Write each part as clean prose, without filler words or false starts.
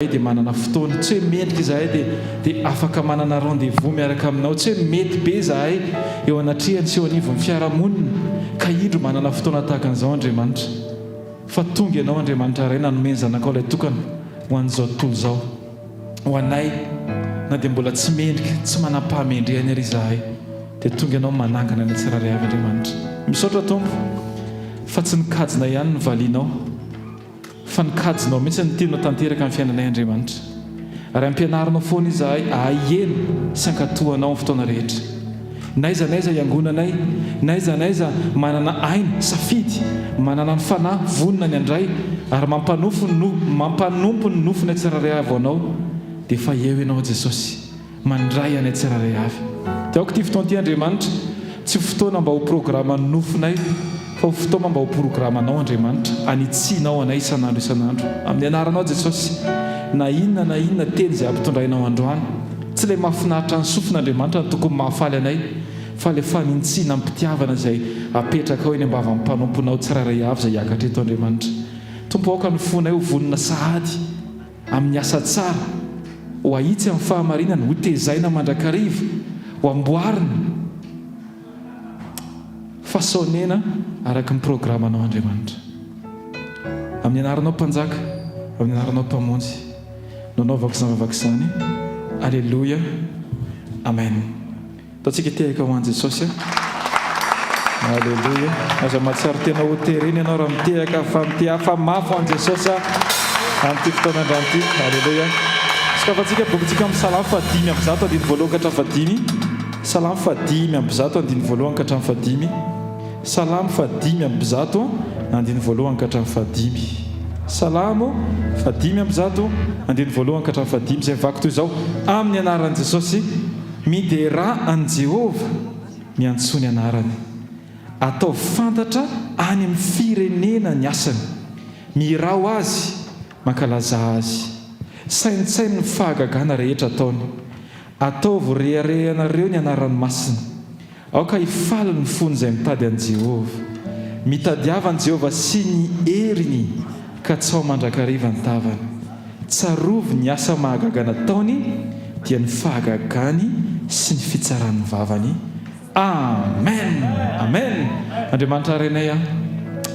Dia manana fotoana, tsy hoe mendrika izahay dia dia afaka manana rendez-vous miaraka aminao, tsy hoe mety be izahay eo anatrehany sy eo anivon'ny fiarahamonina ka indro manana fotoana tahaka an'izao Andriamanitra fa tonga Ianao Andriamanitra Ray nanome ny Zanakao ilay tokana ho an'izao tontolo izao ho anay na dia mbola tsy mendrika, tsy manam-pahamendrehana ary izahay dia tonga Ianao manangana ny tsirairay avy Andriamanitra. Misaotra Tompo fa tsy ny kajinay ihany no valianao. Fa ny kajinao mihitsy no tianao tanteraka amin'ny fiainanay Andriamanitra. Ary ampianarinao foana izahay ahay hieno sy hankatò Anao amin'ny fotoana rehetra. N'aiza n'aiza iangonanay, n'aiza n'aiza manana aina, safidy, manana ny fanahy, vonona ny handray, ary mampanofo ny mampanompo ny nofonay tsirairay avy ho Anao, dia efa eo Ianao Jesosy. Mandray anay tsirairay avy. Dia aoka ity fotoana ity Andriamanitra, tsy ho fotoana mba ho programan'ny nofonay, fa ho fotoama mba ho programanao Andriamanitra, hanitsianao anay isan'andro isan'andro. Amin'ny anaranao Jesosy, na inona na inona teny izay ampitondrainao androany, tsy ilay mahafinaritra ny sofina Andriamanitra no tokony mahafaly anay, fa ilay fanintsiana amim-pitiavana izay apetrakao eny am-bavan'ny mpanomponao tsirairay avy izay hiakatra eto Andriamanitra. Tompo aoka ny fonay ho vonona sahady. Amin'ny asa tsara, ho ahitsy amin'ny fahamarinana, ho tezaina mandrakariva, ho amboarina, façonner-na araka ny programanao Andriamanitra. Amin'ny anaranao Mpanjaka, amin'ny anaranao Mpamonjy no anaovako izany vavaka izany. Aleloia. Amen. Ataontsika tehaka ho an'i Jesosy a. Aleloia. Aza mahatsiaro tena ho terena ianao raha mitehaka fa mitehafa mafy ho an'i Jesosy a. Amin'ity fotoana androany ity. Aleloia. Sokafantsika bokintsika amin'ny Salamo faha 105 andininy voalohany ka hatramin'ny fahadimy. Salamo faha 105 andininy voalohany ka hatramin'ny fahadimy. Salamo faha 105 andininy voalohany ka hatramin'ny fahadimy. Salamo faha 105 andininy voalohany ka hatramin'ny fahadimy izay mivaky toy izao, Amin'ny anaran'i Jesosy. Miderà an'i Jehovah, miantsoa ny anarany. Ataovy fantatra any amin'ny firenena ny asany. Mihirà ho azy, mankalazà azy. Saintsaino ny fahagagana rehetra ataony. Ataovy ho reharehanareo ny anarany masina. Aoka hifaly ny fon'izay mitady an'i Jehovah. Mitadiava an'i Jehovah sy ny heriny, katsaho mandrakariva ny tavany. Tsarovy ny asa mahagaga nataony, dia ny fahagagany sy ny fitsaran'ny vavany. Amen! Amen! Andriamanitra Rainay a,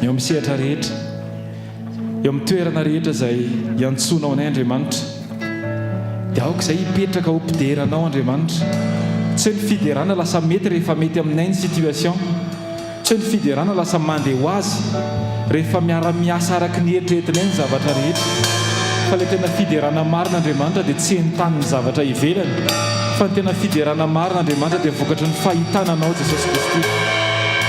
eo amin'ny sehatra rehetra, eo amin'ny toerana rehetra izay iantsoanao anay Andriamanitra, Dia aoka izay hipetraka ho mpidera Anao Andriamanitra. Tsy hoe ny fiderana lasa mety rehefa mety aminay ny situation. Tsy hoe ny fiderana lasa mandeha ho azy rehefa miara-miasa araka ny eritreretinay ny zavatra rehetra. Fa ilay tena fiderana marina Andriamanitra dia tsy entanin'ny zavatra ivelany. Fa ny tena fiderana marina Andriamanitra dia vokatry ny fahitana Anao Jesosy Kristy.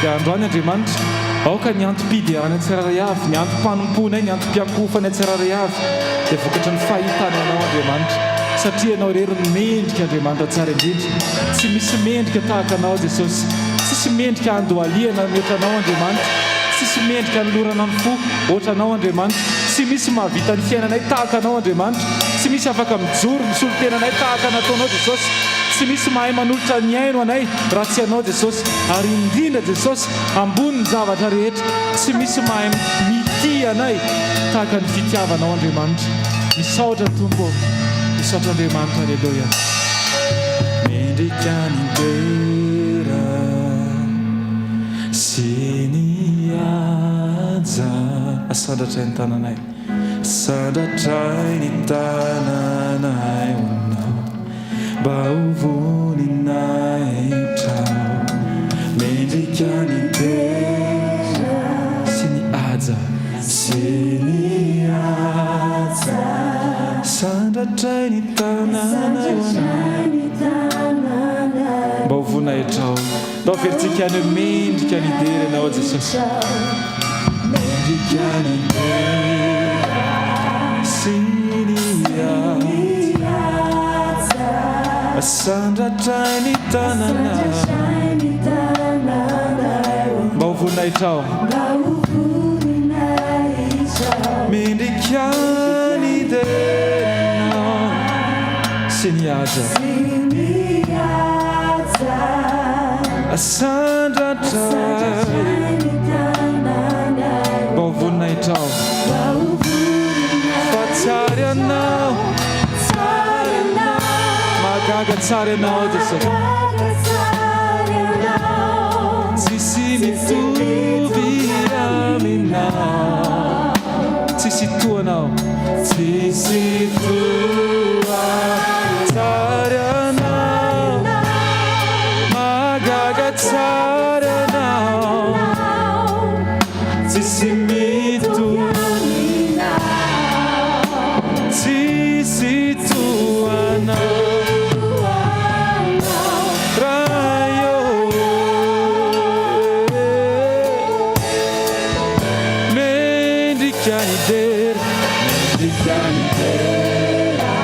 Dia androany Andriamanitra, aoka ny antom-piderana tsirairay avy, ny antom-panompoanay, ny antom-piankohofanay tsirairay avy, dia vokatry ny fahitana Anao Andriamanitra, satria Ianao irery no mendrika Andriamanitra tsara indrindra, tsy misy mendrika tahaka Anao Jesosy, tsisy mendrika handohalihana mihoatra Anao Andriamanitra, tsisy mendrika hanolorana ny fo hoatra Anao Andriamanitra, tsy misy mahavita ny fiainanay tahaka Anao Andriamanitra, tsy misy afaka mijoro misolo tena anay tahaka nataonao Jesosy, tsy misy mahay manolotra ny aino anay raha tsy Ianao Jesosy, ary indrindra Jesosy ambonin'ny zavatra rehetra, tsy misy mahay mitia anay tahaka ny fitiavanao Andriamanitra. Misaotra Tompo ô. Misaotra Andriamanitra Aleloia. Mendrika ny dera sy ny haja. Asandratray ny tananay. Asandratray ny tananay ho anao. Mba ho voninahitrao. Mendrika ny dera sy ny haja. Sy ny haja. Sandratray ny tananay ho anao. Mba ho voninahitrao. Ndao averintsika any hoe mendrika ny dera ianao Jesosy. Mendrika ny dera sy ny haja. Sandratray ny tananay. Mba ho voninahitrao. Mendrika ny deranao sy ny haja. Asandratray mba ho voninahitrao. Fa tsy ary anao. Mahagaga tsara ianao Jesosy. Tsisy mitovy aminao. Tsisy toa anao. Tsisy toa tsara ianao. Mahagaga tsara ianao. Tsisy mitovy. Tsisy toa anao Ray ô Mendrika ny dera Mendrika ny dera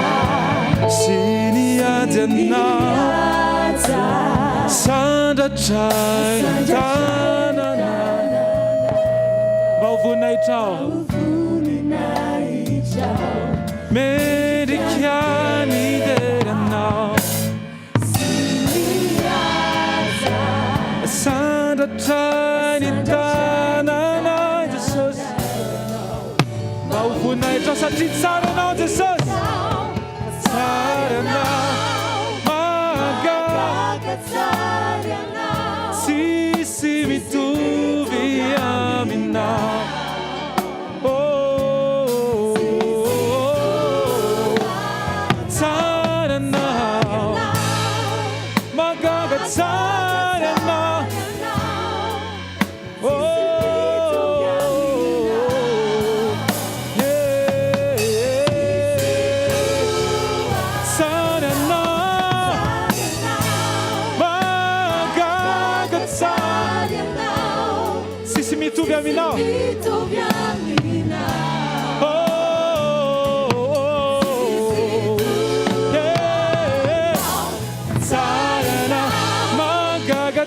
Sy ny ady anao Sandratray ny tanana Mba ho voninahitrao Mendrika ny deranao Sandratray ny tananay Jesosy Mba ho voninahitrao satria tsara ianao Jesosy Tsara ianao Mahagaga Tsisy mitovy aminao Oh, tsara anao, mahagaga tsara anao. Oh, yeah, tsara anao, mahagaga tsara. Tsisy mitovy aminao. Oh, oh, yeah. Tsara anao, mahagaga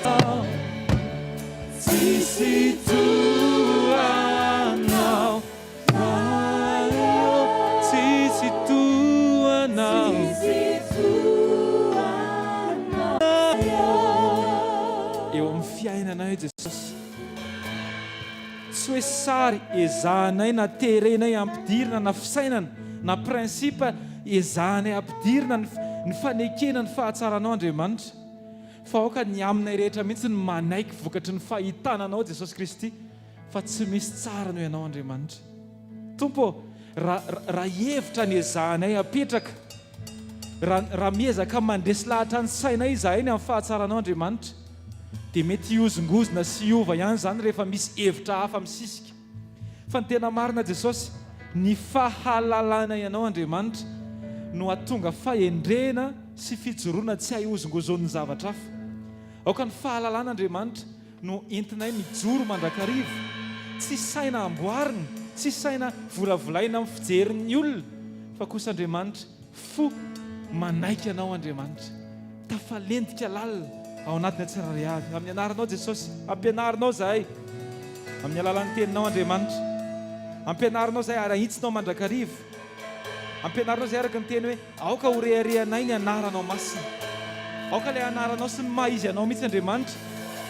Tsisy toa anao, Tsisy toa anao. Eo amin'ny fiainanay Jesosy. Tsy hoe sary ezahanay na terenay ampidirina na fisainana na principe ezahanay ampidirina ny fanekena ny fahatsaranao Andriamanitra fa aoka ny aminay rehetra mihitsy ny manaiky vokatry ny fahitana Anao Jesosy Kristy fa tsy misy tsara noho Ianao Andriamanitra. Tompo ô, raha raha hevitra ny ezahanay apetraka, raha raha miezaka mandresy lahatra ny sainay izahay ny amin'ny fahatsaranao Andriamanitra, dia mety hihozongozona sy hiova ihany izany rehefa misy hevitra hafa misisika. Fa ny tena marina Jesosy, ny fahalalanay Anao Andriamanitra no hahatonga fahendrena sy fijoroana tsy hay hozongozonin'ny zavatra hafa. Aoka ny fahalalana Andriamanitra no entinay mijoro mandrakariva, tsy saina amboarina, tsy saina volavolaina amin'ny fijerin'ny olona, fa kosa Andriamanitra, fo manaiky Anao Andriamanitra, tafalentika lalina ao anatinay tsirairay avy, amin'ny anaranao Jesosy, ampianarinao izahay amin'ny alalan'ny teninao Andriamanitra, ampianarinao izahay ary ahitsinao mandrakariva, ampianarinao izahay araka ny teny hoe. Aoka ho reharehanay ny anaranao masina. Aoka ilay anaranao sy ny maha izy anao mihitsy Andriamanitra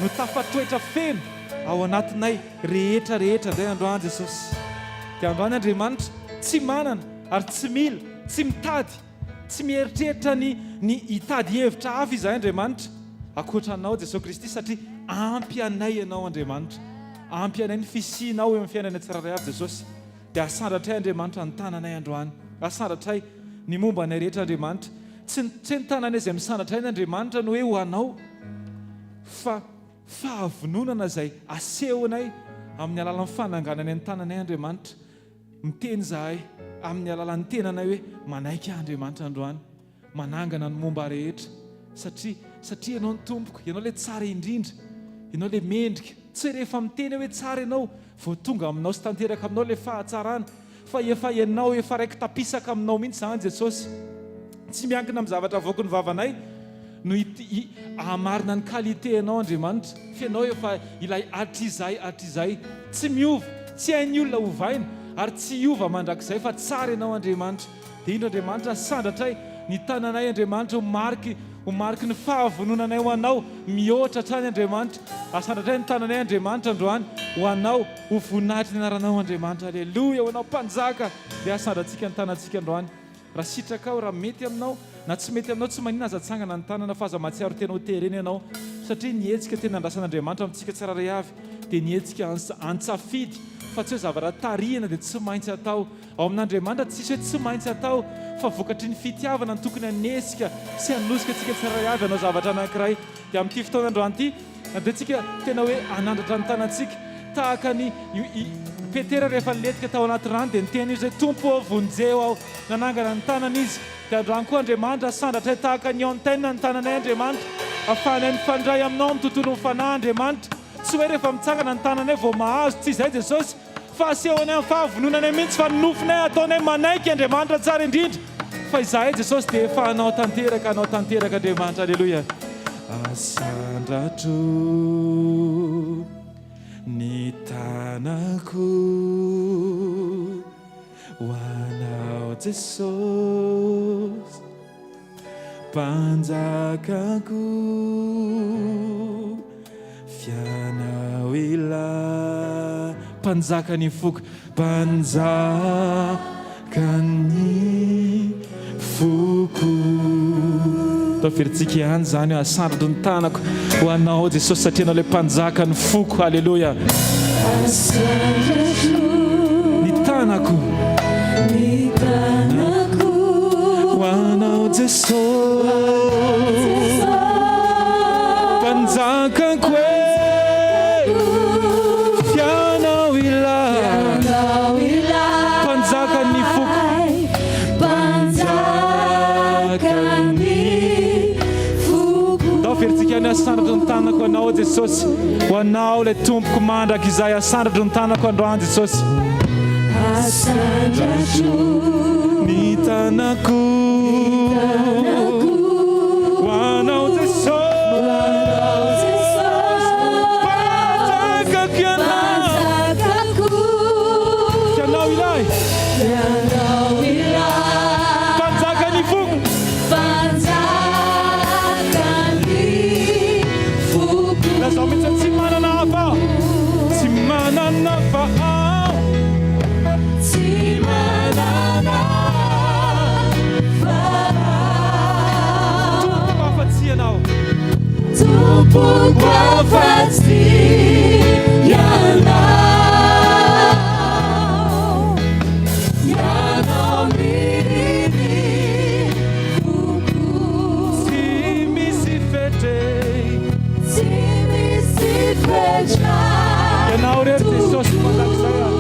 no tafatoetra feno ao anatinay rehetra rehetra indray androany Jesosy. Dia androany Andriamanitra tsy manana ary tsy mila, tsy mitady, tsy mieritreritra ny ny hitady hevitra hafa izahay Andriamanitra ankoatra anao Jesosy Kristy satria ampy anay ianao Andriamanitra. Ampy anay ny fisianao eo amin'ny fiainanay tsirairay avy Jesosy. Dia asandratray Andriamanitra ny tananay androany. Asandratray ny momba anay rehetra Andriamanitra. Tsy ny tsy ny tananay izay misandratra eny Andriamanitra no hoe ho anao fa fahavononana izay asehonay amin'ny alalan'ny fanangananay ny tananay Andriamanitra. Miteny izahay amin'ny alalan'ny tenanay hoe manaiky ahy Andriamanitra androany. Manangana ny momba rehetra satria satria ianao no tompoko, ianao ilay tsara indrindra, ianao ilay mendrika. Tsy hoe rehefa miteny aho hoe tsara ianao vao tonga aminao sy tanteraka aminao ilay fahatsarana fa efa ianao efa raiki-tapisaka aminao mihitsy izany Jesosy. Tsy miankina amin'ny zavatra avoaky ny vavanay no hahamarina ny qualité anao Andriamanitra fa ianao efa ilay hatrizay hatrizay tsy miova, tsy hain'ny olona ovaina ary tsy hiova mandrakizay fa tsara ianao Andriamanitra. Dia indro Andriamanitra asandratray ny tananay Andriamanitra ho mariky ho mariky ny fahavononanay ho Anao mihoatra hatrany Andriamanitra asandratray ny tananay Andriamanitra androany ho Anao ho voninahitry ny anaranao Andriamanitra Aleloia ho Anao Mpanjaka dia asandratsika ny tanantsika androany. Raha sitrakao, raha mety aminao, na tsy mety aminao, tsy maninona aza atsangana ny tanana fa aza mahatsiaro tena ho terena ianao satria ny hetsika tena andrasan'Andriamanitra amintsika tsirairay avy dia ny hetsika an-tsafidy fa tsy hoe zavatra tarihina dia tsy maintsy atao. Ao amin'Andriamanitra tsisy hoe tsy maintsy atao fa vokatry ny fitiavana no tokony hanesika sy hanosika antsika tsirairay avy hanao zavatra anankiray. Dia amin'ity fotoana androany ity, andeha tsika tena hoe hanandratra ny tanantsika tahaka an'i i Petera rehefa nilentika tao anaty rano dia niteny izy hoe Tompo ô vonjeo aho. Nanangana ny tanany izy. Dia androany koa Andriamanitra asandratray tahaka ny antenne ny tananay Andriamanitra afahanay mifandray aminao amin'ny tontolon'ny fanahy Andriamanitra. Tsy hoe rehefa mitsangana ny tananay vao mahazo, tsy izay Jesosy. Fa asehonay amin'ny fahavononanay mihitsy fa ny nofinay ataonay manaiky Andriamanitra tsara indrindra fa izahay Jesosy dia efa hanao tanteraka hanao tanteraka Andriamanitra Aleloia Asandratro ny tanako ho anao Jesosy Mpanjakako, F'ianao ilay Mpanjaka ny foko, Mpanjakan'ny foko. Taferintsika ihany izany hoe asandratro ny tanako ho anao Jesosy satria ianao ilay Mpanjaka ny foko. Haleloia. Asandratro ny tanako. Ny tanako. Ho anao Jesosy. Mpanjakako e. F'ianao ilay. Mpanjakan'ny foko. Mpanjakan'ny foko. Ndao averintsika ny asandratro ny tanako anao Jesosy. Ho anao ilay Tompoko mandrakizay. Asandratro ny tanako androany Jesosy. Asandratro ny tanako. Ho anao Jesosy. Mpanjakako ianao. Ianao ilay. Mpanjakan'ny foko. Lazao mihitsy hoe tsy manana hafa aho. Tsy manana hafa aho. Tsy manana hafa aho. Tompoko afa-tsy Ianao. Tompoko afa-tsy Ianao. Ianao mirindry foko. Tsy misy fetra. Tsy misy fetra. Ianao irery Jesosy mandrakizay aho.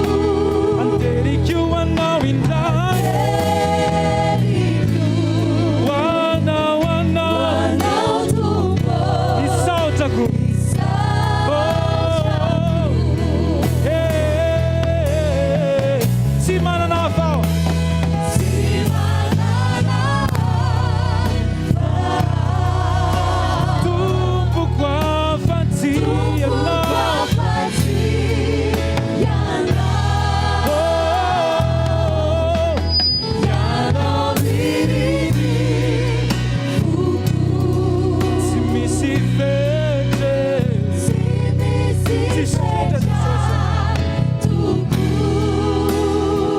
Anteriko ho anao indray. Anteriko. Ho anao, ho anao. Ho anao Tompo. Isaotrako. Isaotrako. Hey, tsy manana hafa aho. Tsy manana hafa aho. Tompoko afa-tsy Tompoko Ianao. afa-tsy Ianao. Oh, Ianao mirindry foko. Tsy misy fetra. Tsy misy Tsisy fetra, fetra Jesosy. Tompo.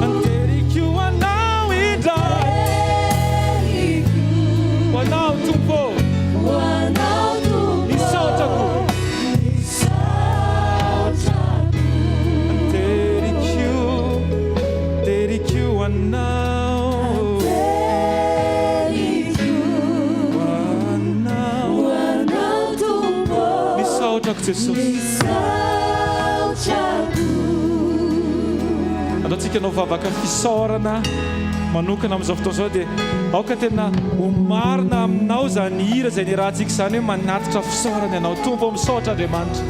Anteriko ho anao indray. Anteriko Ho anao Tompo. ho anao Tompo. Isaotrako. Isaotrako. Anteriko, anteriko ho anao. Anteriko Ho anao. ho anao Tompo. Misaotrako Jesosy. Misaotrako. Andaontsika hanao vavaka fisaorana manokana amin'izao fotoana izao dia aoka tena ho marina aminao izany hira izay niarahantsika izany hoe manatitra fisaorana ianao Tompo ô misaotra Andriamanitra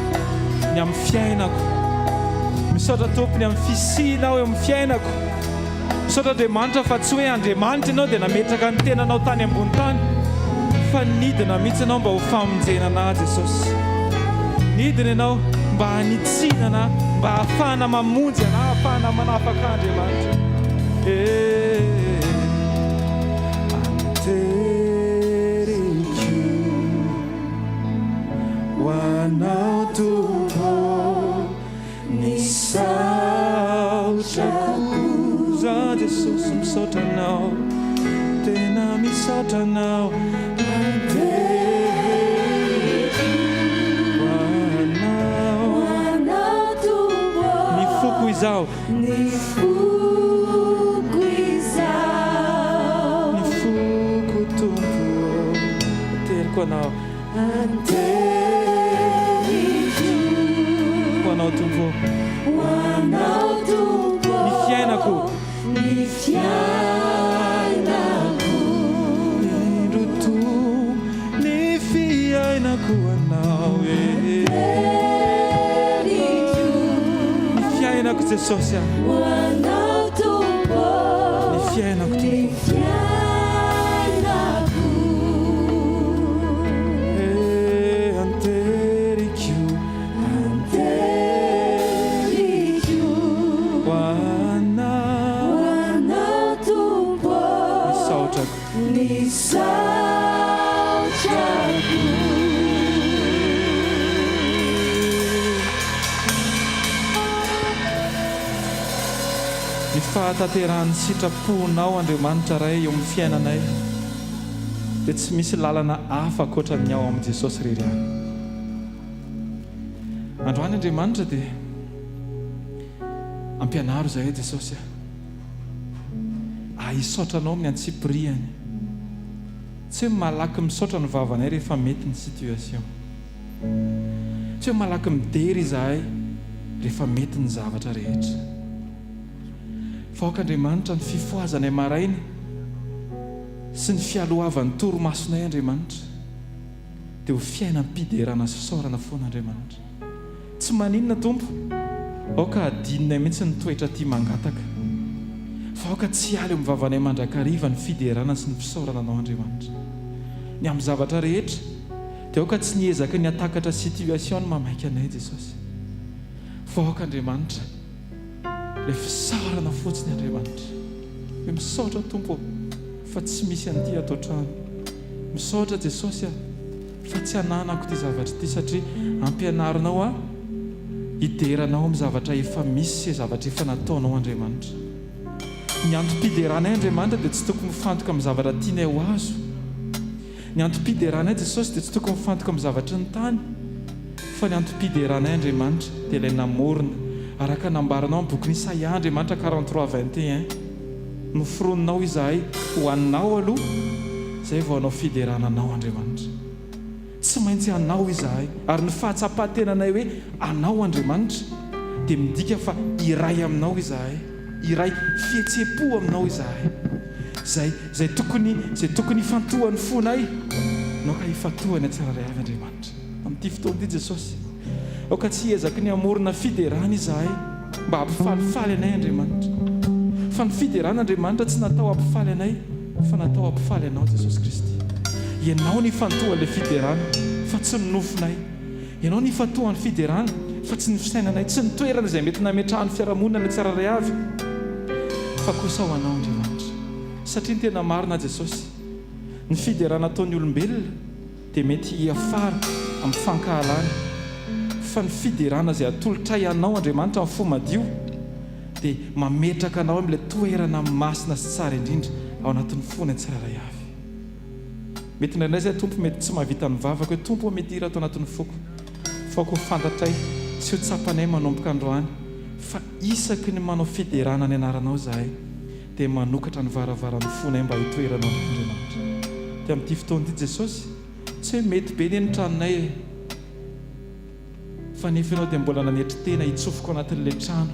ny amin'ny fiainako misaotra Tompo ny amin'ny fisianao eo amin'ny fiainako Misaotra Andriamanitra fa tsy hoe Andriamanitra ianao dia nametraka ny tenanao tany ambony tany fa nidina mihitsy ianao mba ho famonjena anah Jesosy. Nidina ianao mba hanitsiana anah, mba hahafahana mamonjy anah, hahafahana manafaka ahy Andriamanitra. Eh, anteriko ho anao Tompo. Ny saotra koa Jesosy misaotra anao. Misaotra Anao. Anteriko ho Anao. Ho Anao Tompo ô. Ny foko izao. Ny foko izao. Ny foko Tompo ô. Anteriko Anao. Anteriko. Ho Anao Tompo ô. Ho Anao Tompo ô. Ny fiainako. Ny fiainako. Indro Tompo ny fiainako ho Anao e. Anteriko. Ny fiainako Jesosy a. Ho Anao Tompo ô. Ny fiainako Tompo. Ny fiainako. E anteriko. Anteriko. Ho Anao. Ho Anao Tompo ô. Misaotrako. Misaotrako. Ny fahatanterahan'ny sitraponao Andriamanitra Ray eo amin'ny fiainanay dia tsy misy lalana hafa ankoatra ny ao amin'i Jesosy irery ihany. Androany Andriamanitra dia ampianaro izahay Jesosy a. Ahisaotra anao amin'ny antsipirihany. Tsy hoe malaky misaotra ny vavanay rehefa mety ny situation. Tsy hoe malaky midera izahay rehefa mety ny zavatra rehetra. Fa aoka Andriamanitra ny fifohazanay maraina sy ny fialohavan'ny torimasonay Andriamanitra dia ho fiainam-piderana sy fisaorana foana Andriamanitra. Tsy maninona Tompo, aoka hadinonay mihitsy ny toetra tia mangataka. Fa aoka tsy hiala eo amin'ny vavanay mandrakariva ny fiderana sy ny fisaorana Anao Andriamanitra. Ny amin'ny zavatra rehetra, dia aoka tsy ny ezaky ny hatakatra situation no mamaika anay Jesosy. Fa aoka Andriamanitra, ilay fisaorana fotsiny Andriamanitra. Hoe misaotra Tompo ô, fa tsy misy an'ity ato an-trano. Misaotra Jesosy a. Fa tsy ananako ity zavatra ity satria ampianarinao aho hidera Anao amin'ny zavatra efa misy sy zavatra efa nataonao Andriamanitra. Ny antom-pideranay Andriamanitra dia tsy tokony mifantoka amin'ny zavatra tianay ho azo. Ny antom-pideranay Jesosy dia tsy tokony mifantoka amin'ny zavatry ny tany fa ny antom-pideranay Andriamanitra dia ilay namorona araka nambaranao amin'ny bokin'i Isaia Andriamanitra 43 21. Noforoninao izahay ho anao aloha izay vao hanao fiderana anao Andriamanitra. Tsy maintsy anao izahay ary ny fahatsapan-tenanay hoe anao Andriamanitra dia midika fa iray aminao izahay, iray fihetseham-po aminao izahay. Izay izay tokony izay tokony hifantohan'ny fonay no aoka hifantohany tsirairay avy Andriamanitra. Amin'ity fotoana ity Jesosy, aoka tsy hiezaky ny hamorona fiderana izahay. Mba hampifalifaly anay Andriamanitra. Fa ny fiderana Andriamanitra tsy natao hampifaly anay fa natao hampifaly Anao Jesosy Kristy. Ianao no ifantohan'ilay fiderana fa tsy ny nofonay. Ianao no ifantohan'ny fiderana fa tsy ny fisainanay, tsy ny toerana izay mety nametrahan'ny fiarahamonina anay tsirairay avy fa kosa ho Anao Andriamanitra. Satria ny tena marina Jesosy, ny fiderana ataon'ny olombelona, dia mety hiafara amin'ny fankahalana, fa ny fiderana izay atolotray anao Andriamanitra amin'ny fo madio dia mametraka anao amin'ilay toerana masina sy tsara indrindra ao anatin'ny fonay tsirairay avy. Mety indraindray izay Tompo mety tsy mahavita mivavaka hoe Tompo ô midira ato anatin'ny foko fa aoka ho fantatray sy ho tsapanay manomboka androany fa isaky ny manao fiderana ny anaranao izahay dia manokatra ny varavaran'ny fonay mba hitoeranao Andriamanitra. Dia amin'ity fotoana ity Jesosy, tsy hoe mety be anie ny tranonay e! Fa nefa Ianao dia mbola nanetry tena hitsofoka ao anatin'ilay trano.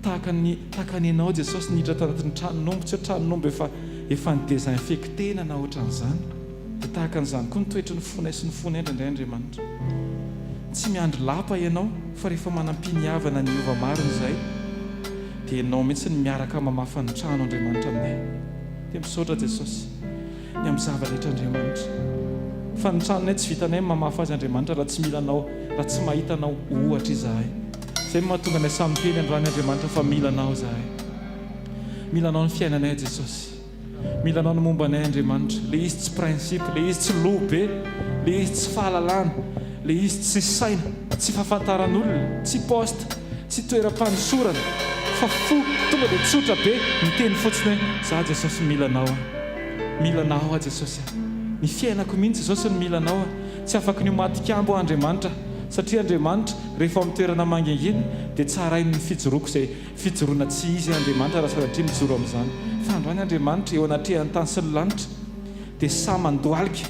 Tahaka ny, tahaka ny Ianao Jesosy niditra tao anatin'ny tranon'omby, tsy hoe tranon'omby efa, efa ni-desinfecter-na na ohatran'izany. Dia tahaka an'izany koa ny toetry ny fonay sy ny fonay indraindray Andriamanitra. Tsy miandry lapa Ianao fa rehefa manam-piniavana ny hiova marina izahay, Dia Ianao mihitsy no miaraka mamafa ny trano Andriamanitra aminay. Dia misaotra Jesosy ny amin'ny zava-drehetra Andriamanitra. Fa ny tranonay tsy vitanay ny mamafa azy Andriamanitra raha tsy mila Anao, raha tsy mahita Anao ohatra izahay. Izay no mahatonga anay samy miteny androany Andriamanitra fa mila Anao izahay. Mila Anao ny fiainanay Jesosy. Mila anao ny momba anay Andriamanitra. Le izy tsy principe, le izy tsy loha be, le izy tsy fahalalana, le izy tsy saina, tsy fahafantaran'olona, tsy poste, tsy toeram-panosorana, fa fo tonga dia tsotra be miteny fotsiny hoe za Jesosy mila anao aho. Mila Anao aho Jesosy a. Ny fiainako mihitsy Jesosy no mila Anao a. Tsy afaky ny ho matikambo aho Andriamanitra satria Andriamanitra rehefa ao amin'ny toerana mangingina dia tsarainy ny fijoroako izay fijoroana tsy izy Andriamanitra raha sanatria mijoro amin'izany. Fa androany Andriamanitra eo anatrehan'ny tany sy ny lanitra dia sahy mandohalika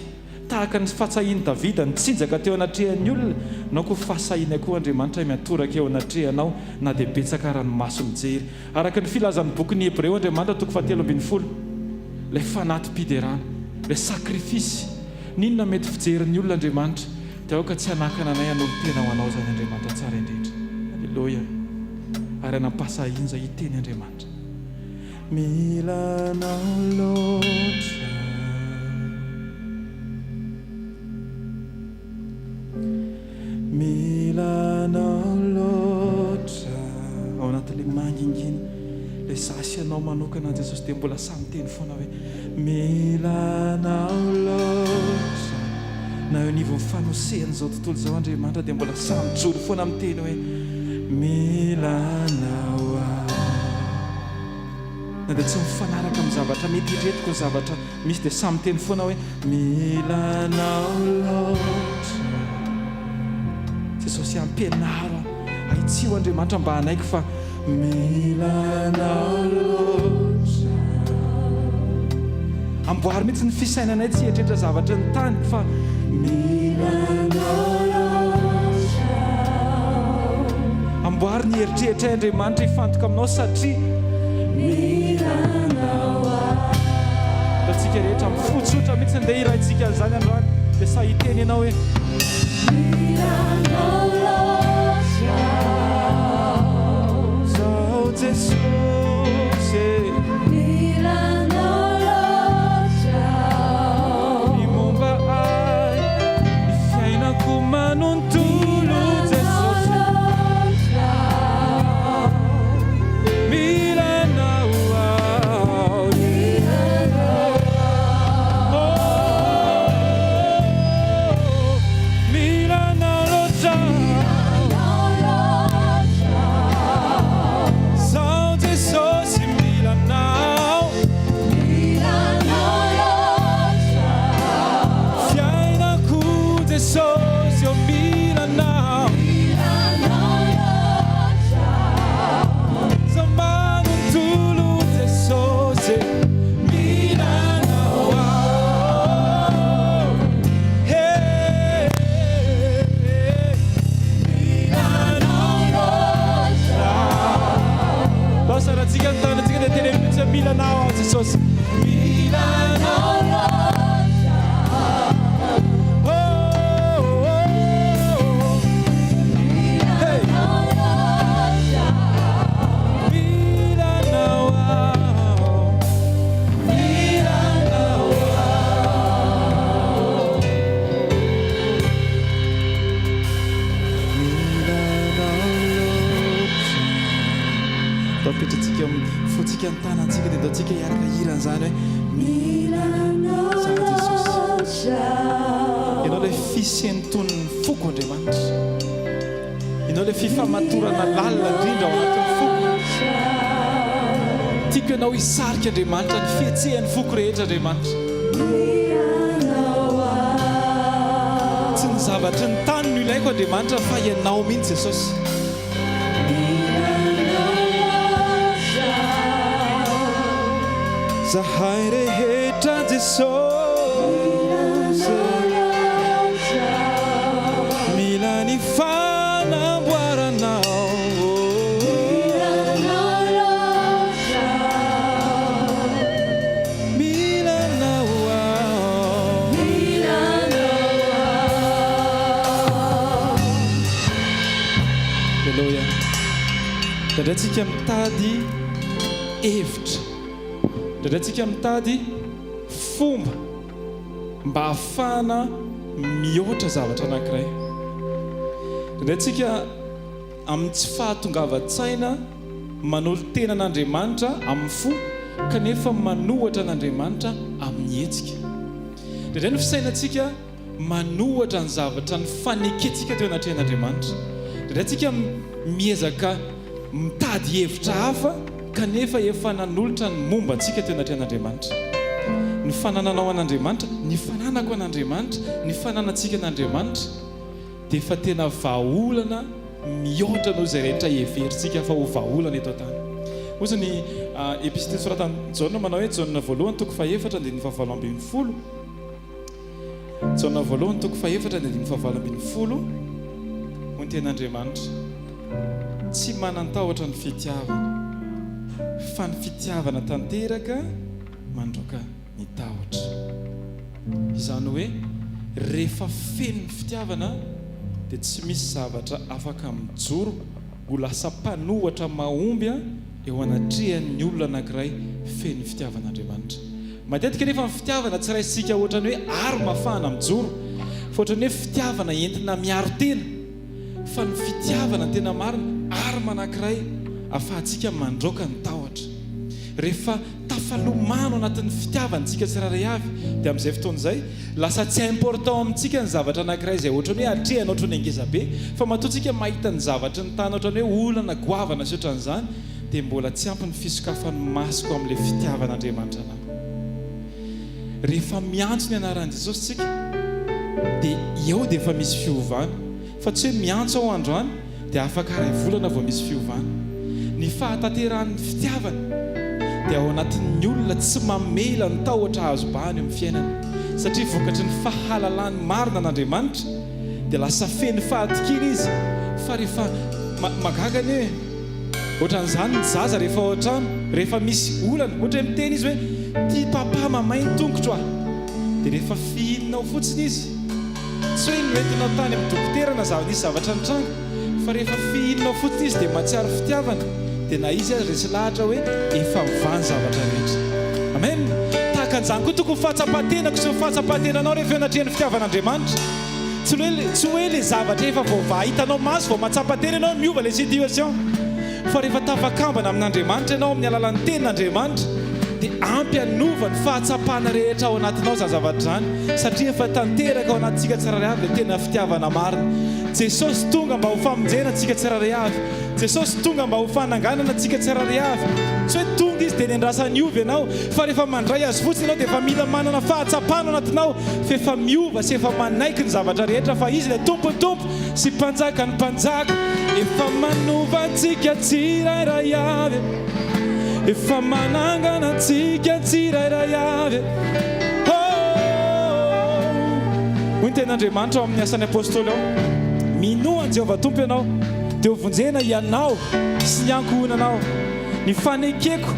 Tahaka ny fahasahian'i Davida nitsinjaka teo anatrehan'ny olona, nao koa fahasahianay koa Andriamanitra miantoraka eo anatrehanao na dia betsaka ara ny maso mijery. Araka ny filazan'ny bokin'ny Hebreo Andriamanitra toko fahatelo ambin'ny folo, ilay fanati-piderana, ilay sacrifice, n'inona mety fijerin'ny olona Andriamanitra, dia aoka tsy hanakana anay hanolo-tena ho Anao izany Andriamanitra tsara indrindra. Aleloia. Ary hanam-pahasahiana izay hiteny Andriamanitra. Mila anao loatra. Mila anao loatra. Ao anatin'ilay mangingina, ilay izaho sy ianao manokana Jesosy dia mbola sahy miteny foana hoe mila anao loatra. Na eo anivon'ny fanosehan'izao tontolo izao Andriamanitra dia mbola sahy mijoro foana miteny hoe mila anao aho. Na dia tsy mifanaraka amin'ny zavatra mety eritreretiko ny zavatra misy dia sahy miteny foana hoe mila anao loatra. Jesosy ampianaro aho. Ahitsio Andriamanitra mba hanaiky fa mila anao loatra. Amboary mihitsy ny fisainanay tsy hieritreritra zavatry ny tany fa mila anao loatra. Amboary ny eritreritray Andriamanitra hifantoka aminao satria mila anao aho. Ataontsika rehetra amin'ny fo tsotra mihitsy ndeha hiraintsika an'izany androany dia sahy hiteny ianao hoe. Mila anao loatra aho. Zaho Jesosy e. Mila anao loatra aho. Ny momba ahy, ny fiainako manontolo Jesosy. Mila anao loatra aho. Mila anao aho. Mila anao aho. Mila anao loatra. Zaho Jesosy mila anao. Fiainako Jesosy ô mila anao. Zaho manontolo Jesosy mila anao aho. Hey, mila anao loatra. Basarantsika ny tanantsika dia teneno mihitsy hoe mila anao aho Jesosy. Mila anao loatra. Oh, oh, oh. Hey. Mila anao aho. Mila anao aho. Mila anao loatra. Atao apetratsika amin'ny fontsika ny tanantsika dia ataontsika hiaraka hira an'izany hoe Mila anao Jesosy. Ianao ilay fisenton'ny foko Andriamanitra. Ianao ilay fifamatorana lalina indrindra ao anatin'ny foko. Tiako ianao hisarika Andriamanitra ny fihetsehan'ny foko rehetra Andriamanitra. Tsy ny zavatry ny tany no ilaiko Andriamanitra fa ianao mihitsy Jesosy. Zahay rehetra Jesosy Mila ny fanamboaranao Mila anao aho. Aleloia. Indraindray tsika mitady hevitra. Indraindray tsika mitady fomba mba hahafahana mihoatra zavatra anankiray. Indraindray tsika amin'ny tsy fahatongavan-tsaina manolo-tena an'Andriamanitra amin'ny fo kanefa manohatra an'Andriamanitra amin'ny hetsika. Indraindray ny fisainantsika manohatra ny zavatra nifanekentsika teo anatrehan'Andriamanitra. Indraindray tsika miezaka mitady hevitra hafa kanefa efa nanolotra ny momba antsika teo anatrehan'Andriamanitra. Ny Ny fanananao an'Andriamanitra, ny fananako an'Andriamanitra, ny fananantsika an'Andriamanitra dia efa tena vahaolana mihoatra noho izay rehetra heverintsika fa ho vahaolana eto an-tany. Hozy ny epistily soratan'i Jaona manao hoe Jaona voalohany toko fahefatra andininy fahavalo ambinifolo. Jaona voalohany toko fahefatra andininy fahavalo ambinifolo, Hoy ny tenin'Andriamanitra, Tsy manan-tahotra ny fitiavana, fa ny fitiavana tanteraka mandroaka ny tahotra. Izany hoe rehefa feno ny fitiavana dia tsy misy zavatra afaka mijoro ho lasa mpanohatra mahomby eo anatrehan'ny olona anankiray feno fitiavan'Andriamanitra. Matetika anefa ny fitiavana tsy raisintsika ohatran'ny hoe arme ahafahana mijoro, fa ohatran'ny hoe fitiavana entina miaro tena. Fa ny fitiavana tena marina, arme anankiray ahafahantsika mandroaka ny tahotra. Rehefa tafalomano anatin'ny fitiavana isika tsirairay avy, dia amin'izay fotoana izay, lasa tsy important amintsika ny zavatra anankiray izay ohatran'ny hoe atrehana ohatran'ny ngeza be, fa matoa tsika mahita ny zavatry ny tany ohatran'ny hoe olana goavana sy ohatran'izany, dia mbola tsy ampy ny fisokafan'ny masoko amin'ilay fitiavan'Andriamanitra anah. Rehefa miantso ny anaran'i Jesosy tsika dia eo dia efa misy fiovana, fa tsy hoe miantso aho androany dia afaka iray volana vao misy fiovana. Ny fahatanterahan'ny fitiavana dia ao anatin'ny olona tsy mamela ny tahotra hahazo bahana eo amin'ny fiainany, satria vokatry ny fahalalany marina an'Andriamanitra dia lasa feno fahatokiana izy fa rehefa mahagaga anie e! Ohatran'izany ny zaza rehefa ao an-trano, rehefa misy olana, ohatra hoe miteny izy hoe tia papa mamay ny tongotro aho, dia rehefa fihininao fotsiny izy, tsy hoe noentinao tany amin'ny dokotera na zava nisy zavatra nitranga, fa rehefa fihininao fotsiny izy dia mahatsiaro fitiavana, dia na izy aza resy lahatra hoe efa mivaha ny zavatra rehetra. Amen! Tahaka an'izany koa tokony fahatsapan-tenako sy ny fahatsapan-tenanao rehefa eo anatrehan'ny fitiavan'Andriamanitra. Tsy hoe tsy hoe le zavatra efa voavaha hitanao maso vao mahatsapa tena ianao miova le situation fa rehefa tafakambana amin'Andriamanitra ianao amin'ny alalan'ny tenin'Andriamanitra dia ampy hanova ny fahatsapana rehetra ao anatinao izany zavatra izany satria efa tanteraka ao anatintsika tsirairay avy le tena fitiavana marina. Jesosy tonga mba ho famonjena antsika tsirairay avy. Jesosy tonga mba ho fananganana antsika tsirairay avy. Tsy hoe tonga Izy dia nendrasany hiova ianao, fa rehefa mandray Azy fotsiny ianao dia efa mila manana fahatsapana ao anatinao fa efa miova sy efa manaiky ny zavatra rehetra fa Izy ilay Tompon'ny tompo sy Mpanjakan'ny mpanjaka. Efa manova antsika tsirairay avy. Efa manangana antsika tsirairay avy. Oh! Hoy ny tenin'Andriamanitra ao amin'ny Asan'ny Apostoly ao, Minoa an'i Jehovah Tompo ianao, dia hovonjena ianao sy ny ankohonanao. Ny fanekeko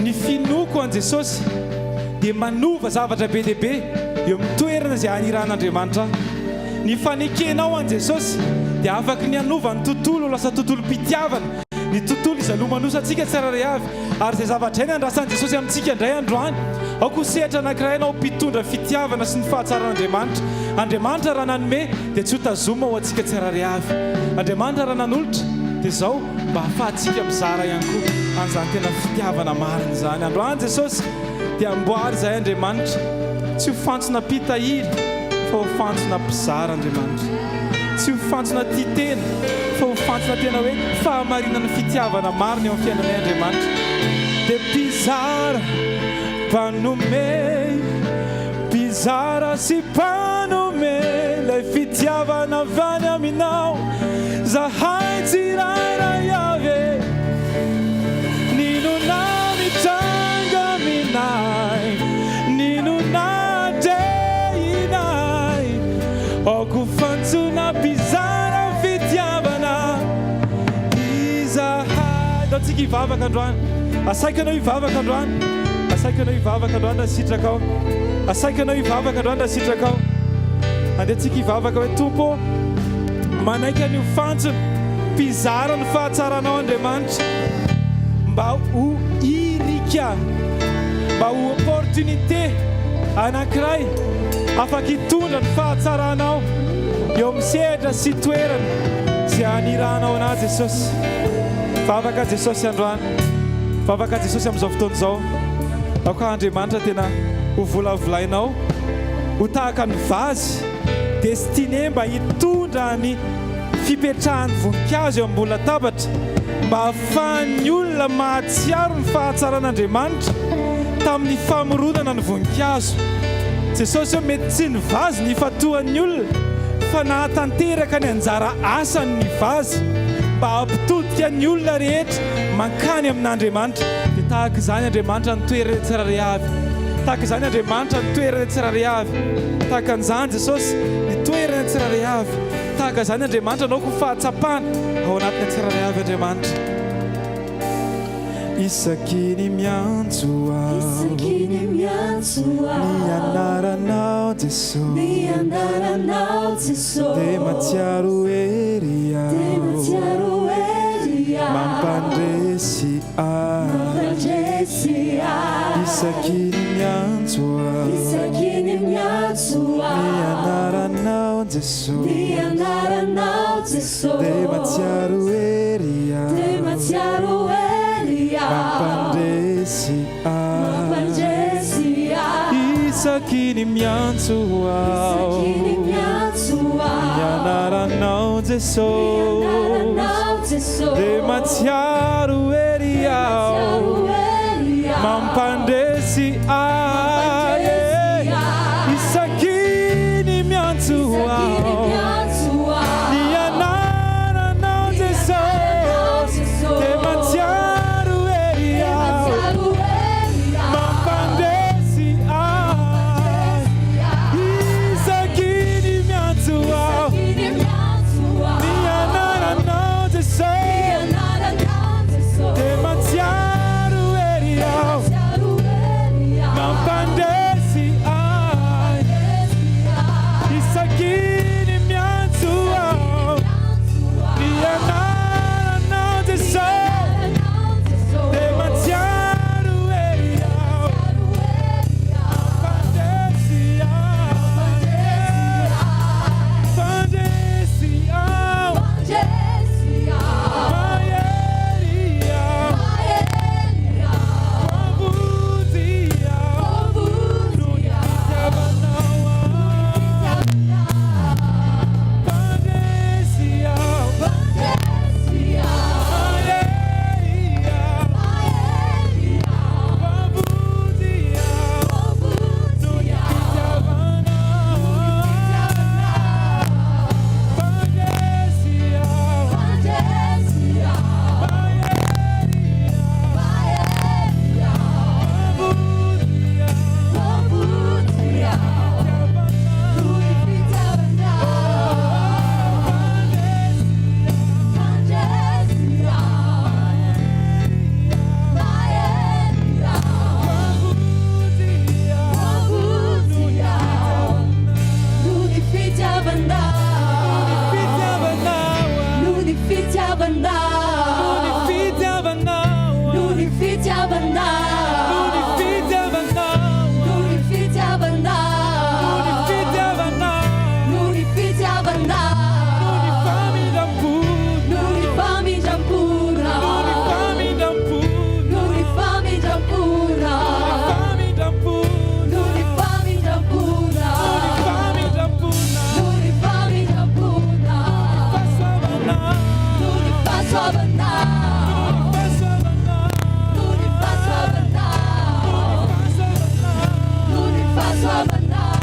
ny finoako an'i Jesosy dia manova zavatra be dia be eo amin'ny toerana izay anirahan'Andriamanitra ahy. Ny fanekenao an'i Jesosy dia afaky ny hanova ny tontolo ho lasa tontolom-pitiavana, ny tontolo izay lomanosantsika tsirairay avy, ary izay zavatra izay no andrasan'i Jesosy amintsika indray androany. Aoka ho sehatra anankiray ianao mpitondra fitiavana sy ny fahatsaran'Andriamanitra. Andriamanitra raha nanome dia tsy ho tazomina ho antsika tsirairay avy. Andriamanitra raha nanolotra dia izao mba hahafahantsika mizara ihany koa an'izany tena fitiavana marina izany. Androany Jesosy dia amboary izahay Andriamanitra, tsy ho fantsona mpitahiry fa ho fantsona mpizara Andriamanitra. Tsy ho fantsona tia tena fa ho fantsona tena hoe fahamarinana fitiavana marina eo amin'ny fiainanay Andriamanitra. Dia mpizara, mpanome. Mpizara sy mpanome ilay fitiavana avy any aminao zahay tsirairay avy e. N'inona mitranga aminay, n'inona atrehinay, aoka ho fantsona mpizara fitiavana izahay. Ndao tsika hivavaka androany. Asaiko ianao hivavaka androany. Asaiko ianao hivavaka androany raha sitrakao. Asaiko ianao hivavaka androany raha sitrakao. Andeha tsika hivavaka hoe Tompo ô, manaiky an'io fantsona mpizara ny fahatsaranao Andriamanitra mba ho irika, mba ho opportunité anankiray afaka hitondra ny fahatsaranao eo amin'ny sehatra sy toerana izay anirahanao anah Jesosy. Vavaka Jesosy androany. Vavaka Jesosy amin'izao fotoana izao. Aoka Andriamanitra tena ho volavolainao ho tahaka ny vazy destiné mba hitondra ny fipetrahan'ny voninkazo eo ambony latabatra mba hahafahan'ny olona mahatsiaro ny fahatsaran'Andriamanitra. tamin'ny famoronana ny voninkazo. Jesosy hoe mety tsy ny vazy no ifantohan'ny olona fa nahatanteraka ny anjara asany ny vazy mba hampitodika ny olona rehetra mankany amin'Andriamanitra. Dia tahaka izany Andriamanitra ny toerana tsirairay avy. Tahaka izany Andriamanitra ny toerana tsirairay avy. Tahaka an'izany Jesosy ny toerana tsirairay avy. Tahaka izany Andriamanitra anao koa fahatsapana ao anatin'ny tsirairay avy Andriamanitra. Isaky ny miantso aho. Isaky ny miantso aho. Ny anaranao Jesosy. Ny anaranao Jesosy. Dia mahatsiaro hery aho. Dia mahatsiaro hery aho. Mampandresy ahy. Mampandresy ahy. Isaky ny miantso aho. Isaky ny miantso aho. Ny anaranao Jesosy. Ny anaranao Jesosy. Dia mahatsiaro hery aho. Dia mahatsiaro hery aho. Mampandresy ahy. Mampandresy ahy. Isaky ny miantso aho. Isaky ny miantso aho. Ny anaranao Jesosy. Ny anaranao Jesosy. Dia mahatsiaro hery aho. Mahatsiaro hery aho. Mampandresy ahy. Mampandresy ahy. Isaky ny miantso Isaky ny aho. miantso aho. Ny anaranao Ny anaranao Jesosy. Jesosy. Dia mahatsiaro hery Dia aho. mahatsiaro hery aho. Mampandresy ahy. Isaky ny miantso aho. Isaky ny miantso aho. Ny anaranao Ny Jesosy. anaranao Jesosy. Dia mahatsiaro hery aho. Mahatsiaro hery aho. Mampandresy ahy. Isaky ny miantso aho. Ny anaranao Jesosy. Dia mahatsiaro hery aho. Mampandresy ahy. Mampandresy aho. Mahery aho. Mamonjy aho. Noho ny fitiavanao ahy. Mpandresy aho. Mahery aho. Mamonjy aho. Noho ny fitiavanao ahy. Mpandresy aho. Mahery aho. Mamonjy aho. Fitiavanao. Mpandresy aho. Mamonjy aho. Noho ny fitiavanao. Fitiavanao ahy. Noho ny fitiavanao. Fitiavanao Noho ny fitiavanao. Noho ny fitiavanao Noho ny fitiavanao. Noho ny fitiavanao Noho ny fitiavanao. Noho ny famindram-ponao Noho ny famindram-ponao. Noho ny famindram-ponao Noho ny famindram-ponao. Famindram-ponao Noho ny famindram-ponao. Noho ny famindram-ponao Noho ny famindram-ponao. Fahasoavanao Noho ny fahasoavanao. Fahasoavanao Noho ny fahasoavanao. Noho ny fahasoavanao.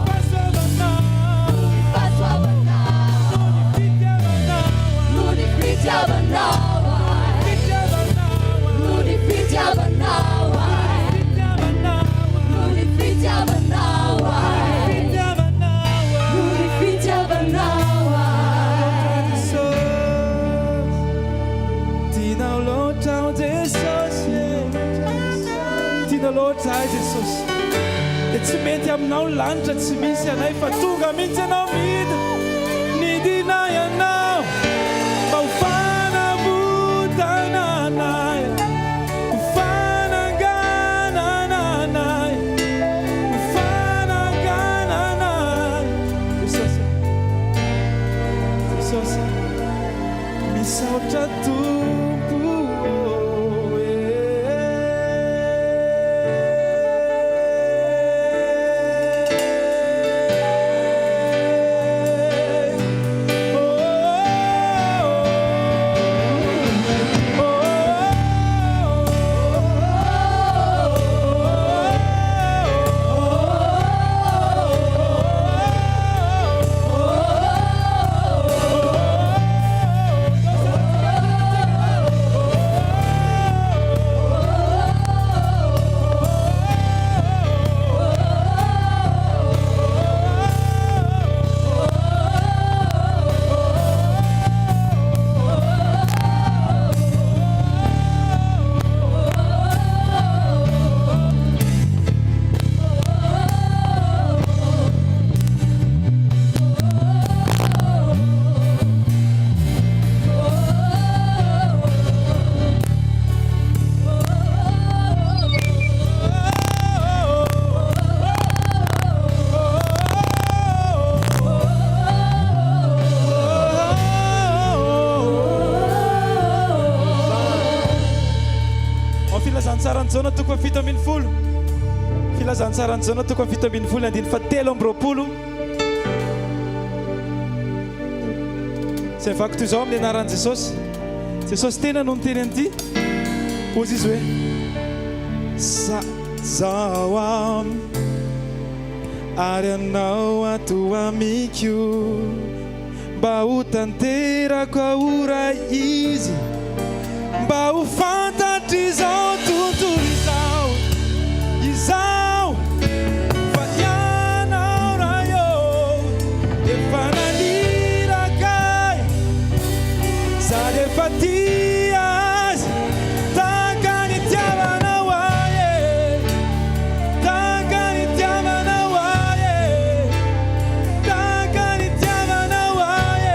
Fahasoavanao Noho ny fahasoavanao. Noho ny fitiavanao Noho ny fitiavanao. Fitiavanao Noho ny fitiavanao. Fitiavanao Noho ny fitiavanao. Fitiavanao Noho ny fitiavanao. Tianao loatra aho Jesosy Tianao loatra ahy Jesosy Dia tsy mety aminao ny lanitra tsy misy anay fa tonga mihitsy ianao midina Nidina ianao mba ho fanavotana anay Ho fananganana anay Ho fananganana anay Jesosy Jesosy Misaotra Tompo ô, eh. Filazantsaran'i Jaona toko faha-17. Filazantsaran'i Jaona toko faha-17 andininy faha-23. Izay vaky toy izao amin'ny anaran'i Jesosy. Jesosy tena no niteny an'ity. Hozy izy hoe, Za, zaho am, ary anao ato amiko, mba ho tanterako ao Ray izy, mba ho fantatr'izao tontolo izao, izao, fa Ianao Ray ô, efa naniraka ahy, sady efa tia azy, tahaka ny itiavanao ahy e, tahaka ny itiavanao ahy e, tahaka ny itiavanao ahy e,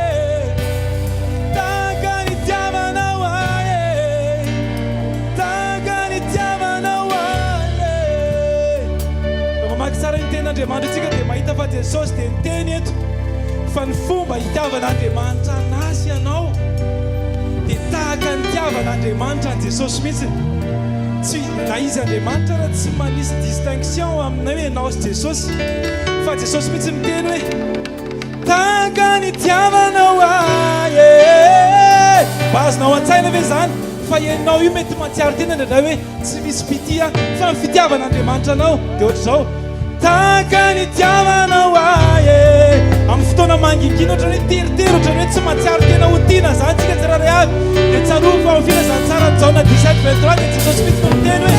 tahaka ny itiavanao ahy e, tahaka ny itiavanao ahy e. Raha mamaky tsara ny tenin'Andriamanitra isika dia mahita fa Jesosy dia niteny eto fa ny fomba itiavan'Andriamanitra anà sy anao dia tahaka ny itiavan'Andriamanitra an'i Jesosy mihitsy. Tsy, na izy Andriamanitra ara tsy manisy distinction aminay hoe ianao sy Jesosy, fa Jesosy mihitsy miteny hoe tahaka ny itiavanao ahy e. Mba azonao an-tsaina ve izany fa ianao io mety mahatsiaro tena indraindray hoe Tsy misy fitia fa ny fitiavan'Andriamanitra anao dia ohatr'izao, tahaka ny itiavanao ahy e. Amin'ny fotoana mangingina ohatran'ny hoe teritery, ohatran'ny hoe tsy mahatsiaro tena ho tiana izany tsika tsirairay avy, dia tsarovy fa ao amin'ny filazantsaran'i Jaona 17, 23 dia Jesosy mihitsy no miteny hoe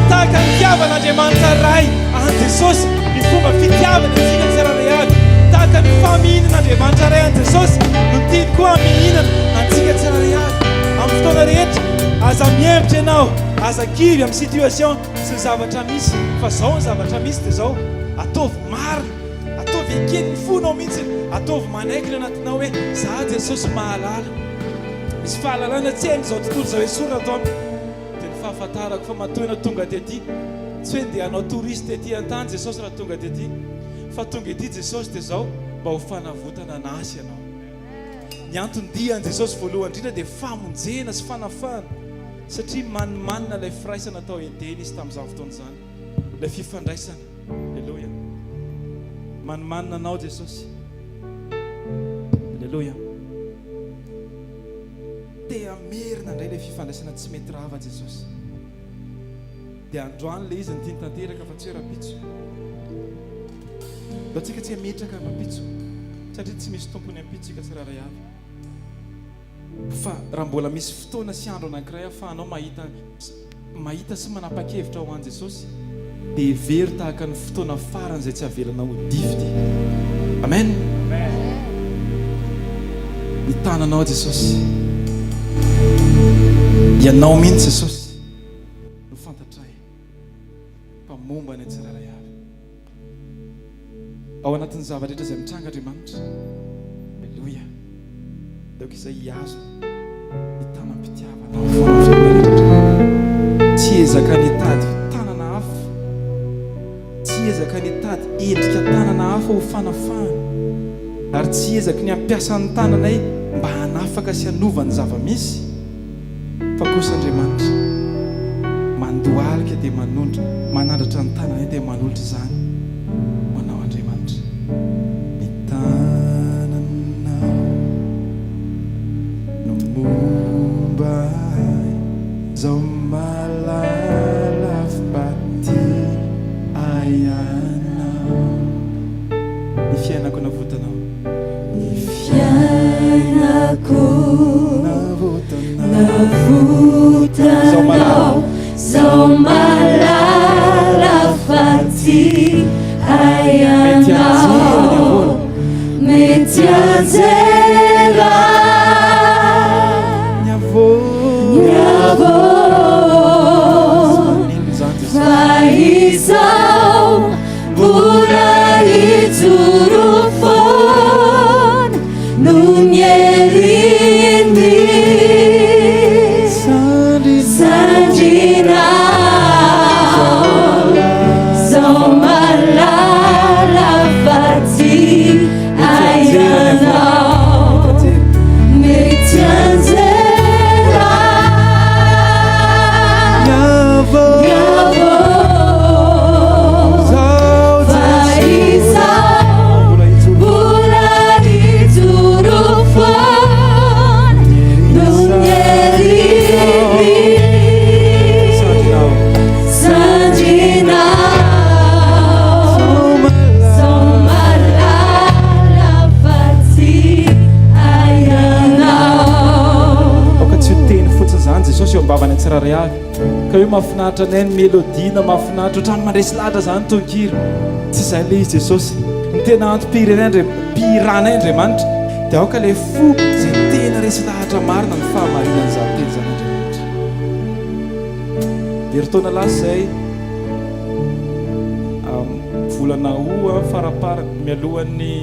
tahaka ny itiavan'Andriamanitra Ray an'i Jesosy ny fomba fitiavany antsika tsirairay avy, tahaka ny famihinan'Andriamanitra Ray an'i Jesosy no tiany koa hamihinana antsika tsirairay avy amin'ny fotoana rehetra. Aza mihemotra ianao, aza kivy amin'ny situation sy ny zavatra misy fa zao ny zavatra misy dia zao, ataovy marina, ataovy eken'ny fonao mihitsy, ataovy manaiky ny anatinao hoe za Jesosy mahalala, misy fahalalana tsy hain'izao tontolo izao esorina ato amiko, dia ny fahafantarako fa matoa ianao tonga tety, tsy hoe ndeha hanao touriste ety an-tany Jesosy raha tonga tety, fa tonga ety Jesosy dia zao mba ho fanavotana anasy ianao. Ny anton-dian'i Jesosy voalohany indrindra dia famonjena sy fanafahana, satria manimanina ilay firaisana tao Edena izy tamin'izany fotoana izany, ilay fifandraisana. Aleloia. Manimanina anao Jesosy. Aleloia. Te hamerina indray ilay fifandraisana tsy mety rava Jesosy. Dia androany ilay izy no tiany tanteraka fa tsy hoe rahampitso. Ndao tsika tsy hametraka rahampitso satria tsy misy tompony ampitso tsika tsirairay avy. Fa raha mbola misy fotoana sy andro anankiray ahafahanao mahita mahita sy manapa-kevitra ho an'i Jesosy dia hevero tahaka ny fotoana farany izay tsy avelanao ho dify ity. Amen. Ny tananao Jesosy. Ianao mihitsy Jesosy. no fantatray fa momba ny tsirairay avy. Ao anatin'ny zava-drehetra izay mitranga Andriamanitra. Aleloia. Dia aoka izay hihazona ny tanam-pitiavana ao foana amin'ny fotoana rehetra. Tsy hiezaka ny hitady tanana hafa. Tsy hiezaka ny hitady endrika tanana hafa ho fanafahana. Ary tsy hiezaka ny hampiasa ny tananay mba hanafaka sy hanova ny zava-misy. Fa kosa Andriamanitra mandohalika dia manondro, manandratra ny tananay dia manolotra izany ho anao Andriamanitra. Ny tananao no momba ahy, zao malala fa tia ahy ianao. Ny fiainako navotanao. Ny fiainako navotanao, zao mahalala fa tia ahy ianao. Mety hianjera ny havoana, fa izaho Mbola hijoro foana noho ny herin'ny sandrinao. Zao mahalala fa tsy hay anao. hoe mahafinaritra anay ny mélodie na mahafinaritra ohatran'ny mandresy lahatra izany ny tononkira. Tsy izay ilay izy Jesosy. Ny tena antom-pirenay Andria, pihiranay Andriamanitra dia aoka ilay fo izay tena resy lahatra marina ny fahamarinan'izany teny izany Andriamanitra. Herintaona lasa izay, volana août faraparany, mialohan'ny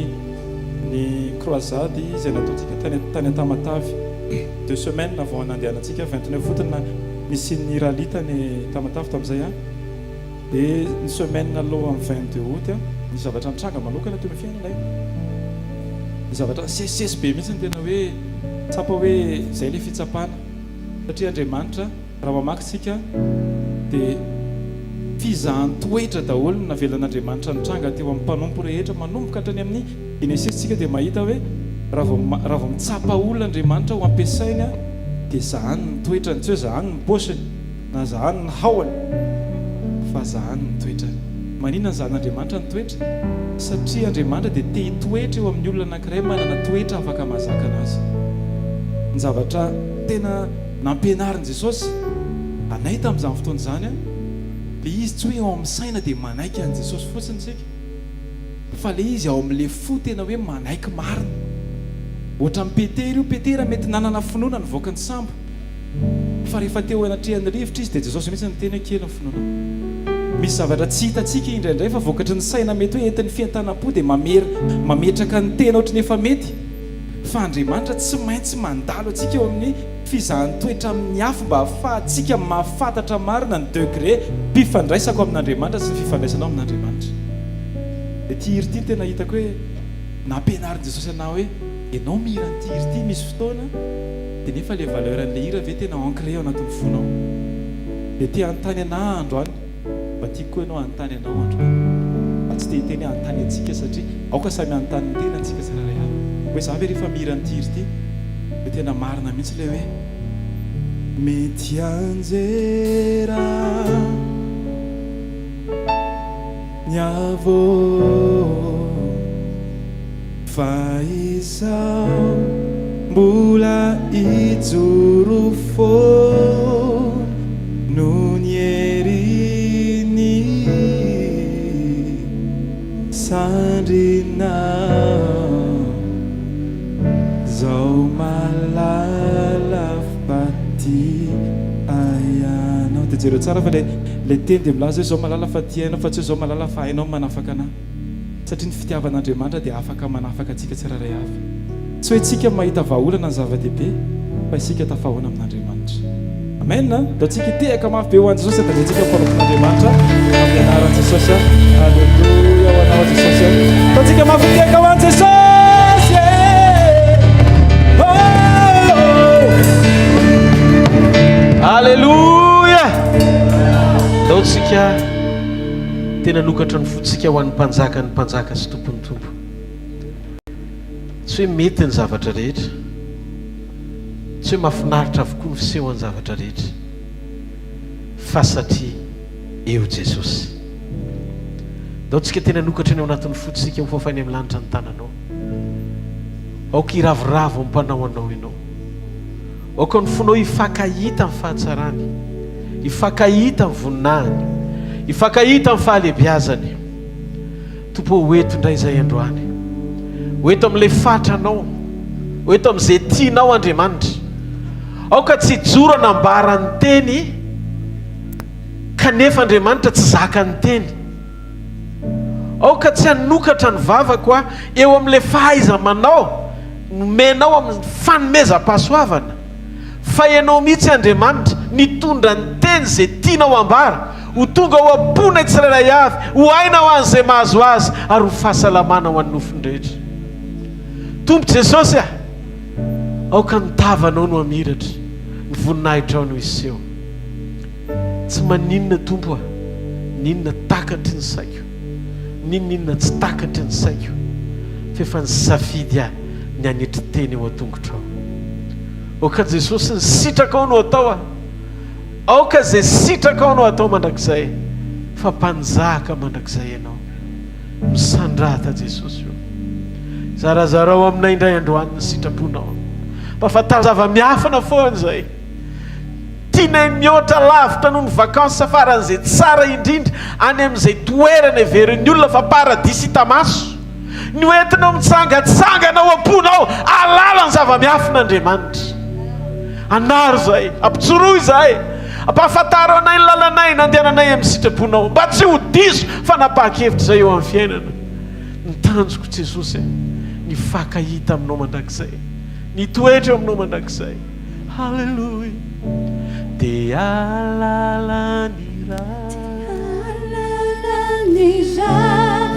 ny croisade izay nataontsika tany tany Tamatave, deux semaines avant nandehanantsika, 29 août na nisian'ny rallye tany Tamatave tamin'izay an, dia ny semaine alohan'ny 22 août an, nisy zavatra nitranga manokana teo amin'ny fiainanay, ny zavatra nisesisesy be mihitsy ny tena hoe tsapa hoe izay ilay fitsapana, satria Andriamanitra Raha mamaky isika dia fizahan-toetra daholo no navelan'Andriamanitra nitranga teo amin'ny mpanompo rehetra manomboka hatrany amin'ny Genesisy isika dia mahita hoe raha vao raha vao mitsapa olona Andriamanitra ho ampiasainy dia zahany ny toetrany, tsy hoe zahany ny paosiny na zahany ny haoany fa zahany ny toetrany. Maninona no zahan'Andriamanitra ny toetra? Satria Andriamanitra dia te hitoetra eo amin'ny olona anankiray manana toetra afaka mahazaka anazy. Ny zavatra tena Nampianarin'i Jesosy anay tamin'izany fotoana izany ilay izy, tsy hoe ao amin'ny saina dia manaiky an'i Jesosy fotsiny isika, fa ilay izy ao amin'ilay fo tena hoe manaiky marina. Ohatran'i Petera io, Petera mety nanana finoana nivoaka ny sambo, fa rehefa teo anatrehan'ny rivotra izy dia Jesosy mihitsy niteny hoe kely ny finoanao. Misy zavatra tsy hitantsika indraindray fa vokatry ny saina mety hoe entin'ny fientanam-po dia mamery, mametraka ny tena ohatry ny efa mety. Fa Andriamanitra tsy maintsy mandalo antsika eo amin'ny fizahan-toetra amin'ny afo mba hahafahantsika mahafantatra marina ny degré mpifandraisako amin'Andriamanitra sy ny fifandraisanao amin'Andriamanitra. Ity hira ity no tena hitako hoe nampianarin'i Jesosy anah hoe ianao mihira an'ity hira ity misy fotoana dia nefa ilay valeur an'ilay hira ve tena ancré ao anatin'ny fonao? Dia te hanontany anah androany. Mba tiako koa ianao hanontany anao androany. Fa tsy te hiteny hoe hanontany antsika satria aoka samy hanontany ny tenany tsika tsirairay avy. Hoe za ve rehefa mihira an'ity hira ity dia tena marina mihitsy ilay hoe. Mety hianjera ny avo fa izaho mbola hijoro foana noho ny herin'ny sandrinao Zao mahalala fa tia ahy ianao. Dia jereo tsara fa ilay teny dia milaza hoe zao mahalala fa tia ianao fa tsy hoe zao mahalala fa hainao ny manafaka anah. Satria ny fitiavan'Andriamanitra dia afaka manafaka antsika tsirairay avy. Tsy hoe tsika mahita vahaolana ny zava-dehibe fa isika tafahoana amin'Andriamanitra. Amen! Ndao tsika hitehaka mafy be ho an'i Jesosy andanjaintsika ny mpanompon'Andriamanitra amin'ny anaran'i Jesosy. Aleloia ho anao Jesosy. Ndao tsika mafy hitehaka ho an'i Jesosy. Oh! Aleloia! Ndao tsika tena hanokatra ny fontsika ho an'ny Mpanjakan'ny mpanjaka sy Tompon'ny tompo. Tsy hoe mety ny zavatra rehetra, tsy hoe mahafinaritra avokoa ny fisehoan'ny zavatra rehetra, fa satria eo Jesosy. Ndao tsika tena hanokatra ny ao anatin'ny fontsika ho fafainy amin'ny lanitra ny tananao. Aoka hiravoravo amin'ny mpanao anao ianao. Aoka ny fonao hifankahita amin'ny fahatsarany, hifankahita amin'ny voninahiny, hifankahita amin'ny fahalehibiazany. Tompo ô, ho eto indray izahay androany. Ho eto amin'ilay fatranao. Ho eto amin'izay tianao, Andriamanitra. Aoka tsy hijoro hanambara ny teny, kanefa Andriamanitra tsy zakan'ny teny. Aoka tsy hanokatra ny vavako aho eo amin'ilay fahaiza-manao nomenao amin'ny fanomezam-pahasoavana, fa Ianao mihitsy Andriamanitra nitondra ny teny izay tianao hambara, ho tonga ao am-ponay tsirairay avy, ho aina ho an'izay mahazo azy, ary ho fahasalamana ho an'ny nofony rehetra. Tompo Jesosy a! Aoka ny tavanao no hamiratra, ny voninahitrao no hiseho. Tsy maninona Tompo a, n'inona takatry ny saiko, n'inon'inona tsy takatry ny saiko, f'efa nisafidy ahy ny hanetry tena eo an-tongotrao. Aoka Jesosy ny sitrakao no atao a, aoka izay sitrakao no atao mandrakizay, fa mpanjaka mandrakizay Ianao. Misandrata Jesosy o. Zarazarao aminay indray androany ny sitraponao. Mpahafantaro zava-miafina foana izay. Tianay mihoatra lavitra noho ny vacances faran'izay tsara indrindra any amin'izay toerana heverin'ny olona fa paradisa hita maso. Ny ho entinao mitsangantsangana ao am-ponao hahalala ny zava-miafina Andriamanitra. Anaro izahay, ampijoroy izahay, ampahafantaro anay ny lalanay nandehananay amin'ny sitraponao, mba tsy ho diso fanapahan-kevitra izay eo amin'ny fiainana. Ny tanjoko Jesosy a, ny hifankahita aminao mandrakizay, ny hitoetra eo aminao mandrakizay. Haleloia. Dia hahalala ny Ray.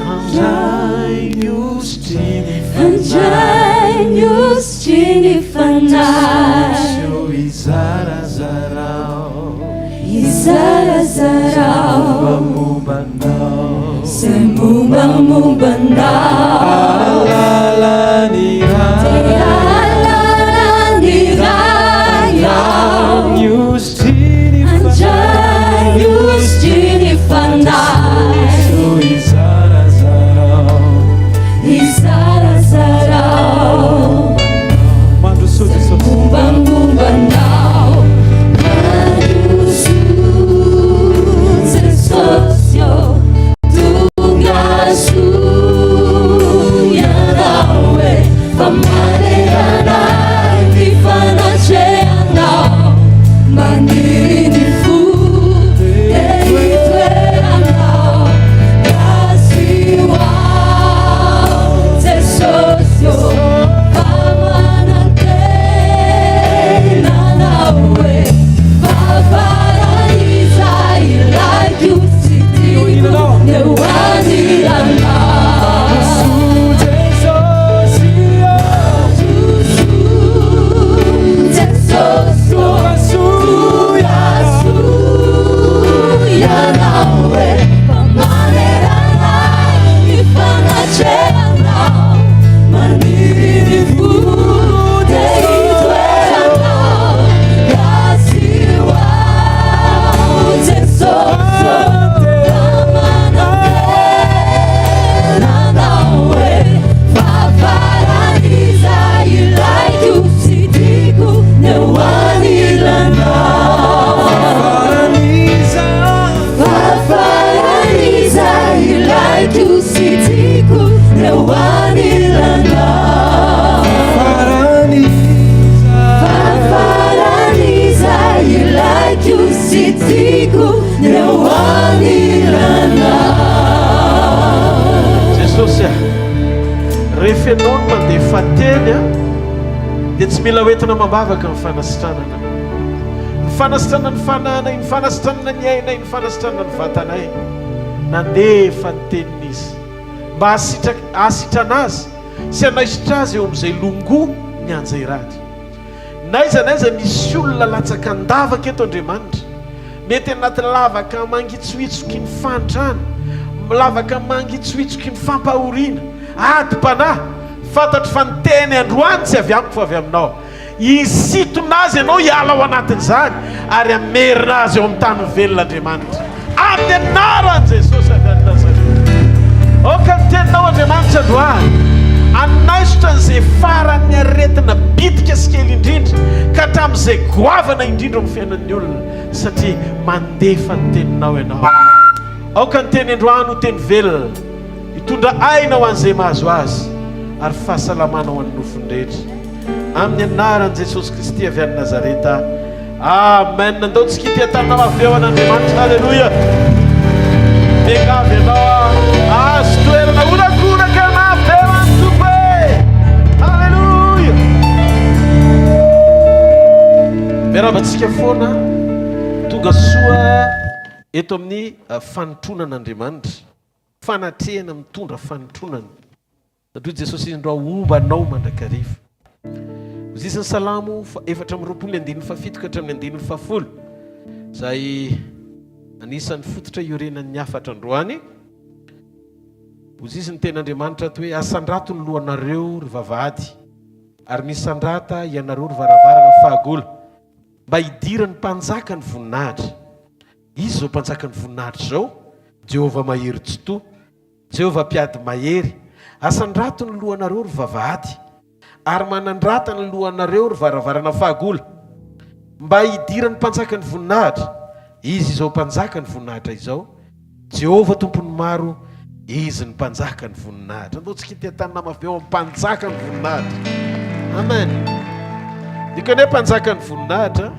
Handray ny hosotry ny Handray ny hosotry ny Fanahy. Jesosy ô izarazarao. Izarazarao. Mombamomba Anao. Izay mombamomba Anao. Hahalala ny Ray. Dia hahalala ny Ray aho. Ny hosotry ny Fanahy. Handray ny hosotry ny Fanahy. Jesosy ô izarazarao. Izarazarao. Mandrosoa Jesosy. Mombamomba Anao. Mandrosoa Jesosy ô. Tonga soa Ianao e. Fa maneranay ny fanatrehanao. Maniry ny fo te hitoeranao. Kasio aho Jesosy ô. Fa manantena Anao e. Fa faran'izay ilaiko sy tiako ny eo anilanao. Jesosy ô. Jesosy ô. Tonga soa Tonga soa Ianao e. Fa maneranay ny fanatrehanao. Maniry ny fo te hitoeranao. Kasio aho Jesosy ô. Fa manantena Anao e. Fa faran'izay ilaiko sy tiako ny eo anilanao. Fa faran'izay ilaiko sy tiako ny eo anilanao. Fa faran'izay ilaiko sy tiako ny eo anilanao. Jesosy a, rehefa ianao no mandefa teny a, dia tsy mila hoentina amam-bavaka ny fanasitranana. Ny fanasitranana ny fanahinay, ny fanasitranana ny ainay, ny fanasitranana ny vatanay. Nandefa ny teniny Izy mba hahasitrana azy sy hanaisotra azy eo amin'izay longoa ny anjeirady. N'aiza n'aiza misy olona latsaka an-davaka eto Andriamanitra, mety anaty lavaka mangitsohitsoky ny fahantrana, lavaka mangitsohitsoky ny fampahoriana, adim-panahy, fantatro fa ny teny androany tsy avy amiko fa avy aminao. Hisintona azy ianao hiala ao anatin'izany ary hamerina azy eo amin'ny tany velona Andriamanitra. Amin'ny anaran'i Jesosy avy any Nazareta. Aoka ny teninao Andriamanitra androany hanaisotra an'izay faran'ny aretina bitika sy kely indrindra ka hatramin'izay goavana indrindra ao amin'ny fiainan'ny olona satria mandefa ny teninao ianao. Aoka ny teny androany ho teny velona hitondra aina ho an'izay mahazo azy ary fahasalamana ho an'ny nofony rehetra. Amin'ny anaran'i Jesosy Kristy avy any Nazareta. Amen. Ndao tsika hitia-tanana mafy eo an'Andriamanitra. Haleloia. Miangavy ianao aho. Azo toerana horakoraka mafy eo an'ny Tompo e. Haleloia. Miarahaba antsika foana. Tonga soa eto amin'ny fanotronan'Andriamanitra. Fanatrehana mitondra fanotronana. Satria Jesosy indro homba anao mandrakariva. Hozizy ny Salamo 24 ny andininy fahafito ka hatramin'ny andininy fahafolo, izay anisan'ny fototra iorenan'ny hafatra androany. Hozizy ny tenin'Andriamanitra ato hoe, Asandrato ny lohanareo, ry vavahady, ary misandrata ianareo, ry varavarana fahagola, mba hidiran'ny mpanjaka ny voninahitra. Iza izao mpanjakan'ny voninahitra izao? Jehovah Mahery Tsitoha. Jehovah mpiady mahery, asandrato ny lohanareo ry vavahady, ary manandrata ny lohanareo ry varavarana fahagola. Mba hidiran'ny Mpanjakan'ny voninahitra. Izy izao Mpanjakan'ny voninahitra izao. Jehovah Tompon'ny maro, Izy ny Mpanjakan'ny voninahitra. Andao tsika hiteha-tanana mafy be ho amin'ny Mpanjakan'ny voninahitra. Amen. Dikany hoe Mpanjakan'ny voninahitra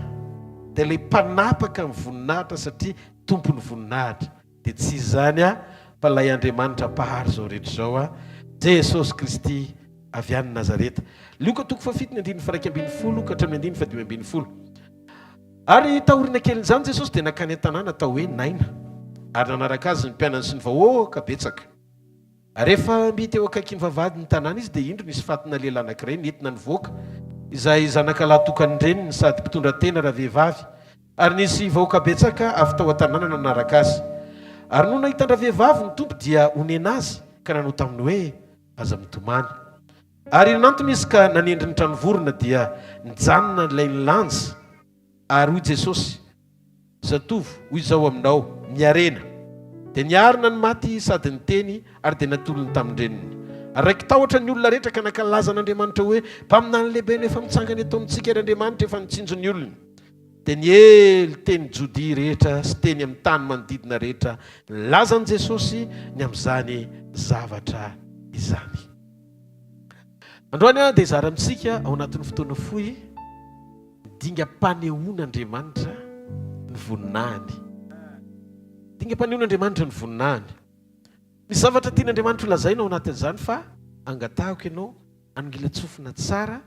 dia ilay mpanapaka ny voninahitra satria Tompon'ny voninahitra. Dia tsy iza izany fa ilay Andriamanitra Mpahary izao rehetra izao, Jesosy Kristy avy any Nazareta. Lioka toko fahafito ny andininy faha 11 ka hatramin'ny andininy faha 15. Ary taoriana kelin'izany Jesosy dia nankany an-tanàna atao hoe Naina, ary nanaraka azy ny mpianany sy ny vahoaka betsaka. Ary rehefa mby teo akaikin'ny vavahadin'ny tanàna izy, dia indro nisy fatina lehilahy anankiray nentina nivoaka, izay zanakalahy tokan'ny reniny sady mpitondra tena ravehivavy, ary nisy vahoaka betsaka avy tao an-tanàna nanaraka azy. Ary nony nahita an-dravehivavy ny Tompo dia onena azy ka nanao taminy hoe, Aza mitomany. Ary nanantona izy ka nanendry ny tranovorona, dia nijanona ilay nilanja. Ary hoy Jesosy, Zatovo, hoy Izaho aminao, miarena. Dia niarina ny maty sady niteny, ary dia natolony tamin-dreniny. Ary raiki-tahotra ny olona rehetra ka nankalaza an'Andriamanitra hoe, Mpaminany lehibe no efa mitsangana eto amintsika, ary Andriamanitra efa nitsinjo ny olony. Dia niely teny Jodia rehetra sy teny amin'ny tany manodidina rehetra nilaza an'i Jesosy ny amin'izany zavatra izany. Androany aho dia hizara amintsika ao anatin'ny fotoana fohy ny dingam-panehoan'Andriamanitra ny voninahiny. Dingam-panehoan'Andriamanitra ny voninahiny. Misy zavatra tian'Andriamanitra holazaina ao anatin'izany fa angatahako ianao hanongilan-tsofina tsara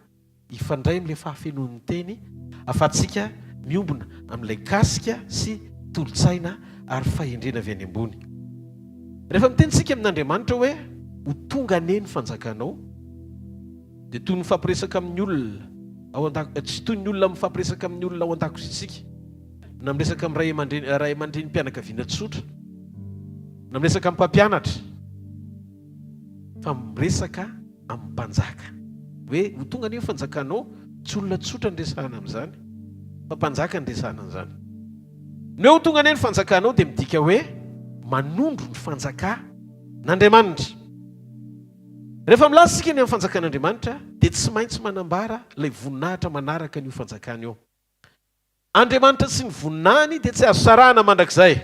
hifandray amin'ilay fahafenoan'ny teny ahafahantsika miombona amin'ilay kasika sy tolo-tsaina ary fahendrena avy any ambony. Rehefa miteny isika amin'Andriamanitra hoe ho tonga anie ny fanjakanao dia toy ny mifampiresaka amin'ny olona ao an-dak-, tsy toy ny olona mifampiresaka amin'ny olona ao an-dakozia isika, na miresaka amin'ny ray aman-dreny, ray aman-drenim-pianakaviana tsotra, na miresaka amin'ny mpampianatra, fa miresaka amin'ny mpanjaka. Hoe ho tonga anie ny fanjakanao, tsy olona tsotra no resahana amin'izany, fa mpanjaka no resahana an'izany. Ny hoe ho tonga anie ny fanjakanao dia midika hoe manondro ny fanjakan'Andriamanitra. Rehefa milaza isika ny amin'ny fanjakan'Andriamanitra dia tsy maintsy manambara ilay voninahitra manaraka an'io fanjakana io. Andriamanitra sy ny voninahiny dia tsy azo sarahana mandrakizay.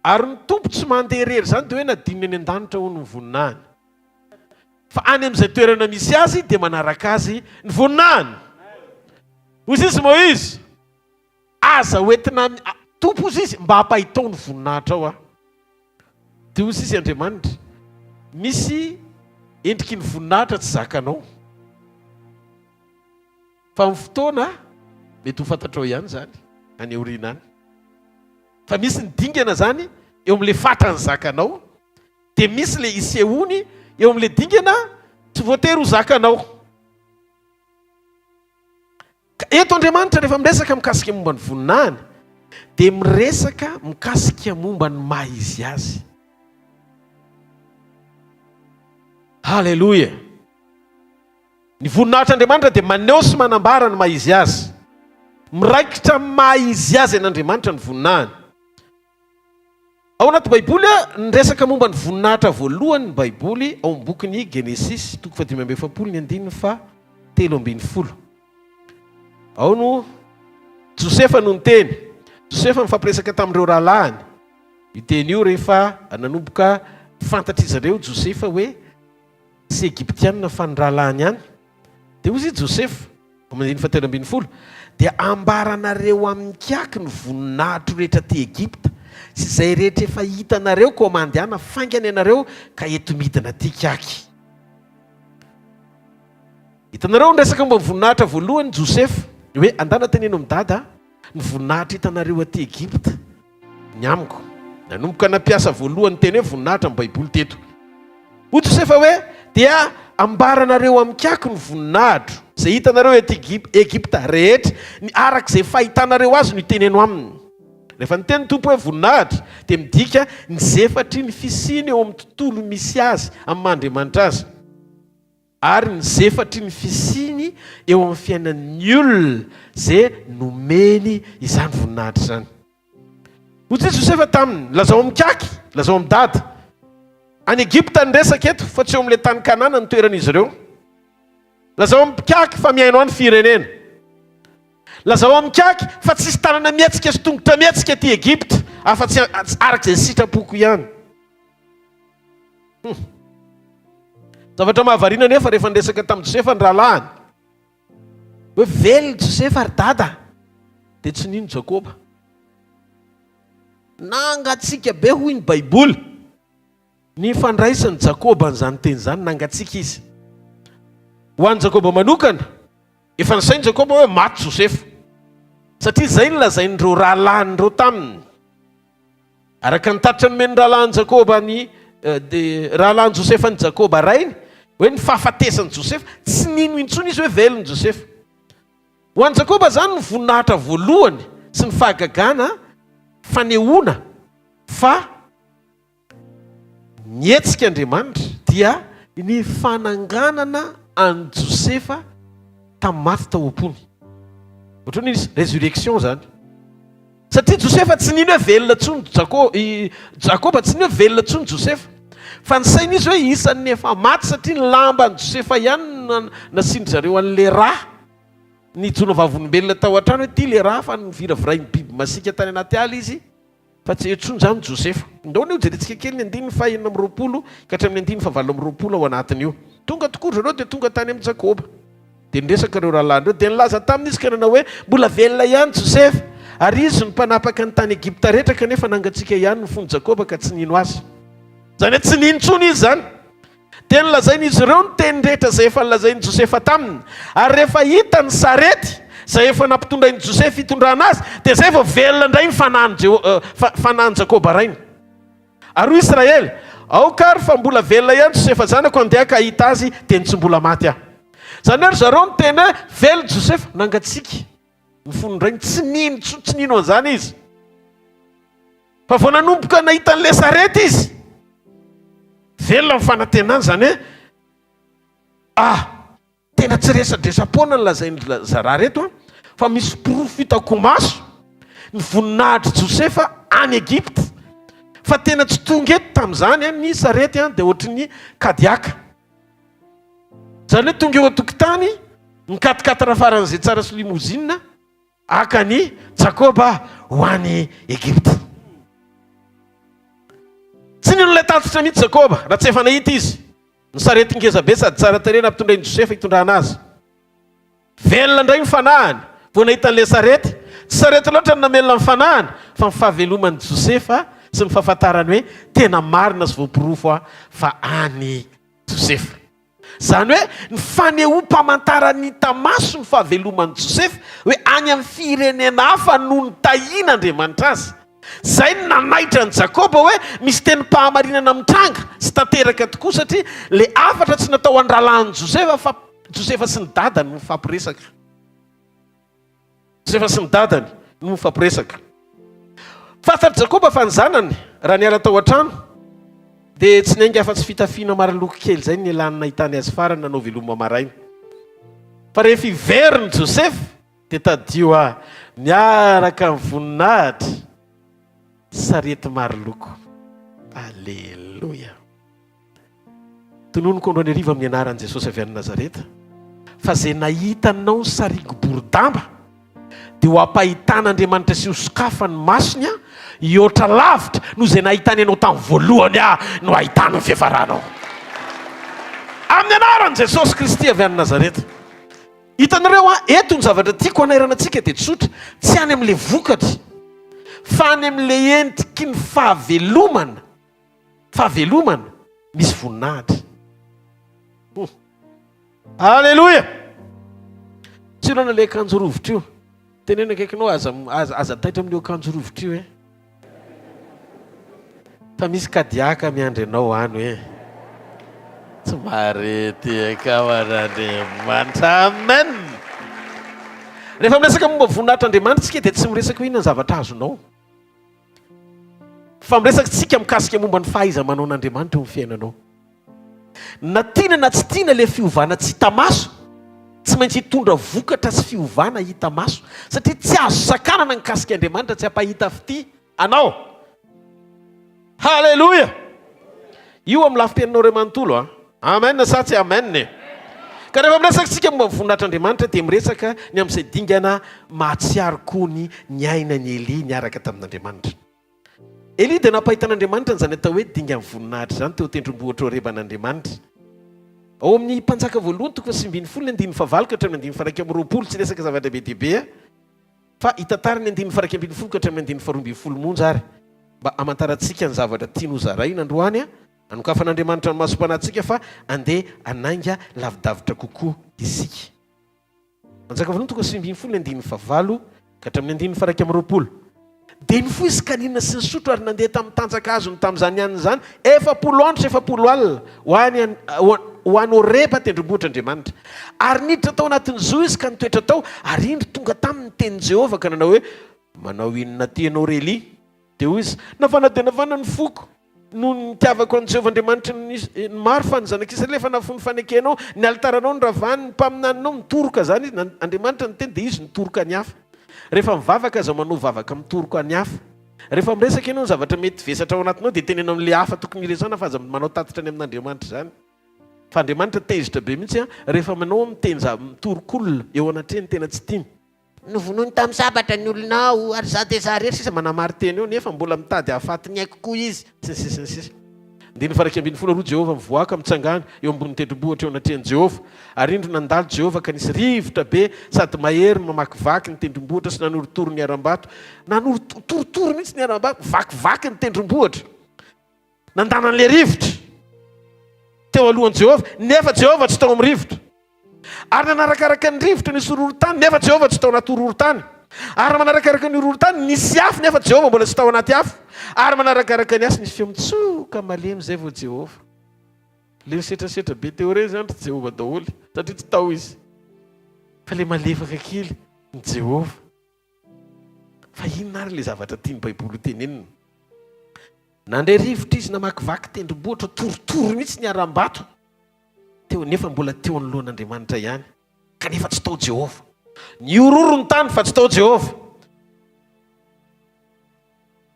Ary ny Tompo tsy mandeha irery izany dia hoe nadininy any an-danitra hono ny voninahiny. Fa any amin'izay toerana misy azy dia manaraka azy ny voninahiny. Hoy izy Moizy, aza hoentina amin'ny Tompo hozy izy mba hampahitao ny voninahitrao aho. Dia hoy izy Andriamanitra, misy endriky ny voninahitra tsy zakanao. Fa amin'ny fotoana, mety ho fantatrao ihany izany any aoriana any. Fa misy ny dingana izany eo amin'ilay fatran'ny zakanao, dia misy ilay isehoany eo amin'ilay dingana tsy voatery ho zakanao. Ka eto Andriamanitra rehefa miresaka mikasika momba ny voninahiny, dia miresaka mikasika momba ny maha izy azy. Haleloia! Ny voninahitr'Andriamanitra dia maneho sy manambara ny maha izy azy. Miraikitra amin'ny maha izy azy an'Andriamanitra ny voninahiny. Ao anaty Baiboly, niresaka momba ny voninahitra voalohany ny Baiboly ao amin'ny bokin'ny Genesisy, toko fahadimy amby efapolo ny andininy faha 13. Ao no Josefa no niteny. Josefa nifampiresaka tamin'ireo rahalahiny. Io teny io rehefa nanomboka fantatr'izy ireo Josefa hoe Tsy Egyptiana fa ny rahalahiny ihany. Dia hoy izy Josefa, amin'ny andininy fahatelo ambin'ny folo, Dia ambaranareo amin'ny kiaky ny voninahitro rehetra aty Egypta, sy izay rehetra efa hitanareo, koa mandehana faingana ianareo ka eto midina aty kiaky. Hitanareo ny resaka momba ny voninahitra voalohany Josefa, ny hoe andana teneno amin'i dada ny voninahitra hitanareo aty Egypta. Ny amiko. Nanomboka nampiasa voalohany ny teny hoe voninahitra ny Baiboly teto. Hoy Josefa hoe, Dia ambaranareo amikako ny voninahitro, izay hitanareo ety Egypta rehetra, ny araka izay fahitanareo azy no iteneno aminy. Rehefa niteny ny Tompo hoe voninahitra, dia midika ny zefatry ny fisiany eo amin'ny tontolo misy azy, amin'ny maha Andriamanitra azy. Ary ny zefatry ny fisiany eo amin'ny fiainan'ny olona ze nomeny izany voninahitra izany. Hoy Josefa taminy, Lazao amin'i Kaky, lazao amin'i Dada. Any Egypta ny resaka eto, fa tsy eo amin'ilay tany Kanana ny toeran'izy ireo. Lazao amin'i Mpikaky fa mihaino ahy ny firenena. Lazao amin'ikaky fa tsisy tanana mihetsika sy tongotra mihetsika aty Egypta afa-tsy araka izay sitrapoko ihany. Hum. Zavatra mahavariana anefa rehefa niresaka tamin'i Josefa ny rahalahiny hoe velona Josefa ry dada dia tsy nino Jakoba. Nangatsiaka be hoy ny Baiboly. Ny fandraisan'i Jakoba an'izany teny izany, nangatsiaka izy. Ho an'i Jakoba manokana, efa nisain'i Jakoba hoe maty Josefa, satria izay no lazain'ireo rahalahiny ireo taminy. Araka ny tatitra nomen'ny rahalahin'i Jakoba an'i rahalahin'i Josefa an'i Jakoba rainy, hoe ny fahafatesan'i Josefa, tsy nino intsony izy hoe velona Josefa. Ho an'i Jakoba izany ny voninahitra voalohany sy ny fahagagana fanehoana fa Nihetsika Andriamanitra dia ny fananganana an'i Josefa tamin'ny maty tao am-pony. Ohatran'ny hoe nisy résurrection izany. Satria Josefa tsy nino hoe velona intsony Jako, i Jakoba tsy nino hoe velona intsony Josefa. Fa nisaina izy hoe isan'ny efa maty satria ny lamban'i Josefa ihany no nasian-dry zareo an'ilay rà. Nijoro vavolombelona tao an-trano hoe ity ilay rà fa noviravirain'ny biby masiaka tany anaty ala izy. Fa tsy eo intsony izany Josefa. Ndao anie hojerentsika kely ny andininy faha 26 ka hatramin'ny andininy faha 28 ao anatin'io. Tonga tokoa ry zareo dia tonga tany amin'i Jakoba. Dia niresaka ireo rahalahiny ireo. Dia nilaza taminy izy ka nanao hoe, Mbola velona ihany Josefa, ary izy no mpanapaka ny tany Egypta rehetra, kanefa nangatsiaka ihany ny fon'i Jakoba ka tsy nino azy. Izany hoe tsy nino intsony izy izany. Dia nolazain'izy ireo ny teny rehetra izay efa nolazain'i Josefa taminy. Ary rehefa hita ny sarety izay efa nampitondrain'i Josefa hitondrana azy, dia izay vao velona indray ny fanahin'i Jakoba rainy. Ary hoy Israely, Aoka ary fa mbola velona ihany Josefa zanako, andeha ka hahita azy, dia ny tsy mbola maty aho. Izany hoe ry zareo niteny hoe, Velona Josefa, nangatsiaka ny fon'ny rainy, tsy nino, tsy nino an'izany izy. Fa vao nanomboka nahita an'ilay sarety izy, velona ny fanantenana, izany hoe ah, tena tsy resadresa-poana ny lazain'i zaraha reto an, fa misy porofo hitako maso ny voninahitr'i Josefa any Egypta, fa tena tsy tonga eto tamin'izany an, ny sarety an dia ohatry ny kadiaka, izany hoe tonga eo an-tokotany ny quat-quatre faran'izay tsara sy limousine, Haka an'i Jakoba ho any Egypta. Tsy nino ilay tatitra mihitsy Jakoba, raha tsy efa nahita izy ny sarety ngeza be sady tsara tarehy nampitondrain'i Josefa hitondrana azy. Velona indray ny fanahiny vao nahita an'ilay sarety. Tsy sarety loatra no namelona ny fanahiny, fa ny fahaveloman'i Josefa sy ny fahafantarany hoe tena marina sy voaporofo fa any Josefa. Izany hoe ny fanehoam-pamantaran'ny hita maso ny fahaveloman'i Josefa, hoe any amin'ny firenena hafa no nitahian'Andriamanitra azy. Izay no nanaitra an'i Jakoba hoe misy tenim-pahamarinana mitranga sy tanteraka tokoa satria ilay hafatra tsy natao ho an'ny rahalahin'i Josefa fa Josefa sy ny dadany no nifampiresaka. Josefa sy ny dadany no mifampiresaka. Fantatr'i Jakoba fa ny zanany, raha niala tao an-trano, dia tsy niainga afa-tsy fitafiana maroloko kely izay no nialany nahitany azy farany nanao veloma maraina. Fa rehefa hiverina Josefa, dia tadidio aho miaraka amin'ny voninahitra sy sarety maroloko. Aleloia! Tononiko androany hariva amin'ny anaran'i Jesosy avy any Nazareta fa izay nahita anao nisarigo boridamba dia ho ampahitan'Andriamanitra sy ho sokafany ny masony hihoatra lavitra noho izay nahitany anao tamin'ny voalohany no hahitany ny fiafaranao. Amin'ny anaran'i Jesosy Kristy avy any Nazareta. Hitanareo an, eto ny zavatra tiako hanairana antsika dia tsotra, tsy any amin'ilay vokatra fa any amin'ilay endriky ny fahavelomana. Fahavelomana misy voninahitra. Oh. Aleloia! Tsy olana ilay akanjo rovitra io. Teneno akaikinao aza aza aza taitra amin'io akanjo rovitra io eh. Fa misy kadiaka miandry anao any hoe. Tsy mahare tehaka ho an'Andriamanitra. Amen! Rehefa miresaka momba voninahitr'Andriamanitra isika dia tsy miresaka hoe inona ny zavatra azonao. Fa miresaka tsika mikasika momba ny fahaiza-manaon'Andriamanitra eo amin'ny fiainanao. Na tiana na tsy tiana ilay fiovana tsy hita maso, tsy maintsy hitondra vokatra sy fiovana hita maso, satria tsy azo sakanana ny kasik'Andriamanitra tsy hampahita fitia anao. Haleloia! Io amin'ny lafim-piainanao iray manontolo an. Amen sa tsy amen e? Ka rehefa miresaka isika momba ny voninahitr'Andriamanitra dia miresaka ny amin'izay dingana mahatsiaro koa ny niainan'i Elia niaraka tamin'Andriamanitra. Elia dia nampahitan'Andriamanitra an'izany atao hoe dingan'ny voninahitra izany teo an-tendrombohitra Horeban'Andriamanitra. Ao amin'ny Mpanjaka voalohany toko faha-19 ny andininy fahavalo ka hatramin'ny andininy faha-21, tsy resaka zavatra be dia be aho fa hitantara ny andininy faha-11 ka hatramin'ny andininy faha-12 monja ary mba hamantarantsika ny zavatra tiany hozaraina androany Anokafan'Andriamanitra ny masom-panahintsika fa andeha hanainga lavidavitra kokoa isika. Manjaka voalohany toko 19 ny andininy fahavalo ka hatramin'ny andininy faha-21. Dia nifoha izy ka nihinana sy nisotro ary nandeha tamin'ny tanjaka azony tamin'izany hanina izany 40 andro sy 40 alina ho any ho any Horeba tendrombohitr'Andriamanitra. Ary niditra tao anatin'ny zohy izy ka nitoetra tao, ary indro tonga taminy ny tenin'i Jehovah ka nanao hoe, Manao inona aty ianao, ry Elia? Dia hoy izy, Nafana dia nafana ny foko, noho ny nitiavako an'i Jehovah Andriamanitry ny maro, fa ny zanak'Israely efa nahafoy ny fanekenao, ny alitaranao noravany, ny mpaminaninao nitoroka izany izy, Andriamanitra niteny dia izy nitoroka ny hafa. Rehefa mivavaka aza manao vavaka mitoroka ny hafa. Rehefa miresaka ianao ny zavatra mety vesatra ao anatinao dia teneno amin'ilay hafa tokony hiresahana fa aza manao tatitra any amin'Andriamanitra izany. Fa Andriamanitra tezitra be mihitsy rehefa manao miteny mitoroka olona eo anatrehany tena tsy tiany. Novonoiny tamin'ny sabatra ny olonao, ary izaho dia izaho irery sisa manamari-tena eo, nefa mbola mitady hahafaty ny aiko koa izy, sy ny sisa sy ny sisa. Andininy faha-11 Roa Jehovah mivoaka mitsangana eo ambonin'ny tendrombohitra eo anatrehan'i Jehovah. Ary indro nandalo Jehovah ka nisy rivotra be sady mahery mamakivaky ny tendrombohitra sy nanorotoro ny harambato. Nanorotoro mihitsy ny harambato, vakivaky ny tendrombohitra. Nandana an'ilay rivotra teo alohan'i Jehovah, nefa Jehovah tsy tao amin'ny rivotra. Ary nanarakaraka ny rivotra nisy horohorontany, nefa Jehovah tsy tao anaty horohorontany. Ary manarakaraka ny horohorontany nisy afo, nefa Jehovah mbola tsy tao anaty afo. Ary manarakaraka ny afo nisy feo mitsoka malemy, izay vao Jehovah. Ilay nisetrasetra be teo ireny izany ry Jehovah daholo, satria tsy tao izy. Fa ilay malefaka kely ny Jehovah. Fa inona ary ilay zavatra tian'ny Baiboly hotenenina? Nandre rivotra izy namakivaky tendrombohitra torotoro mihitsy ny harambato teo nefa mbola teo anoloan'Andriamanitra ihany, kanefa tsy tao Jehovah. Nihorohoro ny tany fa tsy tao Jehovah.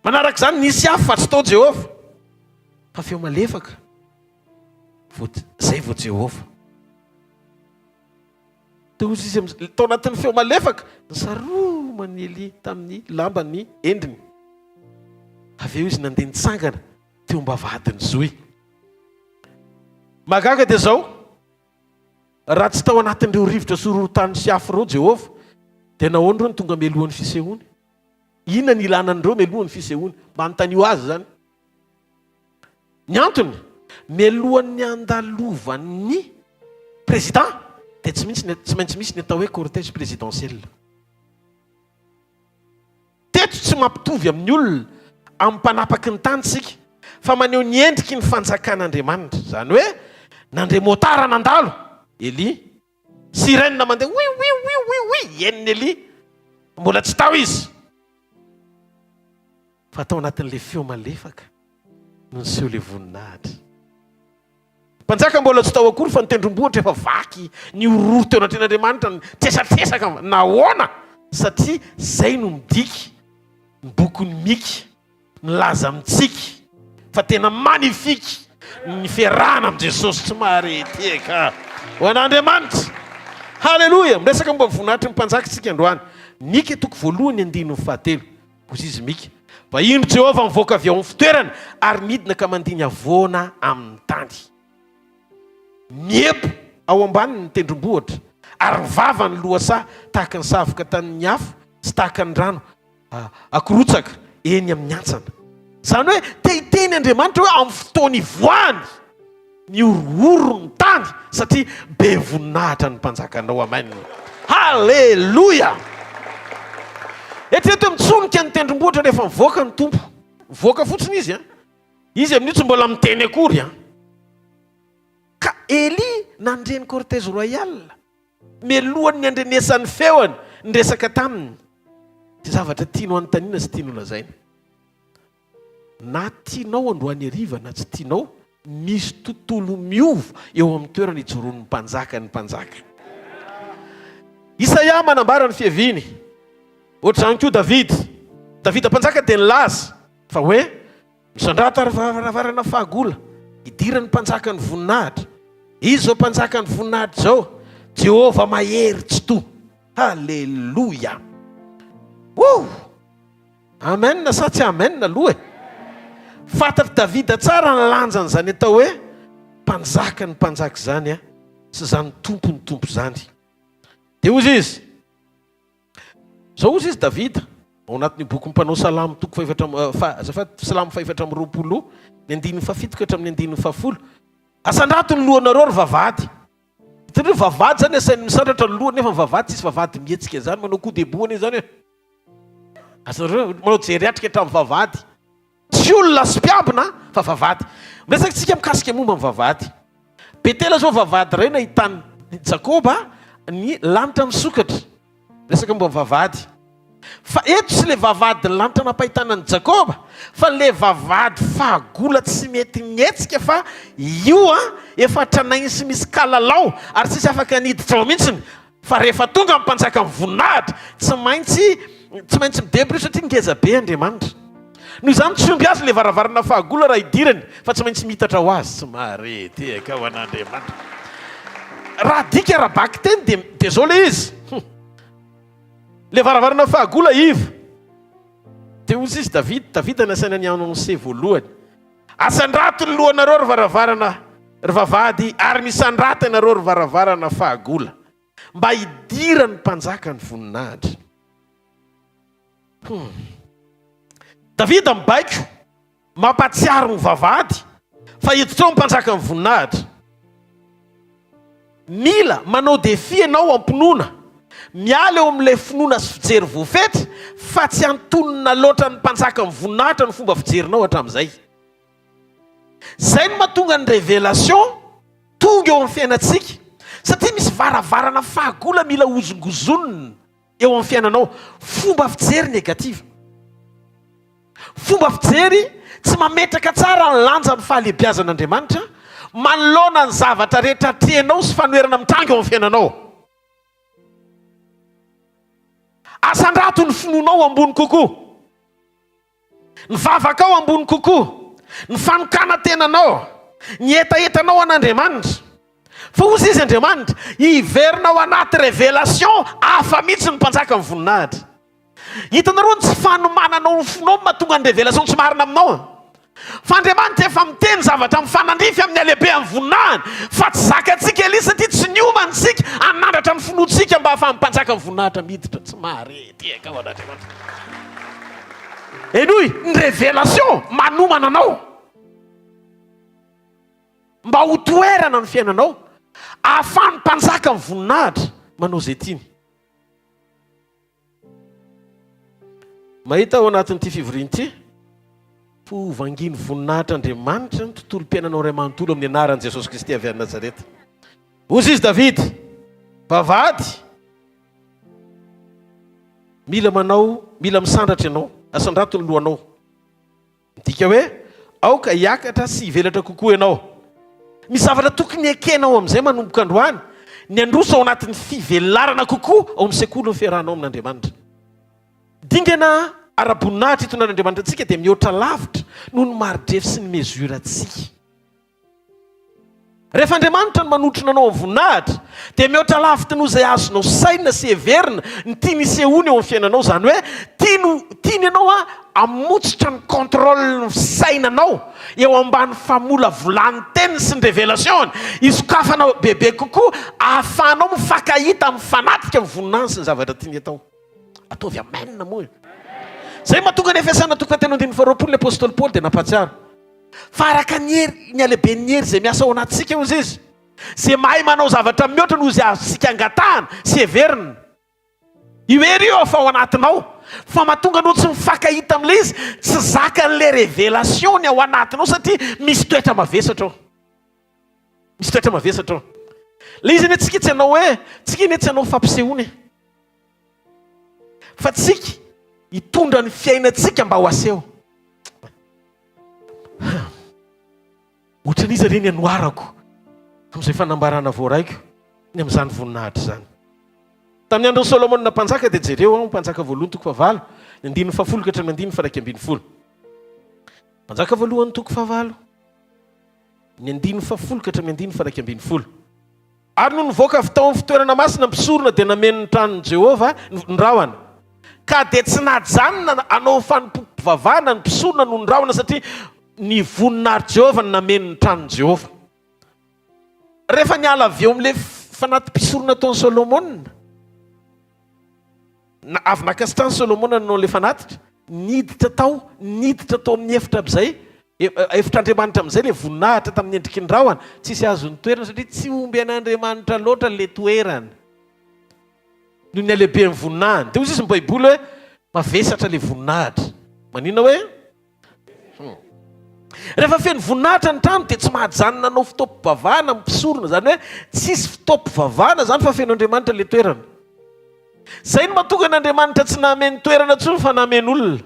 Manaraka izany nisy afo fa tsy tao Jehovah. Fa feo malefaka vao izay vao Jehovah. Dia hoy izy amin', tao anatin'ny feo malefaka, nisaroman'i Elia tamin'ny lamba ny endriny. Avy eo izy nandeha nitsangana teo am-bavahadin'ny zohy. Mahagaga dia izao, raha tsy tao anatin'ireo rivotra sy horohorontany sy afo ireo Jehovah, dia nahoana ireo no tonga mialohan'ny fisehoany? Inona ny ilana an'ireo mialohan'ny fisehoany? Mba anontanio azy izany. Ny antony, mialohan'ny handalovan'ny président dia tsy misy ny tsy maintsy misy ny atao hoe cortège présidentiel. Teto tsy mampitovy amin'ny olona amin'ny mpanapaky ny tany isika fa maneho ny endriky ny fanjakan'Andriamanitra. Izany hoe nandre motard nandalo Elia, sirène mandeha oui oui oui oui oui henon'i Elia, mbola tsy tao izy. Fa tao anatin'ilay feo malefaka no niseho ilay voninahitra. Mpanjaka mbola tsy tao akory fa ny tendrombohitra efa vaky nihorohoro teo anatrehan'Andriamanitra, nitresatresaka. Nahoana? Satria izay no midika ny bokin'i Mika milaza amintsika fa tena magnifique ny fiarahana amin'i Jesosy tsy mahare tehaka ho an'Andriamanitra. Haleloia! Miresaka momba ny voninahitry ny mpanjaka isika androany. Mika toko voalohany andininy fahatelo. Hoy izy Mika, Fa indro Jehovah mivoaka avy ao amin'ny fitoerany ary midina ka mandia ny havoana amin'ny tany. Miempo ao ambaniny ny tendrombohitra, ary mivava ny lohasaha tahaka ny savoka tanin'ny afo sy tahaka ny rano akorotsaka eny amin'ny hantsana. Izany hoe te hiteny Andriamanitra hoe amin'ny fotoana ivoahany, Mihorohoro ny tany satria be voninahitra ny mpanjakanao amen haleloia Eritrereto hoe mitsonika ny tendrombohitra rehefa mivoaka ny Tompo mivoaka fotsiny izy an izy amin'io tsy mbola miteny akory an ka Elia nandre ny cortège royal mialohan'ny handrenesan'ny feony niresaka taminy ty zavatra tiany hanontaniana sy tiany holazaina Na tianao androany hariva na tsy tianao, misy tontolo miova eo amin'ny toerana ijoroan'ny Mpanjaka ny mpanjaka. Isaia manambara ny fiaviany. Ohatr'izany koa Davida. Davida mpanjaka dia nilaza fa hoe, Misandrata ry varavarana fahagola, hidiran'ny Mpanjakan'ny voninahitra. Izy izao Mpanjakan'ny voninahitra izao. Jehovah mahery tsitoha. Haleloia! Wouh! Amen sa tsy amen aloha e? Fantatr'i Davida tsara ny lanjan'izany atao hoe mpanjaka ny mpanjaka izany a, sy izany tompo ny tompo izany. Dia hozy izy, izao hozy izy Davida, ao anatin'io bokin'ny mpanao salamo toko fahefatra amby, fa, azafady, salamo fahefatra 24, ny andininy fahafito ka hatramin'ny andininy fahafolo. Asandrato ny lohanareo ry vavahady. Hitanareo vavahady izany asainy misandratra ny lohany nefa ny vavahady tsisy vavahady mihetsika izany, manao coup de bout anie izany e. Azonareo manao jery atrika hatramin'ny vavahady. Tsy olona sy mpiambina fa vavahady. Miresaka tsika mikasika momba ny vavahady. Betela zao vavahady iray nahitan'i Jakoba ny lanitra misokatra. Miresaka momba ny vavahady. Fa eto tsy le vavahadin'ny lanitra nampahitana an'i Jakoba fa le vavahady fahagola tsy mety mihetsika fa io an efa tranainy sy misy kalalao ary tsisy afaka niditra ao mihitsiny. Fa rehefa tonga ny mpanjakan'ny voninahitra, tsy maintsy tsy maintsy midebra io satria ngeza be Andriamanitra. Noho izany tsy omby azy ilay varavarana fahagola raha idirany fa tsy maintsy miitatra ho azy. Tsy mahare tehaka ho an'Andriamanitra. Raha adika ara-bakiteny dia dia izao ilay izy. Hum. Ilay varavarana fahagola iva. Dia hoy izy Davida, Davida nasaina ni-annoncer voalohany. Asandrato ny lohanareo ry varavarana, ry vavahady, ary misandrata ianareo ry varavarana fahagola, mba hidiran'ny mpanjaka ny voninahitra. Hmm. Davida mibaiko, mampatsiaro ny vavahady fa hiditra ao ny mpanjaka ny voninahitra. Mila manao défi ianao am-pinoana, miala eo amin'ilay finoana sy fijery voafetra fa tsy antonona loatra ny mpanjakan'ny voninahitra ny fomba fijerinao hatramin'izay. Izay no mahatonga ny révélation tonga eo amin'ny fiainantsika satria misy varavarana fahagola mila hozongozonina eo amin'ny fiainanao, fomba fijery négative. Fomba fijery tsy mametraka tsara ny lanjan'ny fahalehibiazan'Andriamanitra manoloana ny zavatra rehetra atrehinao sy fanoherana mitranga eo amin'ny fiainanao. Asandrato ny finoanao ambony kokoa, ny vavakao ambony kokoa, ny fanokanan-tenanao, ny hetahetanao an'Andriamanitra. Fa hozy izy Andriamanitra, hiverina ao anaty révélation hafa mihitsy ny mpanjakan'ny voninahitra. Hitanareo ny tsy fanomananao ny fonao no mahatonga ny révélation tsy marina aminao. Fa Andriamanitra efa miteny zavatra mifanandrify amin'ny halehibehan'ny voninahiny fa tsy zakantsika Elia satria tsy niomana isika hanandratra ny finoantsika mba hahafahan'ny mpanjakan'ny voninahitra miditra. Tsy mahare tehaka ao an'Andriamanitra. Henoy, ny révélation manomana anao mba ho toerana ny fiainanao ahafahan'ny mpanjakan'ny voninahitra manao izay tiany. Mahita ao anatin'ity fivoriana ity fa ho vangian'ny voninahitr'Andriamanitra ny tontolom-piainanao iray manontolo amin'ny anaran'i Jesosy Kristy avy any Nazareta. Hozy izy David, vavahady, mila manao, mila misandratra ianao, asandrato ny lohanao. Midika hoe aoka hiakatra sy hivelatra kokoa ianao. Misy zavatra tokony hekenao amin'izay manomboka androany, ny handroso ao anatin'ny fivelarana kokoa ao amin'ny sekoly ny fiarahanao amin'Andriamanitra. Dingana ara-boninahitra itondran'Andriamanitra antsika dia mihoatra lavitra noho ny mari-drefy sy ny mesure-ntsika. Rehefa Andriamanitra no manotrona anao amin'ny voninahitra, dia mihoatra lavitra noho izay azonao sainina sy heverina ny tiany hisehoany eo amin'ny fiainanao. Izany hoe, tiany, tiany ianao hamotsitra ny contrôle ny fisainanao eo ambany famolavolan'ny teniny sy ny révélation-ny, hisokafana bebe kokoa ahafahanao mifankahita mifanatrika amin'ny voninahiny sy ny zavatra tiany atao. Ataovy amen moa e! Izay mahatonga ny Efesiana toko fahatelo andininy faharoapolo ny apostoly Paoly dia nampahatsiaro. Fa araka ny hery, ny halehiben'ny hery izay miasa ao anatintsika, hozy izy, izay mahay manao zavatra mihoatra noho izay azontsika angatahana sy heverina. Io hery io efa ao anatinao, fa mahatonga anao tsy mifankahita amin'ilay izy, tsy zakan'ilay révélation ny ao anatinao satria misy toetra mavesatra ao. Misy toetra mavesatra ao. Ilay izy anie tsika tsy hanao hoe, tsika anie tsy hanao fampisehoana e. Fa tsika hitondra ny fiainantsika mba ho aseho. Ohatran'iza re ny anoharako amin'izay fanambarana voaraiko ny amin'izany voninahitra izany? Tamin'ny andron'i Solomona mpanjaka dia jereo aho, Mpanjaka voalohany toko fahavalo, ny andininy fahafolo ka hatramin'ny andininy faha-11. Mpanjaka voalohany toko fahavalo, ny andininy fahafolo ka hatramin'ny andininy faha-11. Ary nony nivoaka avy tao amin'ny fitoerana masina ny mpisorona dia nameno ny tranon'i Jehovah ny rahona. Ka dia tsy najanona hanao fanompoam-pivavahana ny mpisorona noho ny rahona, satria ny voninahitr'i Jehovah no nameno ny tranon'i Jehovah. Rehefa niala avy eo amin'ilay fanati-pisorona nataon'i Solomona, na avy nankasitrahan'i Solomona nanao ilay fanatitra, niditra tao, niditra tao amin'ny efitra amin'izay, efitr'Andriamanitra amin'izay ilay voninahitra tamin'ny endriky ny rahona, tsisy azo nitoerana satria tsy omby an'Andriamanitra loatra ilay toerana. Noho ny halehiben'ny voninahiny. Dia hoy izy ny Baiboly hoe mavesatra ilay voninahitra. Maninona hoe? Hmm. Rehefa feno voninahitra ny trano dia tsy mahajanona hanao fotoam-pivavahana ny mpisorona, izany hoe tsisy fotoam-pivavahana izany fa feno Andriamanitra ilay toerana. Izay no mahatonga an'Andriamanitra tsy nameno toerana intsony fa nameno olona.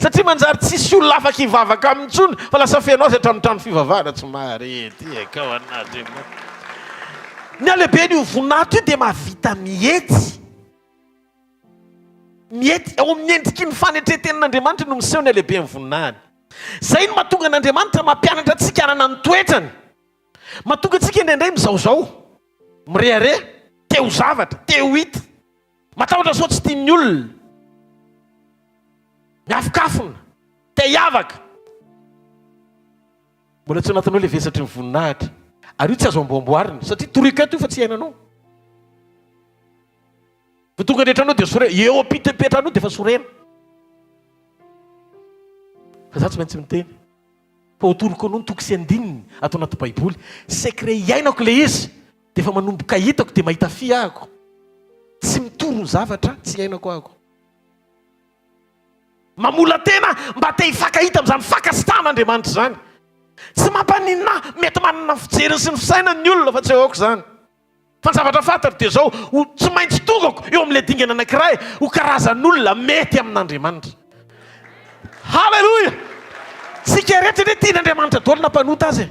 Satria manjary tsisy olona afaka hivavaka aminy intsony fa lasa feno azy hatramin'ny trano fivavahana tsy mahare ety akao an'Andriamanitra. Ny halehiben'io voninahitra io dia mahavita mihetsy. Mety ao amin'ny endriky ny fanetren-tenin'Andriamanitra no miseho ny halehiben'ny voninahiny. Izay no mahatonga an'Andriamanitra mampianatra antsika hanana ny toetrany. Mahatonga antsika indraindray mizaozao, mirehareha, te ho zavatra, te ho hita, matahotra sao tsy tian'ny olona, miafokafona, te hiavaka. Mbola tsy ao anatinao ilay vesatry ny voninahitra. Ary io tsy azo amboamboarina, satria toriko eto io fa tsy iainanao. Vao tonga any an-trano dia sorena. Eo am-pitepetrano eo dia efa sorena. Fa za tsy maintsy miteny. Fa hotoriko anao ny toko sy andininy ato anaty Baiboly. Secret iainako ilay izy. Dia efa manomboka hitako dia mahita fy ahako. Tsy mitory ny zavatra tsy iainako ahako. Mamola-tena mba te hifankahita amin'izany fankasitrahan'Andriamanitra izany. Tsy mampaninona ahy, mety manana ny fijeriny sy ny fisainany ny olona fa tsy ahoako izany. Fa ny zavatra fantatro dia izao, ho tsy maintsy tongako eo amin'ilay dingana anankiray ho karazan'olona mety amin'Andriamanitra. Haleloia! Tsika rehetra anie tian'Andriamanitra daholo na mpanota aza e.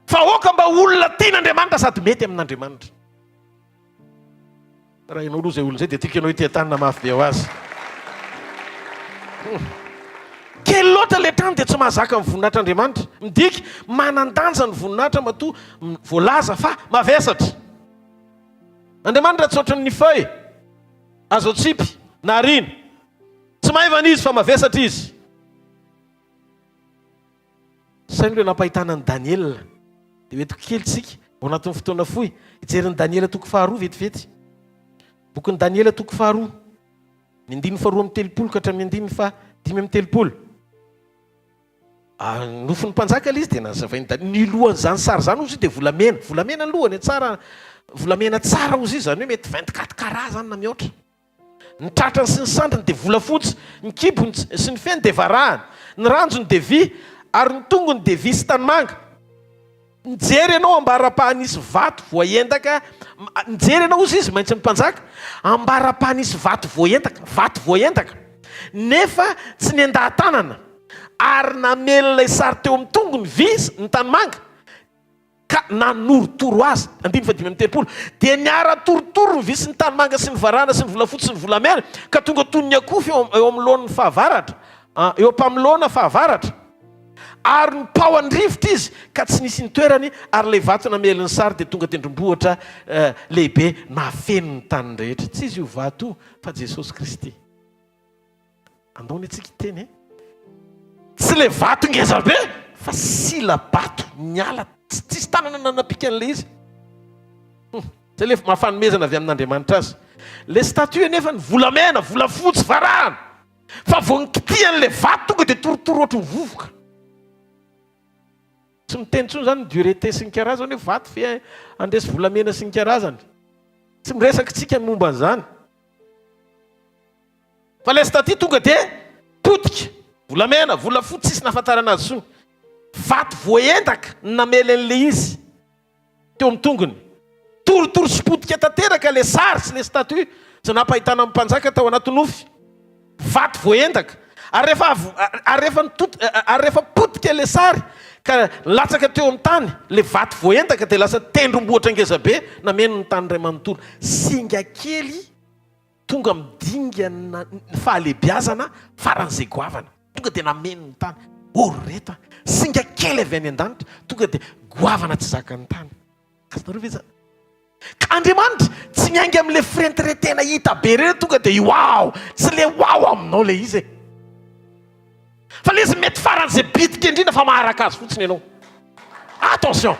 Fa aoka mba ho olona tian'Andriamanitra sady mety amin'Andriamanitra. Raha ianao aloha izay olona izay dia tiako ianao hiteha-tanana mafy be ho azy. Hmm. Kely loatra ilay trano dia tsy mahazaka ny voninahitr'Andriamanitra. Midika, manan-danja ny voninahitra matoa voalaza fa mavesatra. Andriamanitra tsy ohatran'ny feuille azo atsipy na ariana. Tsy maivana izy fa mavesatra izy. Saino ilay nampahitana an'i Daniela. Dia ho entiko kely tsika, ao anatin'ny fotoana fohy, hijery ny Daniela toko faharoa vetivety. Bokin'i Daniela toko faharoa, ny andininy faharoa amby 30 ka hatramin'ny andininy faha 35. Ah, nofin'ny mpanjaka ilay izy dia nazavain'i Daniela. Ny lohan'izany sary izany hozy dia volamena. Volamena ny lohany, tsara, volamena tsara hozy izy, izany hoe mety 24 carats izany na mihoatra. Ny tratrany sy ny sandriny dia volafotsy, ny kibony sy ny feny dia varahana, ny ranjony dia vy, ary ny tongony dia vy sy tanimanga. Nijery ianao ambara-paha-nisy vato voaendaka, nijery ianao, hozy izy, maintsin'ny mpanjaka, ambara-paha-nisy vato voaendaka, vato voaendaka, nefa tsy nendaha-tanana, ary namely ilay sary teo amin'ny tongony vy ny tanimanga. Ka nanorotoro azy. Andininy faha-35, Dia niara-torotoro ny vy sy ny tanimanga sy ny varahana sy ny volafotsy sy ny volamena, ka tonga toy ny akofy eo eo anoloan'ny fahavaratra, eo am-pamoloana fahavaratra. Ary nopaohan-drivotra izy, ka tsy nisy nitoerany, ary ilay vato namely ny sary dia tonga tendrombohitra lehibe nahafeno ny tany rehetra. Tsy izy io vato io, fa Jesosy Kristy. Andao anie tsika hiteny e. Tsy le vato ngeza be fa sila-bato niala tsy tsisy tanana nanapika an'ilay izy. Hum, zay le maha fanomezana avy amin'Andriamanitra azy. Le statue anefa ny volamena, volafotsy, varahana. Fa vao nikitihan'ilay vato tonga dia torotoro ohatry ny vovoka. Tsy miteny intsony zany ny dureté sy ny karazany hoe vato ve handresy volamena sy ny karazany. Tsy miresaka tsika ny momba an'izany. Fa ilay statue tonga dia potika, volamena, volafotsy, tsisy nahafantarana azy intsony. Vato voaendaka no namely an'ilay izy teo amin'ny tongony. Torotoro sy potika tanteraka ilay sary sy ilay statue izay nampahitana ny mpanjaka tao anaty nofy. Vato voaendaka. Ary rehefa avy, ary rehefa nitot, ary rehefa potika ilay sary ka nilatsaka teo amin'ny tany ilay vato voaendaka dia lasa tendrombohitra ngezabe nameno ny tany iray manontolo. Singa kely. Tonga amin'ny dingana ny fahalehibiazana faran'izay goavana. Tonga dia nameno ny tany. Oh ry reto a! Singa kely avy any an-danitra, tonga dia. goavana tsy zakan'ny tany. Azonareo ve izany? Ka Andriamanitra tsy miainga amin'ilay firentiretena hita be ireny tonga dia wow! Tsy ilay wow aminao ilay izy e! Fa ilay izy mety faran'izay bitika indrindra fa maharaka azy fotsiny ianao. Attention!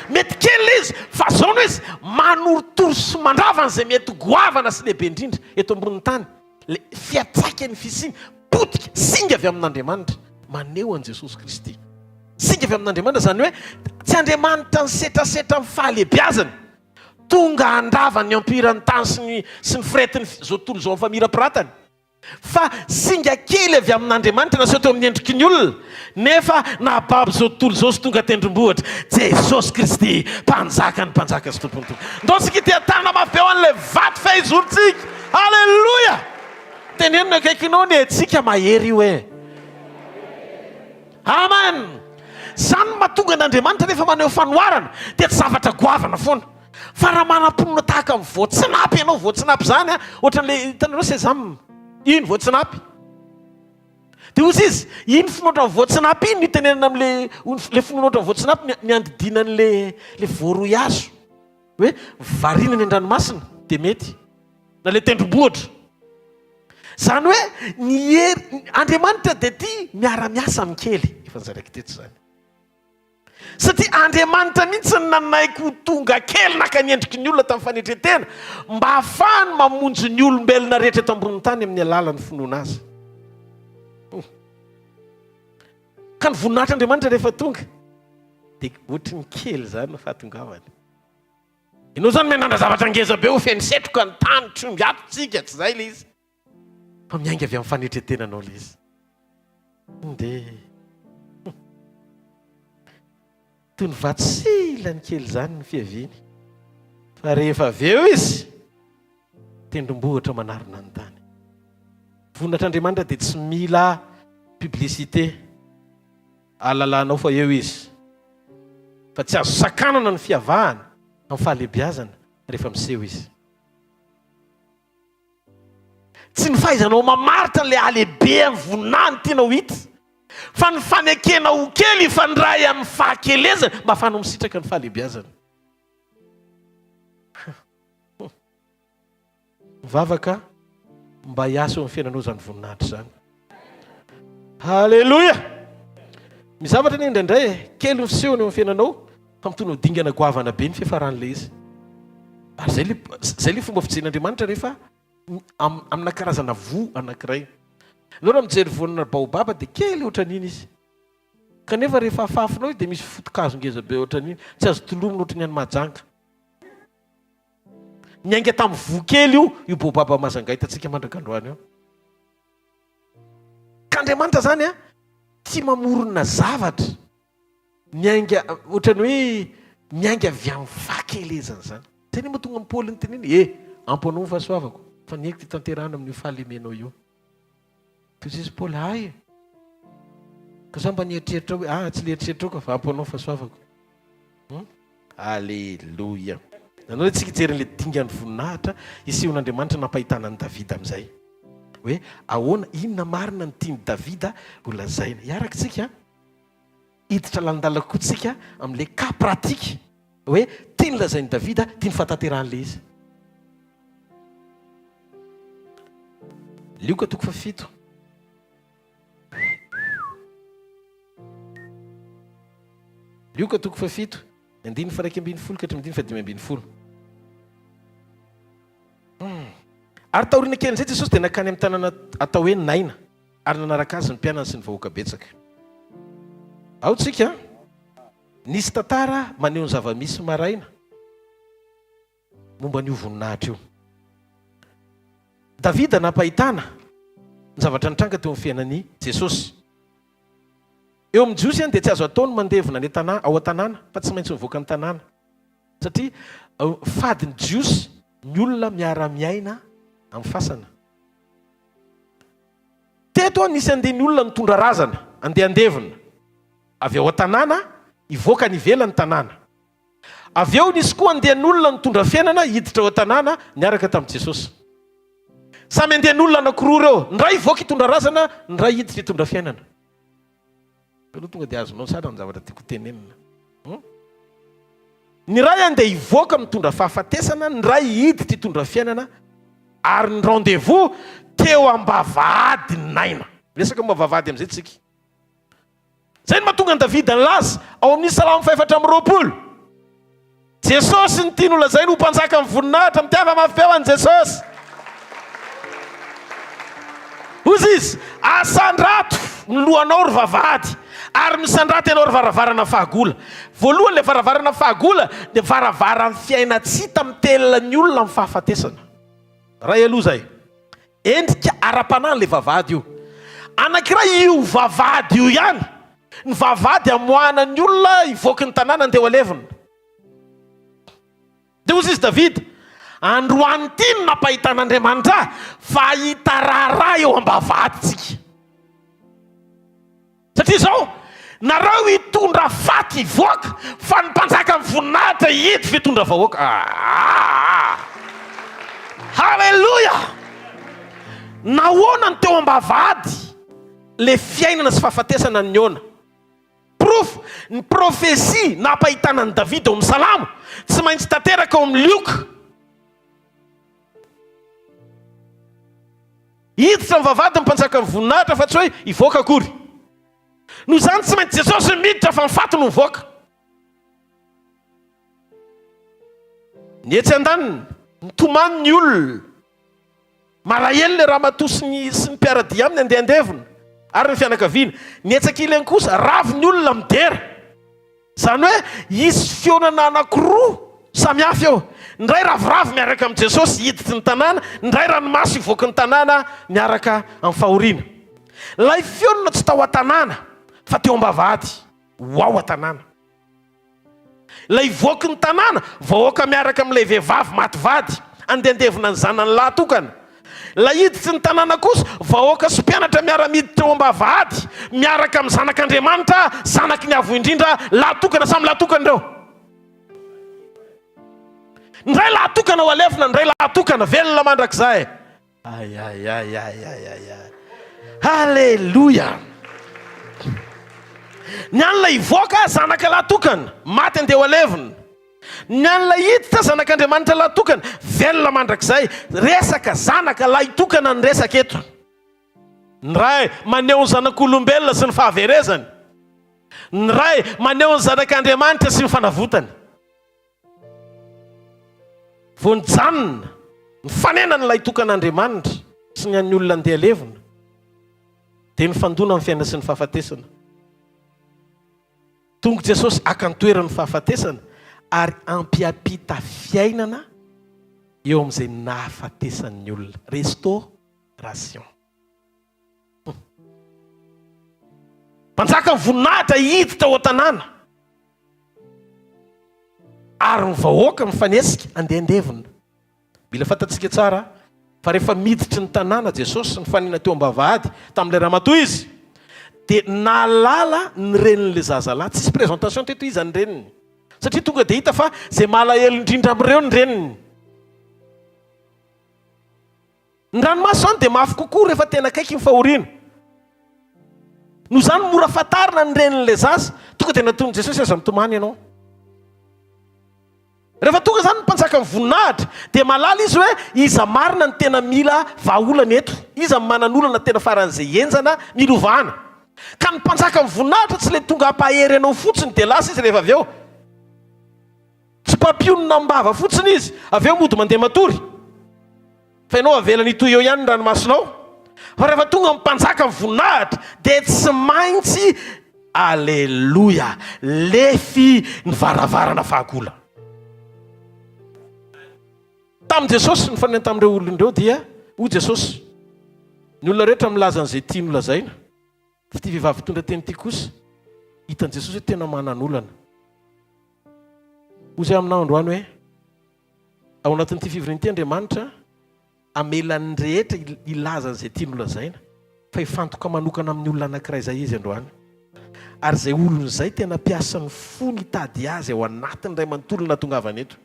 Mety kely ilay izy fa zao no izy manorotoro sy mandrava an'izay mety goavana sy lehibe indrindra eto ambonin'ny tany. Ilay fiantraikan'ny fisiany, potika, singa avy amin'Andriamanitra, maneho an'i Jesosy Kristy. Singa avy amin'Andriamanitra, izany hoe tsy Andriamanitra nisetrasetra amin'ny fahalehibiazany, tonga handrava ny empiran'ny tany sy ny sy ny firetin'ny izao tontolo izao amin'ny famirapiratany, fa singa kely avy amin'Andriamanitra naseho teo amin'ny endriky ny olona, nefa nahababo izao tontolo izao sy tonga tendrombohitra, Jesosy Kristy, Mpanjakan'ny mpanjaka sy Tompon'ny tompo. Ndao isika hitia-tanana mafy be ho an'ilay vato fehizorontsika. Aleloia! Teneno ny akaikinao ny antsika mahery io e. Amen! Zany no mahatonga an'Andriamanitra rehefa maneho fanoharana dia tsy zavatra goavana foana. Fa raha manam-pinoana tahaka ny voatsinapy ianao, voatsinapy izany an, ohatran'ilay hitanareo sésame, iny voatsinapy. Dia hozy izy, iny finoana ohatran'ny voatsinapy iny no itenenana amin'ilay, ilay finoana ohatran'ny voatsinapy ny andidiana an'ilay ilay voaroy hazo. Hoe variana any an-dranomasina dia mety. Na ilay tendrombohitra. Izany hoe ny hery, Andriamanitra dia tia miara-miasa amin'ny kely. Efa nozaraiko teto izany. Satria Andriamanitra mihitsy no nanaiky ho tonga kely naka ny endriky ny olona tamin'ny fanetren-tena mba hahafahany mamonjy ny olombelona rehetra eto ambonin'ny tany amin'ny alalan'ny finoana azy. Ka ny voninahitr'Andriamanitra rehefa tonga dia ohatry ny kely izany ny fahatongavany. Ianao izany miandrandra zavatra ngeza be ho feno setroka ny tany, tromby ato tsika, tsy izay ilay izy. Fa miainga avy amin'ny fanetren-tenanao ilay izy. Ndeha. Toy ny vato silany kely izany ny fiaviany. Fa rehefa avy eo izy, tendrombohitra manarona ny tany. Voninahitr'Andriamanitra dia tsy mila publicité. Ahalalanao fa eo izy. Fa tsy azo sakanana ny fiavahana amin'ny fahalehibiazana rehefa miseho izy. Tsy ny fahaizanao mamaritra ilay halehibehan'ny voninahiny tianao ho hita, fa ny fanekena ho kely hifandray amin'ny fahakelezana mba hahafahanao misitraka ny fahalehibiazana. Mivavaka mba hiasa eo amin'ny fiainanao izany voninahitra izany. Haleloia! Misy zavatra anie indraindray e, kely ny fisehony eo amin'ny fiainanao fa mitondra ho dingana goavana be ny fiafaran'ilay izy. Ary izay le izay le fomba fijerin'Andriamanitra rehefa amina karazana voa anankiray. Ianao raha mijery voanina baobab dia kely ohatran'iny izy. Kanefa rehefa afafinao izy dia misy foto-kazo ngeza be ohatran'iny, tsy azo tolomina ohatran'ny any Mahajanga. Niainga tamin'ny voa kely io, io baobab Majunga hitantsika mandraka androany io. Ka Andriamanitra zany a, tia mamorona zavatra miainga, ohatran'ny hoe miainga avy amin'ny fahakelezana zany. Zay anie mahatonga an'i Paoly niteny hoe, e, ampy anao ny fahasoavako, fa ny aiko dia tanterahina amin'io fahalemenao io. Toy izay izy Paoly, hay e! Ka za mba nieritreritra hoe, ah, tsy le eritreritrao ka, fa ampy anao ny fahasoavako. Hum? Aleloia! Nanao hoe tsika hijery an'ilay dingan'ny voninahitra isehon'Andriamanitra nampahitana an'i Davida amin'izay. Hoe ahoana, inona marina no tian'i Davida ho lazaina. Hiaraka tsika, hiditra lalindalina kokoa tsika amin'ilay cas pratique hoe tiany lazain'i Davida, tiany fahatanterahan'ilay izy. Lioka toko fahafito. Lioka toko fahafito, ny andininy faha-11 ka hatramin'ny andininy faha-15. Ary taoriana kelin'izay Jesosy dia nankany amin'ny tanàna atao hoe Naina, ary nanaraka azy ny mpianany sy ny vahoaka betsaka. Ao tsika, nisy tantara maneho ny zava-misy maraina. momba an'io voninahitra io. Davida nampahitana ny zavatra nitranga teo amin'ny fiainan'i Jesosy. Eo amin'ny Jiosy dia tsy azo atao ny mandevina any an-tanà, ao an-tanàna, fa tsy maintsy mivoaka ny tanàna. Satria fady ny Jiosy ny olona miara-miaina amin'ny fasana. Teto nisy andiany olona nitondra razana, andeha handevina, avy ao an-tanàna hivoaka any ivelan'ny tanàna. Avy eo nisy koa andian'olona nitondra fiainana hiditra ao an-tanàna niaraka tamin'i Jesosy. Samy andian'olona anankiroa ireo, ny iray hivoaka hitondra razana, ny iray hiditra hitondra fiainana. Aloha tonga dia azonao tsara ny zavatra tiako tenenina. Hum? Ny iray andeha hivoaka mitondra fahafatesana, ny iray hiditra hitondra fiainana, ary ny rendez-vous teo am-bavahady naina. Miresaka momba vavahady amin'izay tsika. Izay no mahatonga an'i Davida nilaza ao amin'ny Salamo fahefatra amby 20. Jesosy no tiany holazaina ho mpanjakan'ny voninahitra. Mitiava mafy be ho an'i Jesosy. Hozy izy, asandrato ny lohanao ry vavahady, ary misandrata ianao ry varavarana fahagola. Voalohany ilay varavarana fahagola dia varavaran'ny fiainan-tsy hita mitelina ny olona amin'ny fahafatesana. Ray aloha izay. Endrika ara-panahy ilay vavahady io. Anankiray io vavahady io ihany, ny vavahady hamoahana ny olona hivoaky ny tanàna andeha ho alevina. Dia hoy izy Davida, Androany ity no nampahitan'Andriamanitra ahy fa hahita raharaha eo am-bavahadintsika. Satria izao, nareo hitondra faty hivoaka, fa ny mpanjakan'ny voninahitra hihidy fitondra vahoaka. Aa! Haleloia! Nahoana no teo am-bavahady le fiainana sy fahafatesana nihaona? Porofo, ny profesia nampahitana an'i Davida ao amin'ny Salamo, tsy maintsy tanteraka ao amin'ny Lioka. Hiditra ny vavahady ny mpanjakan'ny voninahitra fa tsy hoe hivoaka akory. Noho izany tsy maintsy Jesosy no miditra fa ny faty no mivoaka. Ny etsy andaniny, mitomany ny olona. Malahelo ilay ramatoa sy ny sy ny mpiara-dia aminy andeha handevina ary ny fianakaviana. Ny etsy ankilany kosa, ravo ny olona midera. Izany hoe hisy fihaonana anankiroa samy hafa eo. Ny iray ravoravo miaraka amin'i Jesosy hiditry ny tanàna, ny iray ranomaso hivoaky ny tanàna miaraka amin'ny fahoriana. Ilay fihaonana tsy tao an-tanàna fa teo am-bavahady ho ao an-tanàna. Ilay hivoaky ny tanàna, vahoaka miaraka amin'ilay vehivavy maty vady, andehandevina ny zanany lahy tokana. Ilay hiditry ny tanàna kosa, vahoaka sy mpianatra miara-miditra eo am-bavahady, miaraka amin'ny Zanak'Andriamanitra, Zanaky ny Avo Indrindra, lahy tokana, samy lahy tokana ireo. Ny iray lahy tokana ho alevina, ny iray lahy tokana, velona mandrakizay. Ay ay ay ay ay ay ay. Haleloia. Ny an'ilay hivoaka, zanaka lahy tokana, maty andeha ho alevina. Ny an'ilay hiditra, zanak'Andriamanitra lahy tokana, velona mandrakizay. Resaka zanaka lahy tokana ny resaka eto. Ny Ray maneho ny zanak'olombelona sy ny fahaverezany. Ny Ray maneho ny zanak'Andriamanitra sy ny fanavotany. Vao nijanona, nifanena ny lahy tokan'Andriamanitra sy ny an'ny olona andeha levona, dia nifandona ny fiainana sy ny fahafatesana. Tonga Jesosy haka ny toeran'ny fahafatesana ary hampiampita fiainana eo amin'izay nahafatesan'ny olona. Restauration. Mpanjaka ny voninahitra hiditra ao an-tanàna ary ny vahoaka mifanesika andehandevona. Mila fantatsika tsara fa rehefa miditry ny tanàna Jesosy nifanena teo am-bavahady tamin'ilay ramatoa izy dia nahalala ny renin'ilay zazalahy. Tsisy présentation teto iza ny reniny satria tonga dia hita fa izay malahelo indrindra amin'ireo ny reniny. Ny ranomaso izany dia mafy kokoa rehefa tena akaiky ny fahoriana. Noho izany mora fantarina ny renin'ilay zaza. Tonga dia natonin'i Jesosy aza mitomany ianao. Rehefa tonga izany ny mpanjakan'ny voninahitra dia mahalala izy hoe iza marina no tena mila vahaolana eto, iza no manan'olana tena faran'izay henjana mila hovahana. Ka ny mpanjakan'ny voninahitra tsy ilay tonga hampahery anao fotsiny dia lasa izy rehefa avy eo. Tsy mpampionona am-bava fotsiny izy, avy eo mody mandeha matory. Fa ianao avelany hitohy eo ihany ny ranomasonao. Fa rehefa tonga ny mpanjaka ny voninahitra dia tsy maintsy Aleloia! Lefy ny varavarana fahagola. Tamin'i Jesosy nifanena tamin'ireo olona ireo dia hoy Jesosy, Ny olona rehetra milaza an'izay tiany holazaina. Fa ity vehivavy mpitondra teny ity kosa, hitan'i Jesosy hoe tena manan'olana. Hoy izahay aminao androany hoe, ao anatin'ity fivoriana ity Andriamanitra hamela ny rehetra hilaza an'izay tiany holazaina, fa hifantoka manokana amin'ny olona anankiray izay Izy androany. Ary izay olona izay tena mpiasa ny fony hitady Azy ao anatiny iray manontolo no nahatongavany eto.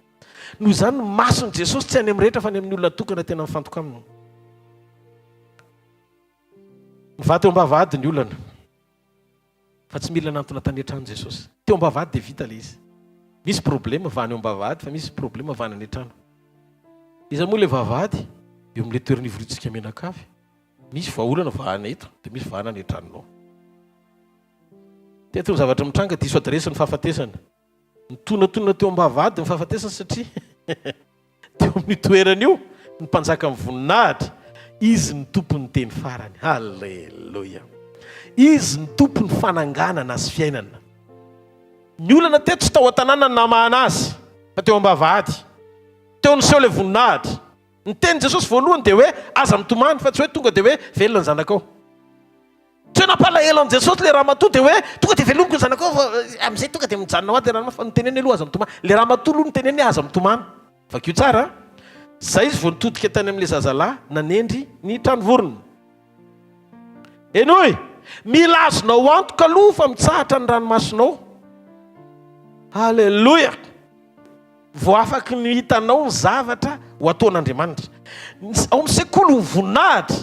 Noho izany, ny mason'i Jesosy tsy any amin'ny rehetra fa any amin'ny olona tokana tena mifantoka aminy. Mivaha teo am-bavahady ny olana. Fa tsy mila nantona tany an-trano Jesosy. Teo am-bavahady dia vita ilay izy. Misy problema vahana eo am-bavahady fa misy problema vahana any an-trano. Iza moa ilay vavahady? Eo amin'ilay toerana ivoriantsika mianakavy. Misy vahaolana vahana eto dia misy vahana any an-tranonao. Teto ny zavatra mitranga, diso adiresy ny fahafatesana. Nitonatona teo am-bavahady ny fahafatesana satria teo amin'io toerana io ny mpanjakan'ny voninahitra, izy no tompon'ny teny farany. Haleloia! Izy no tompon'ny fananganana sy fiainana. Ny olana teto tsy tao an-tanàna ny namahana azy fa teo am-bavahady. Teo niseho ilay voninahitra. Ny tenin'i Jesosy voalohany dia hoe aza mitomany fa tsy hoe tonga dia hoe velona ny zanakao. Tsy hoe nampalahelo an'i Jesosy ilay ramatoa dia hoe tonga dia velomiko ny zanakao fa amin'izay tonga dia mijanona ho azy ilay ramatoa fa noteneniny aloha aza mitomany. Ilay ramatoa aloha noteneniny hoe aza mitomany. Vakio tsara an. Izay izy vao nitodika tany amin'ilay zazalahy nanendry ny tranovorona. Henoy! Mila azonao antoka aloha fa mitsahatra ny ranomasonao. Haleloia! Vao afaky ny hitanao ny zavatra ho ataon'Andriamanitra. Ao amin'ny sekoly ho voninahitra.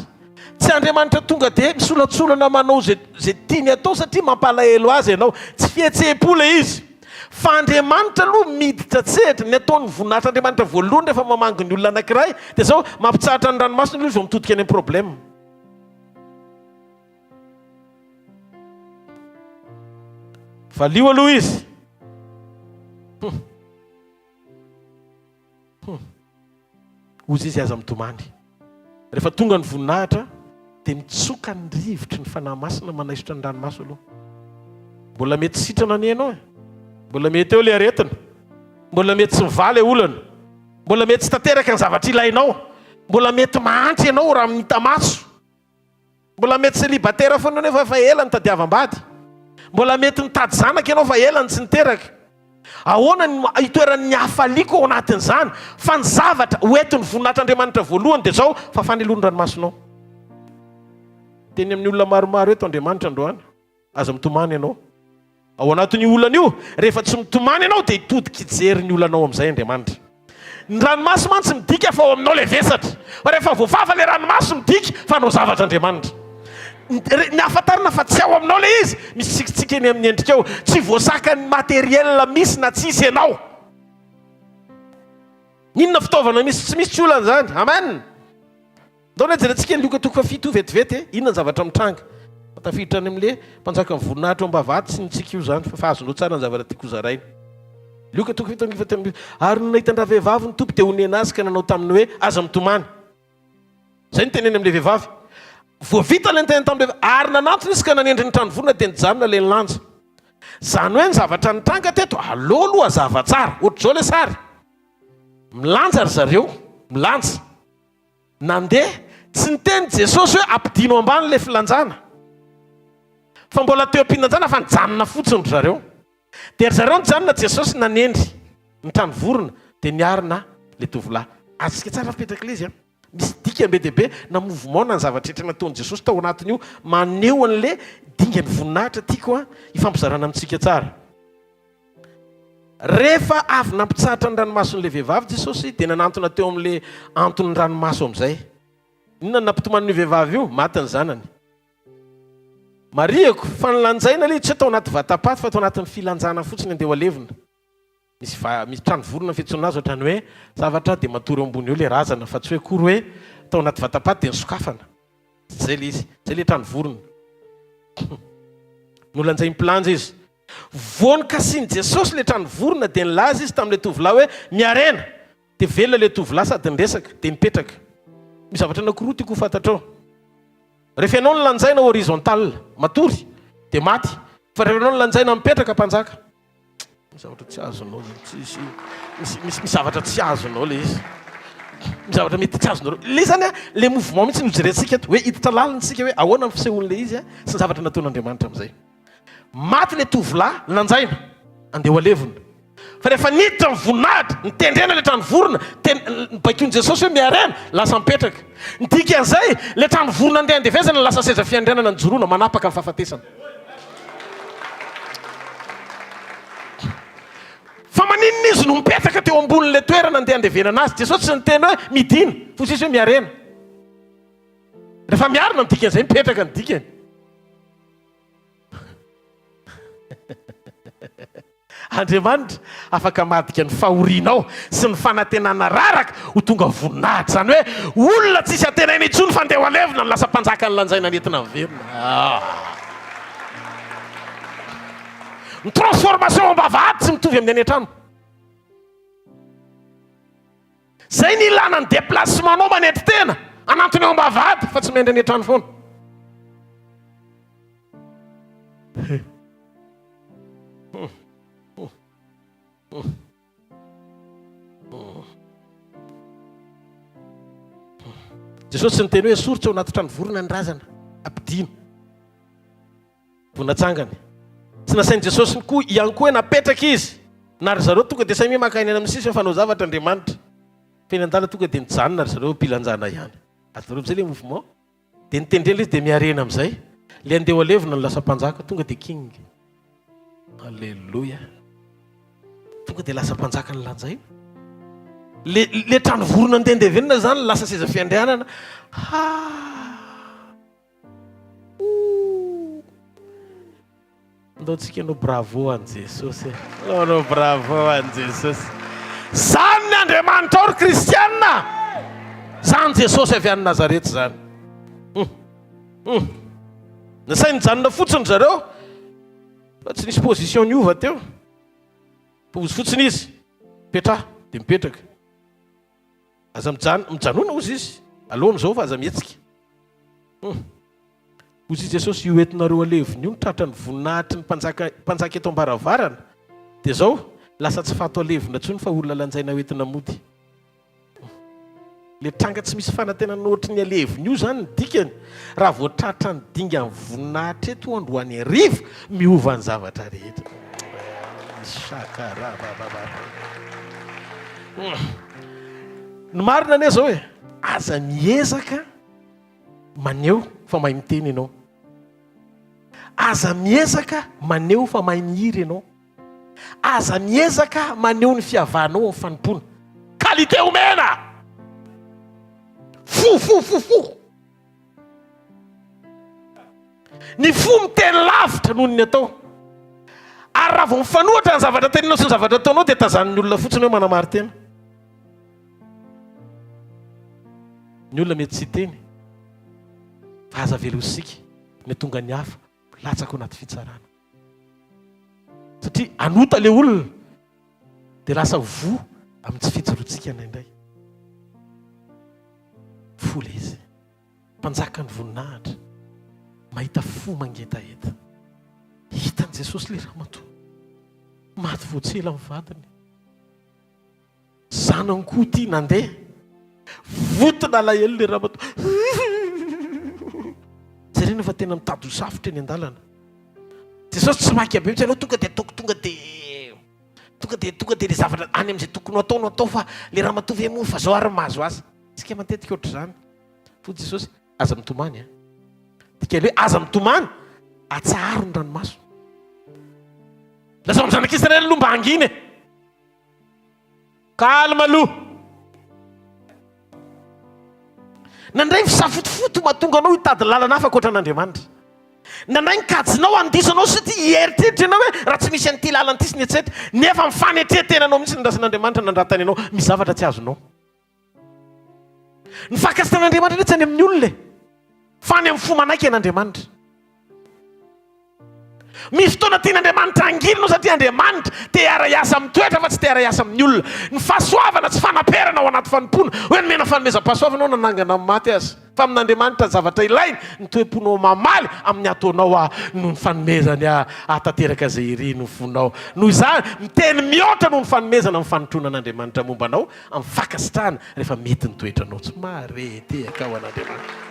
Tsy Andriamanitra tonga dia misolatsolana manao izay izay tiany atao satria mampalahelo azy ianao. Tsy fihetseham-po ilay izy. Fa Andriamanitra aloha miditra an-tsehatra. Ny ataon'ny voninahitr'Andriamanitra voalohany rehefa mamangy ny olona anankiray dia izao, mampitsahatra ny ranomasony aloha izy vao mitodika any amin'ny problème. Valio aloha izy. Hum. Hum. Hozy izy aza mitomany. Rehefa tonga ny voninahitra dia mitsoka ny rivotry ny Fanahy Masina manaisotra ny ranomaso aloha. Mbola mety sitrana anie ianao e. Mbola mety eo ilay aretina. Mbola mety tsy mivaha ilay olana. Mbola mety tsy tanteraka ny zavatra ilainao. Mbola mety mahantra ianao raha hita maso. Mbola mety célibataire foana ianao nefa efa ela nitadiavam-bady. Mbola mety nitady zanaka ianao fa ela no tsy niteraka. Ahoana no itoeran'ny hafaliako ao anatin'izany? Fa ny zavatra ho entin'ny voninahitr'Andriamanitra voalohany dia izao, fafany aloha ny ranomasonao. Teny amin'ny olona maromaro eto Andriamanitra androany. Aza mitomany ianao. Ao anatin'io olana io, rehefa tsy mitomany ianao dia hitodika hijery ny olanao amin'izay Andriamanitra. Ny ranomaso mantsy midika fa ao aminao ilay vesatra. Fa rehefa voafafa ilay ranomaso midika fa hanao zavatra Andriamanitra. Ny ahafantarana fa tsy ao aminao ilay izy, misy tsikitsiky eny amin'ny endrikao. Tsy voasakan'ny matériel misy na tsisy ianao. N'inona fitaovana misy tsy misy tsy olana izany. Amen. Ndao anie jerentsika ny Lioka toko fahafito vetivety e! Inona ny zavatra mitranga? Fa tafiditra any amin'le mpanjakan'ny voninahitra ao am-bavahady tsy ny tsiky io izany fa fa azonao tsara ny zavatra tiako hozaraina. Lioka toko 7 Ary nony nahita an-dravehivavy ny Tompo dia onena azy ka nanao taminy hoe, Aza mitomany. Izay no teneny amin'ilay vehivavy. Vao vita ilay niteny tamin'ilay vehivavy, ary nanantona izy ka nanendry ny trano vorona dia nijanona ilay nilanja. Izany hoe ny zavatra nitranga teto, aleo aloha hazava tsara. Ohatr'izao ilay sary. Milanja ry zareo, milanja. Nandeha, tsy niteny Jesosy hoe ampidino ambany ilay filanjana. Fa mbola teo am-pilanjana fa nijanona fotsiny ry zareo. Dia ry zareo nijanona, Jesosy nanendry ny trano vorona dia niarina ilay tovolahy. Azontsika tsara fipetraka ilay izy an. Misy dikany be dia be na mouvement na ny zavatra rehetra nataon'i Jesosy tao anatin'io maneho an'ilay dingan'ny voninahitra tiako an hifampizarana amintsika tsara. Rehefa avy nampitsahatra ny ranomason'ilay vehivavy Jesosy, dia nanantona teo amin'ilay anton'ny ranomaso amin'izay. Inona no nampitomanin'io vehivavy io? Maty ny zanany. Marihiko fa ny lanjaina ilay tsy hoe tao anaty vata-paty fa tao anatin'ny filanjana fotsiny andeha ho alevina. Misy va, misy trano vorona ny fiantsoana azy ohatran'ny hoe zavatra dia matory eo ambony eo ilay razana fa tsy hoe akory hoe tao anaty vata-paty dia nisokafana. Tsy izay ilay izy. Izay ilay trano vorona. Nolanjain'ny mpilanja izy. Vao nokasihin'i Jesosy ilay trano vorona dia nilaza izy tamin'ilay tovolahy hoe, Miarena! Dia velona ilay tovolahy sady niresaka, dia nipetraka. Misy zavatra anankiroa tiako ho fantatrao. Rehefa ianao no lanjaina horizontal, matory, dia maty. Fa rehefa ianao no lanjaina mipetraka, mpanjaka. Misy zavatra tsy azonao zany, tsisy, misy, misy, misy zavatra tsy azonao ilay izy. Misy zavatra mety tsy azonareo. Ilay izy zany an, ilay mouvement mihitsy no jerentsika eto, hoe hiditra lalina isika hoe ahoana ny fisehoan'ilay izy sy ny zavatra nataon'Andriamanitra amin'izay. Maty ilay tovolahy lanjaina, andeha ho alevina. Fa rehefa niditra ny voninahitra, nitendrena ilay trano vorona, dia nibaikoin'i Jesosy hoe miarena, lasa mipetraka. Ny dikan'izay, ilay trano vorona andeha handevezana lasa seza fiandrianana nijoroana, manapaka ny fahafatesana. Fa maninona izy no mipetraka teo ambonin'ilay toerana andeha handevenana azy? Jesosy tsy niteny hoe midina, fa hoy izy hoe miarena. Rehefa miarina ny dikan'izay, mipetraka ny dikany. Andriamanitra afaka hamadika ny fahorianao sy ny fanantenana raraka ho tonga voninahitra. Izany hoe olona tsisy antenaina intsony fa ndeha ho alevina no lasa mpanjaka ny lanjaina nentina miverina. Ah. Ny transformation ao am-bavahady tsy mitovy amin'ny any an-trano. Zay ny ilana ny déplacement-nao manetry tena hanantona eo am-bavahady fa tsy miandry any an-trano foana. Jesosy tsy niteny hoe esory tsy ao anaty trano vorona ny razana, ampidino. Vao natsangany. Tsy nasain'i Jesosy koa ihany koa hoe napetraka izy. Na ry zareo tonga dia samia maka aina any amin'ny sisiny fa hanao zavatra Andriamanitra. Fa eny an-dalana tonga dia nijanona ry zareo am-pilanjana ihany. Azonareo amin'izay ilay mouvement? Dia nitendrena ilay izy dia miharena amin'izay. Ilay andeha ho alevina no lasa mpanjaka, tonga dia king. Alléluia. Tonga dia lasa mpanjaka ny lanjaina. Le le trano vorona ndendevenina zany lasa seza fiandrianana. Ha! Ooh. Andao tsika hanao bravo an'i Jesosy e. Hanao bravo an'i Jesosy. Zany ny Andriamanitrao ry kristiana. Zany Jesosy avy any Nazareth zany. Hum. Hum. Nasainy nijanona fotsiny zareo fa tsy nisy position niova teo. Fa hozy fotsiny izy. Petraha dia mipetraka. Aza mijanona, mijanona hozy izy. Aloha amin'izao fa aza mihetsika. Hum. Hozy i Jesosy, io entinareo alevina io no tratran'ny voninahitry ny mpanjaka, mpanjaka eto am-baravarana. Dia izao, lasa tsy fato alevina intsony fa olona lanjaina hoentina mody. Ilay tranga tsy misy fanantenana ohatry ny alevina io izany ny dikany, raha vao tratran'ny dingan'ny voninahitra eto androany hariva, miova ny zavatra rehetra. Shakarabababa. Ny marina anie izao e, aza miezaka maneho fa mahay miteny ianao. Aza miezaka maneho fa mahay mihira ianao. Aza miezaka maneho ny fihavanao amin'ny fanompoana. Qualité omena! Fo, fo, fo, fo. Ny fo miteny lavitra noho ny atao. Ary raha vao mifanohitra ny zavatra teneninao sy ny zavatra ataonao dia tazanin'ny olona fotsiny hoe manamari-tena. Ny olona mety tsy hiteny fa aza avela ho isika ny hatonga ny hafa ho latsaka ao anaty fitsarana. Satria hanota ilay olona dia lasa voa amin'ny tsy fijoroantsika indraindray. Fo ilay izy. Mpanjakan'ny voninahitra. Mahita fo mangetaheta. Hitan'i Jesosy ilay ramatoa. Maty vao tsy ela ny vadiny. Zanany koa ity nandeha. Vonton'alahelo ilay ramatoa. Jerena fa tena mitady ho safotra eny an-dalana. Jesosy tsy maika be mihitsy aleo tonga dia ataoko tonga dia tonga dia tonga dia ilay zavatra any amin'izay tokony ho atao no atao fa ilay ramatoa ve moa fa zao ary mahazo azy. Tsika matetika ohatr'izany. Hoy Jesosy, aza mitomany a. Dikany hoe aza mitomany, atsaharo ny ranomaso. Lazao amin'ny zanak'Israely aloha mba hangina e. Calme aloha. Nandray ny fisafotofoto mahatonga anao hitady lalana hafa ankoatra an'Andriamanitra. Nandray ny kajinao handiso anao satria hieritreritra ianao hoe raha tsy misy an'ity lalana ity sy ny etsetra. Nefa ny fanetren-tenanao mihitsy no andrasan'Andriamanitra nandratany anao. Misy zavatra tsy azonao. Ny fankasitrahan'Andriamanitra anie tsy any amin'ny olona e, fa any amin'ny fo manaiky an'Andriamanitra. Misy fotoana tian'Andriamanitra hangina ianao satria Andriamanitra te hiara-hiasa amin'ny toetra fa tsy te hiara-hiasa amin'ny olona. Ny fahasoavana tsy fanaperana ao anaty fanompoana, hoe nomena fanomezam-pahasoavana aho nanangana ny maty aza. Fa amin'Andriamanitra ny zavatra ilainy, ny toe-ponao mamaly amin'ny ataonao aho noho ny fanomezany ahy hahatanteraka izay irin'ny fonao. Noho izany, miteny mihoatra noho ny fanomezana ny fanotronan'Andriamanitra momba anao amin'ny fankasitrahana rehefa mety ny toetranao. Tsy mahare tehaka ho an'Andriamanitra.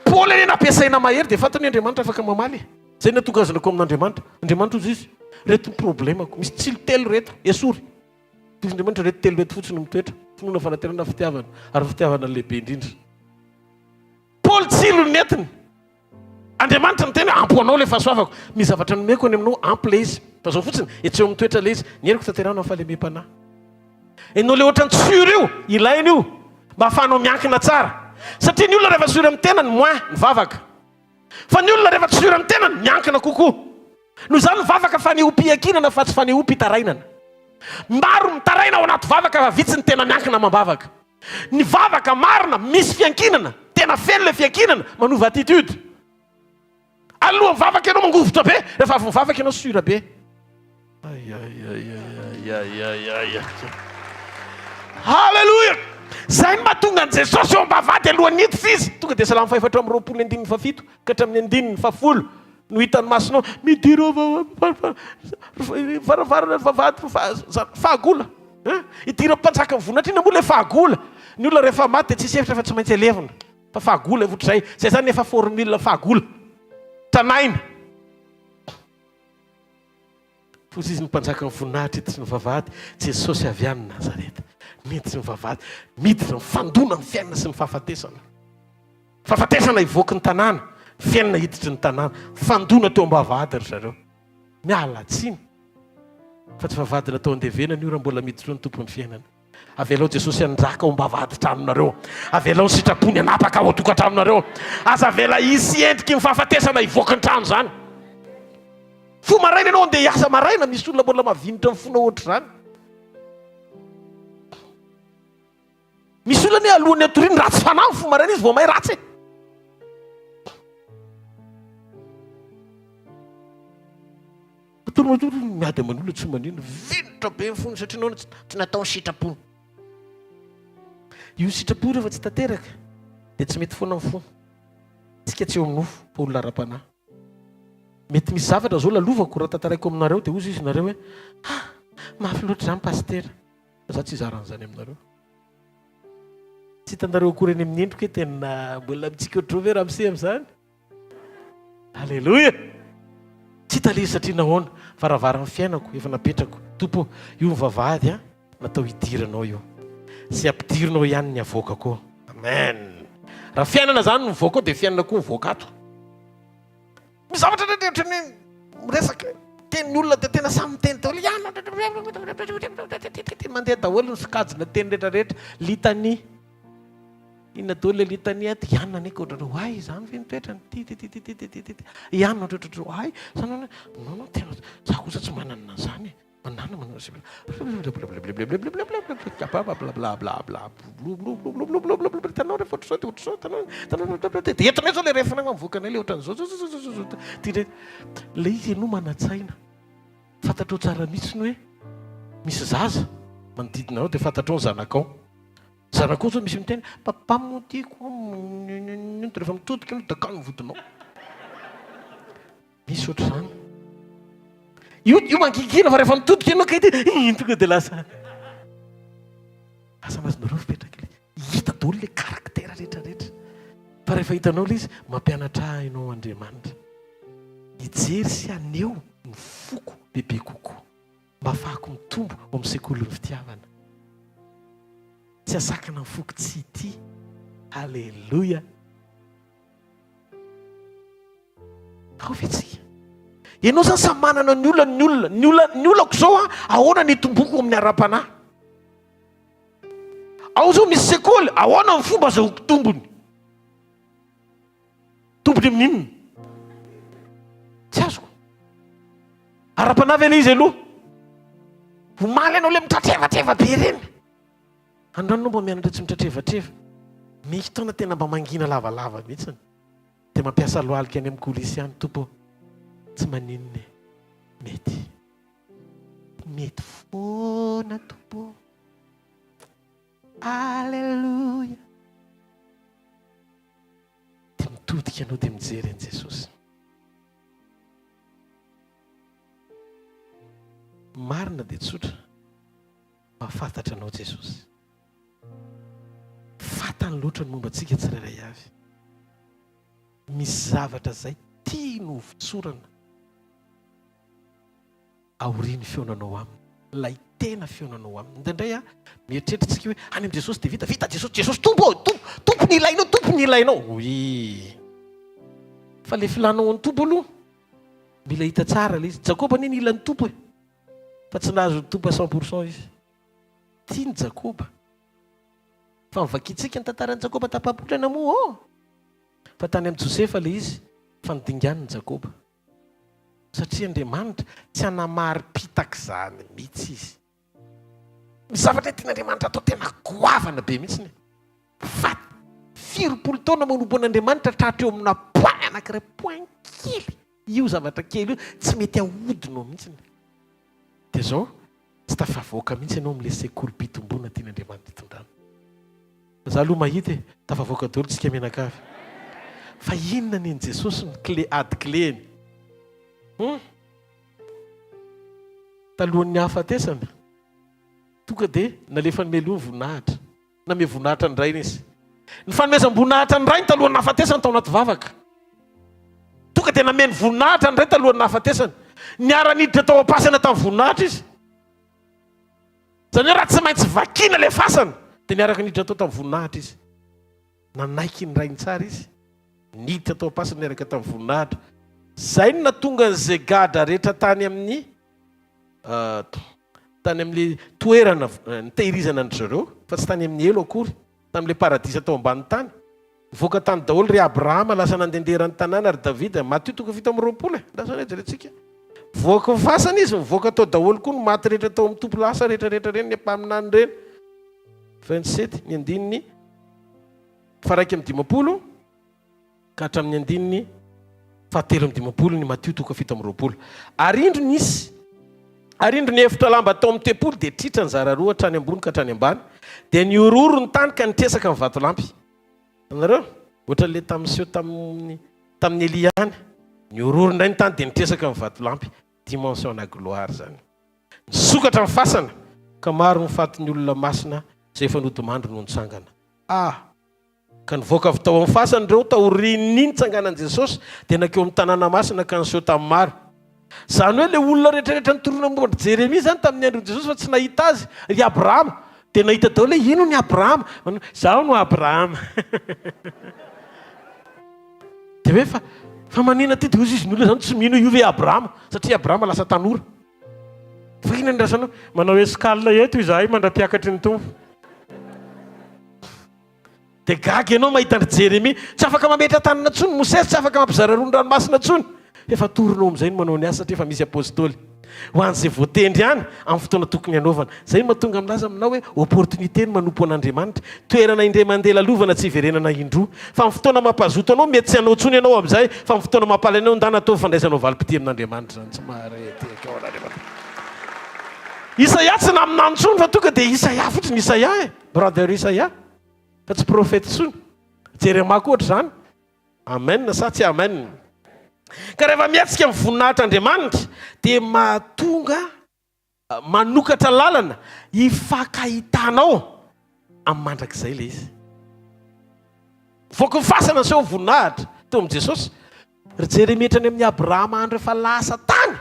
Paoly anie nampiasaina mahery dia fantany hoe Andriamanitra afaka mamaly e. Zay no tonga azonako amin'Andriamanitra. Andriamanitra hozy izy, reto ny problemako, misy tsilo telo reto, esory. Hozy Andriamanitra, reto telo reto fotsiny no mitoetra, finoana, fanantenana, fitiavana, ary ny fitiavana no lehibe indrindra. Paoly tsilo no nentiny. Andriamanitra niteny hoe ampy ho anao ilay fahasoavako. Misy zavatra nomeko any aminao, ampy ilay izy. Fa izao fotsiny, hetseho amin'ny toetra ilay izy. Ny heriko tanterahina amin'ny fahalemem-panahy. Ianao ilay ohatran'ny sûr io, ilaina io, mba ahafahanao miankina tsara. Satria ny olona rehefa sûr amin'ny tenany, moins mivavaka. Fa ny olona rehefa tsy sûr amin'ny tenany, miankina kokoa. Noho izany ny vavaka fanehoam-piankinana fa tsy fanehoam-pitarainana. Maro mitaraina ao anaty vavaka fa vitsy ny tena miankina amam-bavaka. Ny vavaka marina misy fiankinana, tena feno ilay fiankinana, manova attitude. Alohan'ny vavaka ianao mangovitra be, rehefa avy mivavaka ianao sûr be. Ayayayayayayayay. Haleloia! Zay no mahatonga an'i Jesosy eo am-bavahady alohan'ny hiditra izy. Tonga dia Salamo faha-24 andininy fahafito ka hatramin'ny andininy fahafolo no hitan'ny masonao. Midira varavarana vavahady fahagola. Hidiran'ny mpanjakan'ny voninahitra. Inona moa ilay fahagola? Ny olona rehefa maty dia tsisy hevitra fa tsy maintsy alevina. Fa fahagola ohatr'izay. Zay zany efa formule fahagola. Tranainy. Fotsy izy ny mpanjakan'ny voninahitra hiditry ny vavahady. Jesosy avy any Nazareta. Miditry ny vavahady. Miditra mifandona ny fiainana sy ny fahafatesana. Fahafatesana hivoaky ny tanàna. Fiainana hiditry ny tanàna. Fandona teo am-bavahady ry zareo. Miala tsiny. Fa tsy vavahady natao andevenana io raha mbola miditra eo ny tompon'ny fiainana. Avelao Jesosy hanjaka ao am-bavahadin-tranonareo. Avelao ny sitrapony hanapaka ao an-tokantranonareo. Aza avela hisy endriky ny fahafatesana hivoaka ny trano izany. Fo maraina ianao andeha hiasa maraina, misy olona mbola mavinitra ny fonao ohatr'izany. Misy olona anie alohan'ny hatoriany ratsy fanahy ny fo maraina izy vao may ratsy e. Matory matory miady aman'olona tsy manino, vinitra be ny fony satria nahoana tsy natao ny sitrapony. Io sitrapo io rehefa tsy tanteraka dia tsy mety foana ny fo. Tsika tsy eo amin'ny nofo fa olona ara-panahy. Mety misy zavatra zao lalovako raha tantaraiko aminareo dia hozy izy nareo hoe ah mafy loatra izany pasitera. Fa za tsy hizara an'izany aminareo. Tsy hitanareo akory eny amin'ny endriko hoe tena mbola mitsiky ohatr'izao ve ramose amin'izany? Aleloia! Tsy hita ilay izy satria nahoana? Varavaran'ny fiainako efa napetrako. Tompo ô, io ny vavahady an, natao hidiranao io. Sy ampidirinao ihany ny avoakako. Amen! Raha fiainana izany no mivoaka ao dia fiainana koa mivoaka ato. Misy zavatra rehetra ohatran'ny hoe miresaka tenin'ny olona dia tena samy miteny daholo ihany. Mandeha daholo ny sokajina teny rehetra rehetra. Litania. Inona daholo ilay litania ato? Ianona anie ka ohatrany hoe hay izany ve ny toetrany? Ty ty ty ty ty ty ty ty ty. Ianona ohatrohatry hoe hay izany hoe non non tena za kosa tsy manana an'izany e. Manana manana Hitanao rehefa ohatr'izao dia ohatr'izao, hitanao, hitanao, dia entinay izao ilay refinay mivoaka anay ilay ohatran'izao, zao zao zao zao zao, ty indray. Ilay izy ianao manan-tsaina. Fantatrao tsara mihitsy ny hoe misy zaza manodidina anao dia fantatrao ny zanakao. Zanakao zao misy miteny, papa moa tiako, dia rehefa mitodika ianao dakano ny vodinao. Misy ohatr'izany. Io io mangingina fa rehefa mitodika ianao kay dia iny tonga dia lasa. Lasa azonareo fipetraka ilay. Hita daholo ilay caractère rehetra rehetra. Fa rehefa hitanao ilay izy, mampianatra ahy ianao Andriamanitra. Hijery sy haneho ny foko bebe kokoa. Mba hahafahako mitombo ao amin'ny sekolin'ny fitiavana. Tsy hahasakana ny foko tsy hitia. Alléluia. Ao ve tsika? Ianao zany samy manana ny olany ny olona. Ny olona ny olako zao an, ahoana ny hitomboko amin'ny ara-panahy? Ao zao misy sekoly, ahoana ny fomba azahoako tombony? Tombony amin'ny inona? Tsy azoko. Ara-panahy ve ilay izy aloha? Omaly ianao ilay mitratrevatreva be ireny. Androany ianao mba mianatra tsy mitratrevatreva. Misy fotoana tena mba mangina lavalava mihitsy. Dia mampiasa lohalika any amin'ny coulisse any, Tompo ô, tsy maninona e, mety. Mety foana Tompo ô. Alléluia. Dia mitodika ianao dia mijery an'i Jesosy. Marina dia tsotra. Mahafantatra anao Jesosy. Fantany loatra ny momba antsika tsirairay avy. Misy zavatra izay tiany ho votsorana aorian'ny fihaonanao aminy. Ilay tena fihaonanao aminy. Indraindray a, mieritreritra isika hoe any amin'i Jesosy dia vita, vita Jesosy, Jesosy Tompo ô, Tompo, Tompo ny ilainao, Tompo ny ilainao. Oui. Fa ilay filanao an'ny Tompo aloha, mila hita tsara ilay izy. Jakoba anie nila ny Tompo e. Fa tsy nahazo ny Tompo à 100 pour cent izy. Tiany Jakoba. Fa novakintsika ny tantaran'i Jakoba tapa-bolana moa ô! Fa tany amin'i Josefa ilay izy. Fa nodinganiny Jakoba. Satria Andriamanitra tsy hanamari-pitaka izany mihitsy Izy. Ny zavatra tian'Andriamanitra atao tena goavana be mihitsy ny fa firompolo taona manompo an'Andriamanitra tratra eo amina point anankiray, point kely. Io zavatra kely io tsy mety ahodinao mihitsy. Dia izao, tsy tafavoaka mihitsy ianao amin'ilay sekolim-pitomboana tian'Andriamanitra hitondrana. Za aloha mahita e, tafavoaka daholo tsika mianakavy. Fa inona nen'i Jesosy ny clé ady clé-ny? Hum? Talohan'ny hahafatesana, tonga dia nalefany mialoha ny voninahitra. Name voninahitra ny Rainy izy. Ny fanomezam-boninahitra ny Rainy talohan'ny nahafatesany tao anaty vavaka. Tonga dia nameno voninahitra ny Rainy talohan'ny nahafatesany. Niara-niditra tao am-pasana tamin'ny voninahitra izy. Izany hoe raha tsy maintsy vakiana ilay fasana dia niaraka niditra tao tamin'ny voninahitra izy. Nanaiky ny rainy tsara izy, niditra tao am-pasana niaraka tamin'ny voninahitra. Izay no nahatonga an'izay gadra rehetra tany amin'ny tany amin'ilay toerana nitehirizana an-dry zareo, fa tsy tany amin'ny helo akory, tamin'ilay paradisa tao ambanin'ny tany. Nivoaka tany daholo ry Abrahama, lasa nandehandeha eran'ny tanàna, ry Davida, Matio toko 27 e, lasa anie jerentsika. Mivoaka ny fasana izy, mivoaka tao daholo koa ny maty rehetra tao amin'ny Tompo lasa rehetra rehetra ireny, ny mpaminany ireny. 27, ny andininy faha-51 ka hatramin'ny andininy faha-53 ny Matio toko 27. Ary indro nisy, ary indro ny efitra lamba tao amin'ny tempoly dia tritra nizara roa hatrany ambony ka hatrany ambany, dia nihorohoro ny tany ka nitresaka ny vatolampy. Hitanareo? Ohatran'ilay tamin'ny seho tamin'ny tamin'i Elia ihany. Nihorohoro indray ny tany dia nitresaka ny vatolampy. Dimension na gloire izany. Nisokatra ny fasana ka maro ny fatin'ny olona masina izay efa nodimandry no nitsangana. Ah! Ka nivoaka avy tao amin'ny fasana ireo taorian'ny nitsanganan'i Jesosy dia nankeo amin'ny tanàna masina ka niseho tamin'ny maro. Izany hoe ilay olona rehetrarehetra nitorina momba an-dry Jeremia izany tamin'ny andron'i Jesosy fa tsy nahita azy, ry Abrahama, dia nahita daholo hoe inona i Abrahama. Izaho no Abrahama. Dia hoe fa, fa maninona ity? Dia hoy izy, ny olona izany tsy mino hoe io ve Abrahama, satria Abrahama lasa tanora. Fa inona ny rasanao? Manao escale eto izahay mandra-piakatry ny Tompo. Dia gaga ianao mahita an-dry Jeremia, tsy afaka mametra tanana intsony, Mosesy tsy afaka mampizara roa ny ranomasina intsony. Efa torinao amin'izay ny manao ny asa satria efa misy apostoly. Ho an'izay voatendry ihany amin'ny fotoana tokony hanaovana. Izay no mahatonga milaza aminao hoe opportunité ny manompo an'Andriamanitra. Toerana indray mandeha lalovana tsy hiverenana indroa. Fa amin'ny fotoana mampazoto anao mety tsy hanao intsony ianao amin'izay, fa amin'ny fotoana mampalahelo anao ndana ataovy fandraisanao valim-pitia amin'Andriamanitra izany. Tsy maharety akao an'Andriamanitra. Isaia tsy naminany intsony fa tonga dia Isaia fotsiny, Isaia e! Brother Isaia fa tsy prophète intsony. Jeremia koa ohatr'izany. Amen sa tsy amen? Ka rehefa mihetsika ny voninahitr'Andriamanitra dia mahatonga manokatra lalana hifankahitanao amin'ny mandrakizay ilay izy. Voaky ny fasana niseho ny voninahitra teo amin'i Jesosy. Ry Jeremia hatrany amin'i Abrahama andro efa lasa tany.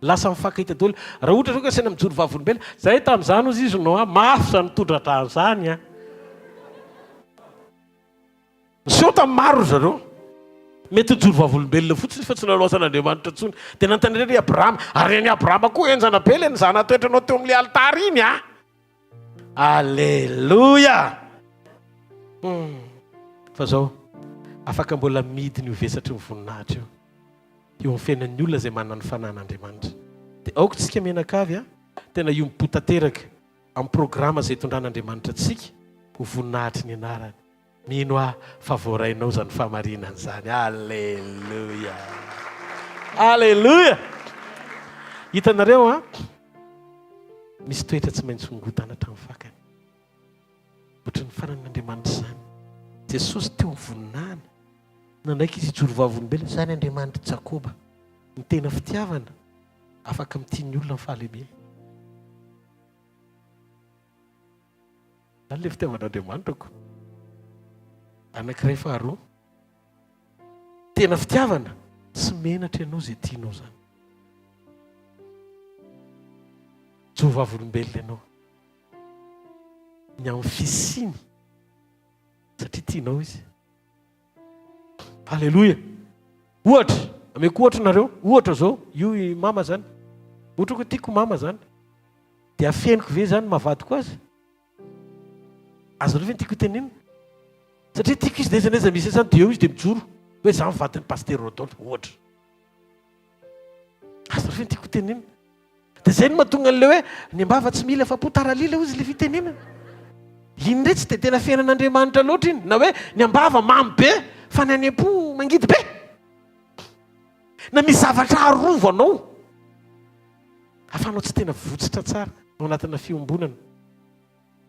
Lasa mifankahita daholo. Raha ohatra zao ka asaina mijoro vavolombelona, zay tamin'izany hozy izy no mafy izany tondra-drano izany an. Niseho tamin'ny maro ry zareo. Mety nijoro vavolombelona fotsiny izy fa tsy nanao asan'Andriamanitra intsony. Dia nanontany indray ry Abrahama, ary an'i Abrahama koa henjana be ilay nizaha natoetranao teo amin'ilay alitara iny an! Aleloia! Hum. Fa zao, afaka mbola midina io vesatry ny voninahitra io. eo amin'ny fiainan'ny olona izay manana ny fanan'Andriamanitra. Dia aoka isika mianakavy a, tena hiombom-po tanteraka amin'ny programa izay itondran'Andriamanitra antsika ho voninahitry ny anarany. Mino aho fa voarainao izany fahamarinana izany. Aleloia! Aleloia! Hitanareo an, misy toetra tsy maintsy hongotana hatramin'ny fakany. Ohatran'ny fanan'Andriamanitra izany. Jesosy teo amin'ny voninahiny. Nanaiky izy hijoro vavolombelona, Izany Andriamanitr'i Jakoba. Ny tena fitiavana, afaka mitia ny olona amin'ny fahalemena. Izany ilay fitiavan'Andriamanitra ko. Anankiray faharoa, tena fitiavana, tsy menatra ianao izay tianao izany. Mijoro vavolombelona ianao ny amin'ny fisiany satria tianao izy. Aleloia. Ohatra, ameko ohatra nareo, ohatra zao, io i mama zany. Ohatra hoe tiako mama zany. Dia afeniko ve zany maha vadiko azy? Azonareo ve ny tiako hotenenina? Satria tiako izy, n'aiza n'aiza misy azy zany dia eo izy dia mijoro. Hoe za mivadin'ny Pasitera Rodolphe, ohatra. Azonareo ve ny tiako hotenenina? Dia izay no mahatonga an'ilay hoe ny am-bava tsy mila afa-po taralila hozy ilay fitenenana. Iny indray tsy dia tena fiainan'Andriamanitra loatra iny. Na hoe ny am-bava mamy be fa ny any am-po mangidy be. Na misy zavatra arovanao ahafahanao tsy tena votsitra tsara ao anatina fiombonana.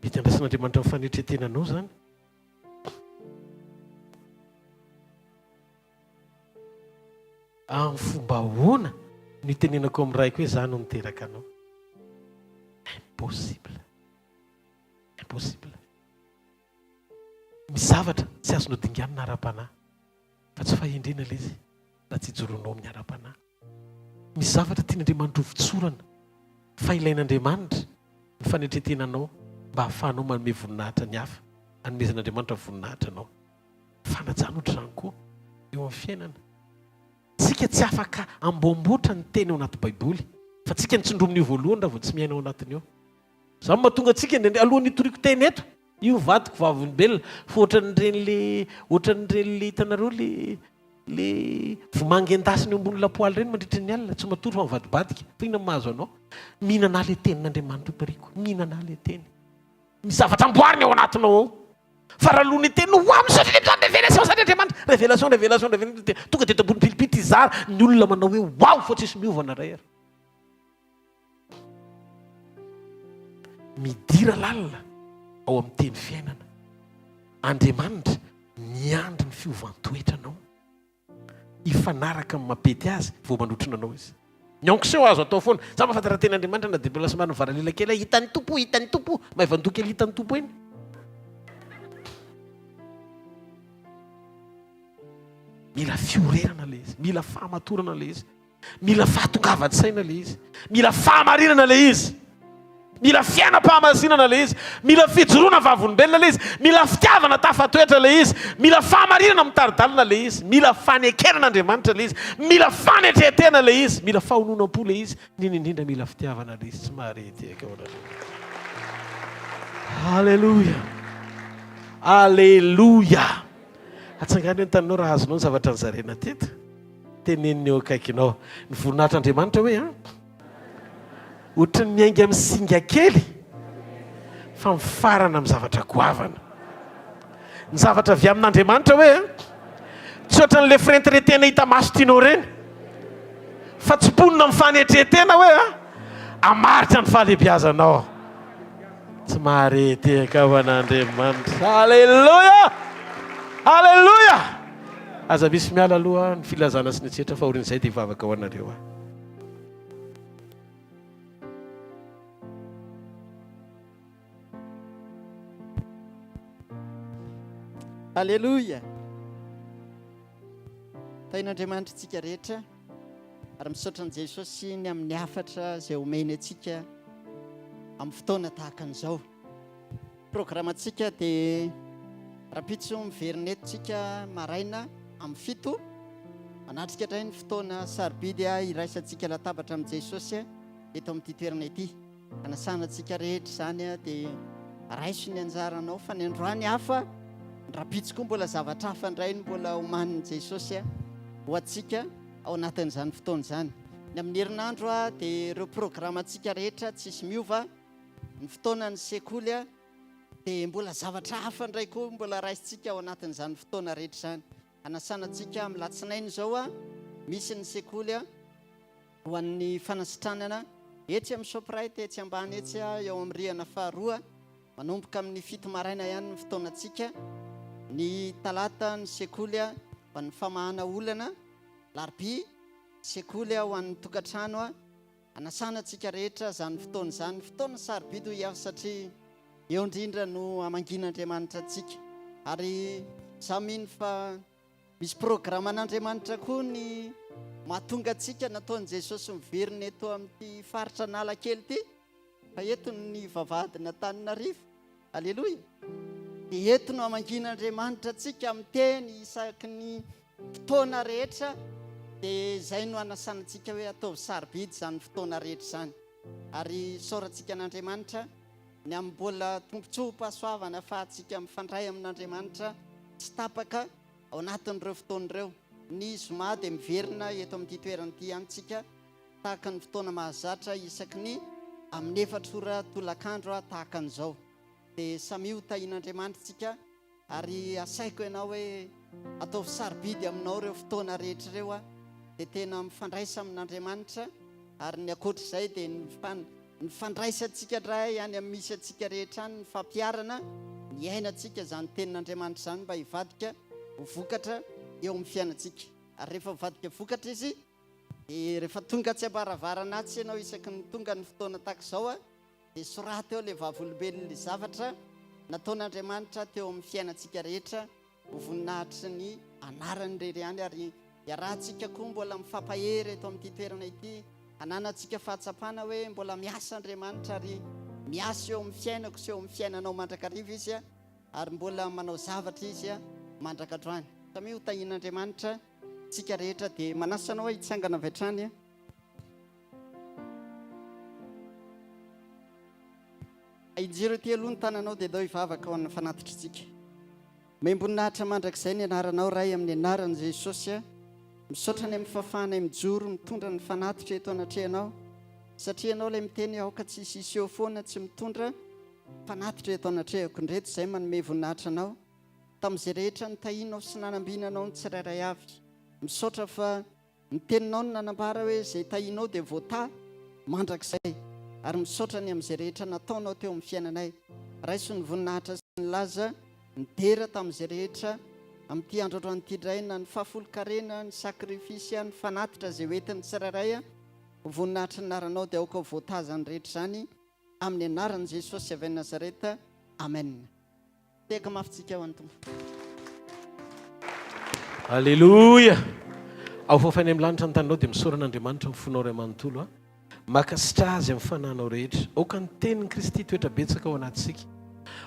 Mety andrasan'Andriamanitra amin'ny fanetren-tenanao izany. Amin'ny fomba ahoana no itenenako amin'ny raiko hoe izaho no niteraka anao? Impossible. Impossible. Misy zavatra tsy azonao dinganina ara-panahy, fa tsy fahendrena ilay izy raha tsy ijoroanao amin'ny ara-panahy. Misy zavatra tian'Andriamanitra hovotsorana, fa ilain'Andriamanitra ny fanetren-tenanao mba hahafahanao manome voninahitra ny hafa, hanomezan'Andriamanitra voninahitra anao. Fanajana ohatr'izany koa eo amin'ny fiainana. Tsika tsy afaka amboamboatra ny teny ao anaty baiboly fa tsika no tsindromin'io voalohany raha vao tsy miaina ao anatin'io. Izany no mahatonga antsika indraindray alohan'ny hitoriako teny eto, io vadiko vavolombelona fa ohatran'ireny le ohatran'ireny le hitanareo le le vomanga endasina eo ambony lapoaly ireny mandritra ny alina, tsy matory fa mivadibadika. Fa inona no mahazo anao? Mihinana ahy le tenin'Andriamanitra io toriko, mihinana ahy le teny. Misy zavatra amboariny ao anatinao ao. Fa raha aloha ny teny ho amin'ny satria dia mitady révélation zany Andriamanitra. Révélation, révélation, révélation dia tonga dia eto ambony pilipitra hizara ny olona manao hoe waouh fa tsisy miova na iray ary. Midira lalina ao amin'ny teny fiainana. Andriamanitra miandry ny fiovan-toetranao. hifanaraka amin'ny mampety azy vao manotrona anao izy. Ny onction azo atao foana. Za mahafantatra tena Andriamanitra na dia mbola somary mivaralila kely aho, hitan'ny Tompo, hitan'ny Tompo, maivan-doha kely hitan'ny Tompo eny. Mila fiorerana ilay izy, mila fahamatorana ilay izy. Mila fahatongavan-tsaina ilay izy. Mila fahamarinana ilay izy. Mila fiainam-pahamasinana ilay izy. Mila fijoroana vavolombelona ilay izy. Mila fitiavana tafatoetra ilay izy. Mila fahamarinana mitari-dalana ilay izy. Mila fanekena an'Andriamanitra ilay izy. Mila fanetren-tena ilay izy. Mila fahononam-po ilay izy. Indrindra indrindra mila fitiavana ilay izy. Tsy mahare tehaka ao an'Andriamanitra. Aleloia. Aleloia. Atsangano ny taninao raha azonao ny zavatra nozaraina teto. Teneniny eo akaikinao. Ny voninahitr'Andriamanitra hoe an? Ohatran'ny miainga amin'ny singa kely fa mifarana amin'ny zavatra goavana. Ny zavatra avy amin'Andriamanitra hoe an? Tsy ohatran'ilay firentirentena hita maso tianao ireny fa tsy mponina amin'ny fanetren-tena hoe an? Hamaritra ny fahalehibiazanao. Tsy mahare tehaka ho an'Andriamanitra. Aleloia! Aleloia! Aza misy miala aloha ny filazana sy ny etsetra fa aorian'izay dia hivavaka ho anareo aho. Aleloia! Tahin'Andriamanitra tsika rehetra ary misaotra an'i Jesosy ny amin'ny hafatra izay omeny antsika amin'ny fotoana tahaka an'izao. Programantsika dia rahampitso miverina eto tsika maraina amin'ny fito manatrika indray ny fotoana sarobidy iraisantsika latabatra amin'i Jesosy eto amin'ity toerana ity. Anasana antsika rehetra izany dia raiso ny anjaranao fa ny androany hafa, ny rahampitso koa mbola zavatra hafa indray no mbola omanin'i Jesosy ho antsika ao anatin'izany fotoana izany. Ny amin'ny herinandro dia ireo programantsika rehetra tsisy miova, ny fotoanan'ny sekoly dia mbola zavatra hafa indray koa mbola raisintsika ao anatin'izany fotoana rehetra izany. Anasana antsika amin'ny latsinainy izao misy ny sekoly ho an'ny fanasitranana etsy amin'ny Shoprite etsy ambany etsy eo amin'ny rihana faharoa manomboka amin'ny fito maraina ihany ny fotoanantsika ny talata ny sekoly ho an'ny famahana olana larobia sekoly ho an'ny tokantrano anasana antsika rehetra izany fotoana izany fotoana sarobidy hoy aho satria eo indrindra no hamangian'Andriamanitra antsika ary izaho mino fa Misy programan'Andriamanitra koa ny mahatonga antsika nataon'i Jesosy miverina eto amin'ity faritra Analakely ity, fa eto ny vavahadin'Antananarivo. Aleloia! Dia eto no hamangian'Andriamanitra antsika amin'ny teny isaky ny fotoana rehetra, dia izay no anasana antsika hoe ataovy sarobidy izany fotoana rehetra izany. Ary isaorantsika an'Andriamanitra ny amin'ny mbola tombontsoam-pahasoavana ahafahantsika mifandray amin'Andriamanitra tsy tapaka ao anatin'ireo fotoana ireo. Ny zoma dia miverina eto amin'ity toerana ity ihany tsika tahaka ny fotoana mahazatra isaky ny amin'ny efatra ora tolakandro tahaka an'izao. Dia samia ho tahian'Andriamanitra tsika ary asaiko ianao hoe ataovy sarobidy aminao ireo fotoana rehetra ireo dia tena mifandraisa amin'Andriamanitra ary ny ankoatr'izay dia ny Ny fandraisantsika indray any amin'ny misy antsika rehetra any, ny fampiharana ny iainantsika izany tenin'Andriamanitra izany mba hivadika ho vokatra eo amin'ny fiainantsika. Ary rehefa mivadika vokatra izy, dia rehefa tonga atsy am-baravarana atsy ianao isaky ny tonga ny fotoana tahaka izao, dia soraty eo ilay vavolombelon'ilay zavatra nataon'Andriamanitra teo amin'ny fiainantsika rehetra. Ho voninahitry ny anarany irery ihany ary iarahantsika koa mbola mifampahery eto amin'ity toerana ity, hananantsika fahatsapana hoe mbola miasa Andriamanitra ary miasa eo amin'ny fiainako sy eo amin'ny fiainanao mandrakariva Izy ary mbola manao zavatra Izy mandrak'androany. Samia ho tahian'Andriamanitra isika rehetra dia manasa anao hitsangana avy hatrany. Ahinjiro ety aloha ny tananao dia ndao hivavaka ho an'ny fanatitr'tsika. Omem-boninahitra mandrakizay ny anaranao Ray amin'ny anaran'i Jesosy a. Misaotra ny amin'ny fahafahanay mijoro mitondra ny fanatitra eto anatrehanao satria ianao ilay miteny aoka tsy hisy hiseho foana tsy mitondra fanatitra eto anatrehako. Indreto izay manome voninahitra anao tamin'izay rehetra nitahianao sy nanambinanao ny tsirairay avy. Misaotra fa Ny teninao no nanambara hoe izay tahianao dia voatahy mandrakizay ary misaotra ny amin'izay rehetra nataonao teo amin'ny fiainanay. Raiso ny voninahitra sy ny laza, ny dera tamin'izay rehetra amin'ity andro androany ity indray na ny fahafolonkarena, ny sacrifice, ny fanatitra izay ho entin'ny tsirairay ho voninahitry ny anaranao dia aoka ho voatahy izany rehetra izany amin'ny anaran'i Jesosy avy any Nazareta. Amen. Tehaka mafy tsika ho an'ny Tompo. Aleloia! Ao fôfa any amin'ny lanitra ny taninao dia misaora an'Andriamanitra amin'ny fonao iray manontolo a. Mankasitraha Azy amin'ny fanahinao rehetra. Aoka ny tenin'i Kristy hitoetra betsaka ao anatintsika.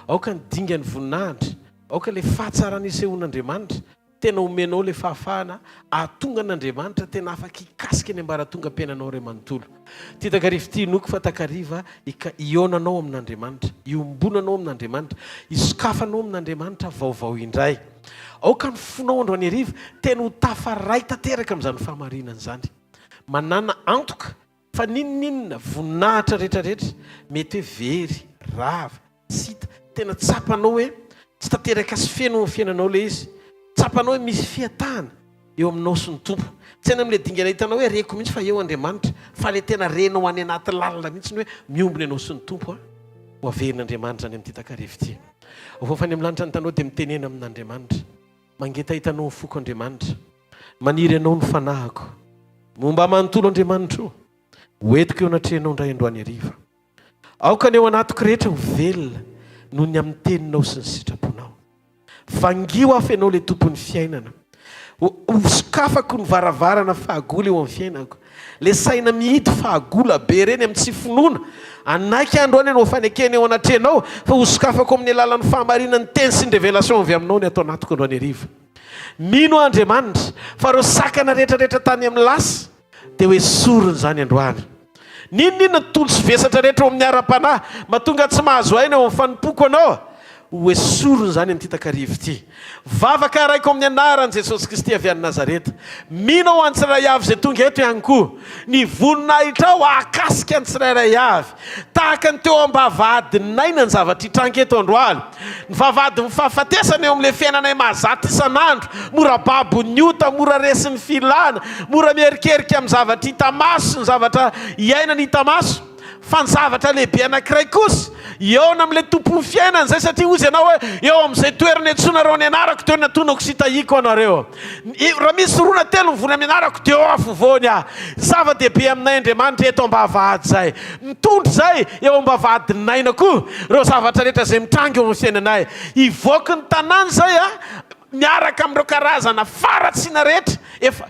Aoka ny dingan'ny voninahitra. Aoka ilay fahatsarana isehoan'Andriamanitra. Tena omenao ilay fahafahana ahatonga an'Andriamanitra tena afaka hikasika ny ambaratongam-piainanao iray manontolo. Ity takariva ity inoako fa takariva hihaonanao amin'Andriamanitra, hiombonanao amin'Andriamanitra, hisokafanao amin'Andriamanitra vaovao indray. Aoka ny fonao androany hariva tena ho tafaray tanteraka amin'izany fahamarinana izany. Manàna antoka fa n'inon'inona voninahitra rehetrarehetra mety hoe very, rava, Tsy hita. Tena tsapanao hoe tsy tanteraka sy feno amin'ny fiainanao ilay izy. Tsapanao hoe misy fiatahana eo aminao sy ny Tompo. Tsy any amin'ilay dingana hitanao hoe reko mihitsy fa eo Andriamanitra, fa ilay tena renao any anaty lalina mihitsy ny hoe miombona ianao sy ny Tompo an. Ho averin'Andriamanitra any amin'ity takariva ity. Voafa any amin'ny lanitra ny tanao dia mitenena amin'Andriamanitra. Mangetaheta anao ny foko Andriamanitra. Maniry anao ny fanahiko. Momba manontolo Andriamanitra o. Ho entiko eo anatrehanao indray androany hariva. Aoka ny ao anatiko rehetra ho velona noho ny amin'ny teninao sy ny sitraponao. Vangio aho f'ianao ilay tompon'ny fiainana. Ho sokafako ny varavarana fahagola eo amin'ny fiainako. Ilay saina mihidy fahagola be ireny amin'ny tsy finoana. Hanaiky aho androany hanao fanekena eo anatrehanao fa ho sokafako amin'ny alalan'ny fahamarinan'ny teny sy ny révélation avy aminao ny ato anatiko androany hariva. Mino aho Andriamanitra fa ireo sakana rehetra rehetra tany amin'ny lasa, Dia ho esorina izany androany. N'inon'inona tontolo sy vesatra rehetra ao amin'ny ara-panahy mahatonga tsy mahazo aina eo amin'ny fanompoako Anao, ho esorina izany amin'ity takariva ity. Vavaka araiko amin'ny anaran'i Jesosy Kristy avy any Nazareta. Mino aho an'ny tsirairay avy izay tonga eto ihany koa, ny voninahitrao hahakasika ny tsirairay avy. Tahaka ny teo am-bavahadin'aina ny zavatra hitranga eto androany. Ny vavahadin'ny fahafatesana eo amin'ilay fiainanay mahazatra isan'andro, mora babon'ny ota, mora resin'ny filana, mora miherikerika amin'ny zavatra hita maso sy ny zavatra iainana hita maso. Fa ny zavatra lehibe anankiray kosa, hihaona amin'ilay Tompon'ny fiainana izay, satria hozy ianao hoe, eo amin'izay toerana iantsoanareo ny anarako, dia eo no antonako sy hitahiako anareo. Raha misy roa na telo mivory amin'ny anarako, dia eo afovoany aho. Zava-dehibe aminay Andriamanitra eto am-bavahady izay. Mitondra izay eo am-bavahadin'aina koa ireo zavatra rehetra izay mitranga eo amin'ny fiainanay. Hivoaky ny tanàna izay miaraka amin'ireo karazana faharatsiana rehetra, efa,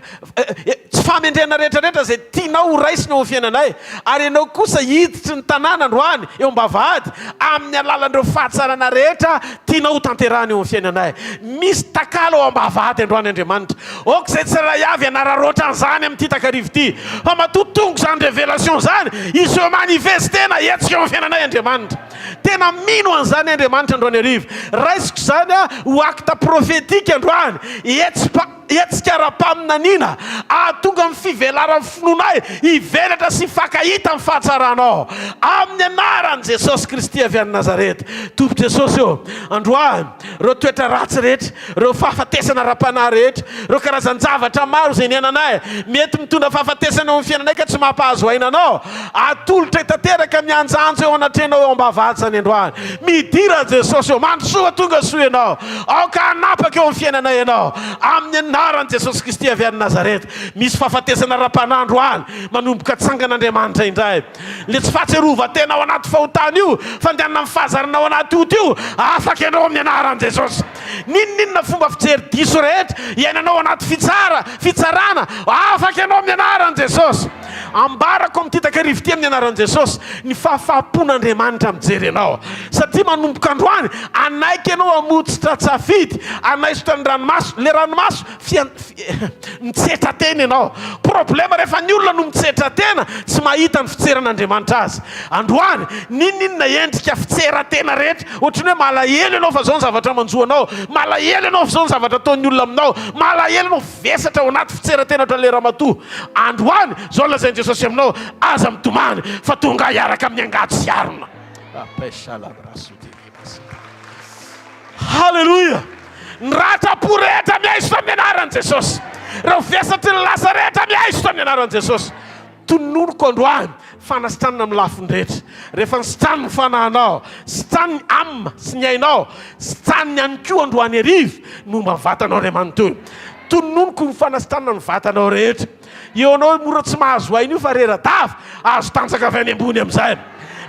tsy fahamendrehana rehetra rehetra izay tianao ho raisina eo amin'ny fiainanay. Ary ianao kosa hiditry ny tanàna androany eo am-bavahady amin'ny alalan'ireo fahatsarana rehetra tianao ho tanterahana eo amin'ny fiainanay. Misy takalo ao am-bavahady androany Andriamanitra. Aoka izay tsirairay avy hanararaotra an'izany amin'ity takariva ity. Fa matoa tonga izany révélation izany, hi-se manifester na hetsika eo amin'ny fiainanay Andriamanitra. Tena mino an'izany Andriamanitra androany hariva. Raisiko izany ho acte prophétique androany. Hetsi-pa. hetsika ara-paminaniana hahatonga ny fivelaran'ny finoanay hivelatra sy hifankahita amin'ny fahatsaranao. Amin'ny anaran'i Jesosy Kristy avy any Nazareta. Tompo Jesosy ô, androany, ireo toetra ratsy rehetra, ireo fahafatesana ara-panahy rehetra, ireo karazan-javatra maro izay niainanay, mety mitondra fahafatesana eo amin'ny fiainanay ka tsy mampahazo aina anao, atolotray tanteraka mianjaanja eo anatrehanao eo am-bavahady izany androany. Midira Jesosy ô, mandrosoa tonga soa ianao. Aoka hanapaka eo amin'ny fiainanay ianao. Amin'ny anaran'i Jesosy Kristy avy any Nazareta. Misy fahafatesana ara-panahy androany, manomboka tsangan'Andriamanitra indray. Le tsy fahatsiarovan-tena ao anaty fahotana io, fandehanana amin'ny fahazarana ao anaty ota io, afaka ianao amin'ny anaran'i Jesosy. N'inon'inona fomba fijery diso rehetra iainanao anaty fitsara, fitsarana, afaka ianao amin'ny anaran'i Jesosy. Ambarako amin'ity takariva ity amin'ny anaran'i Jesosy ny fahafahampon'Andriamanitra mijery anao. Satria manomboka androany, hanaiky ianao hamotsitra tsafidy, hanaisotra ny ranomaso, le ranomaso Fian mitsetra tena ianao. Problème rehefa ny olona no mitsetra tena, tsy mahita ny fitseran'Andriamanitra azy. Androany, n'inon'inona endrika fitseran-tena rehetra, ohatran'ny hoe malahelo ianao fa izao ny zavatra manjo anao, malahelo ianao fa izao ny zavatra ataon'ny olona aminao, malahelo ianao, vesatra ao anaty fitseran-tena ohatran'ilay ramatoa. Androany, izao no lazain'i Jesosy aminao, aza mitomany fa tonga hiaraka amin'ny angady sy harona. Haleloia! Ny ratram-po rehetra miaisotra amin'ny anaran'i Jesosy. Ireo vesatry ny lasa rehetra miaisotra amin'ny anaran'i Jesosy. Tononiko androany fanasitranana amin'ny lafiny rehetra. Rehefa nisitrany ny fanahinao, sitrany ny âme sy ny ainao, sitraniny ihany koa androany hariva ny momba ny vatanao iray manontolo. Tononiko ny fanasitranana ny vatanao rehetra. Eo anao mora tsy mahazo aina io fa rera-dava, azo tanjaka avy any ambony amin'izay.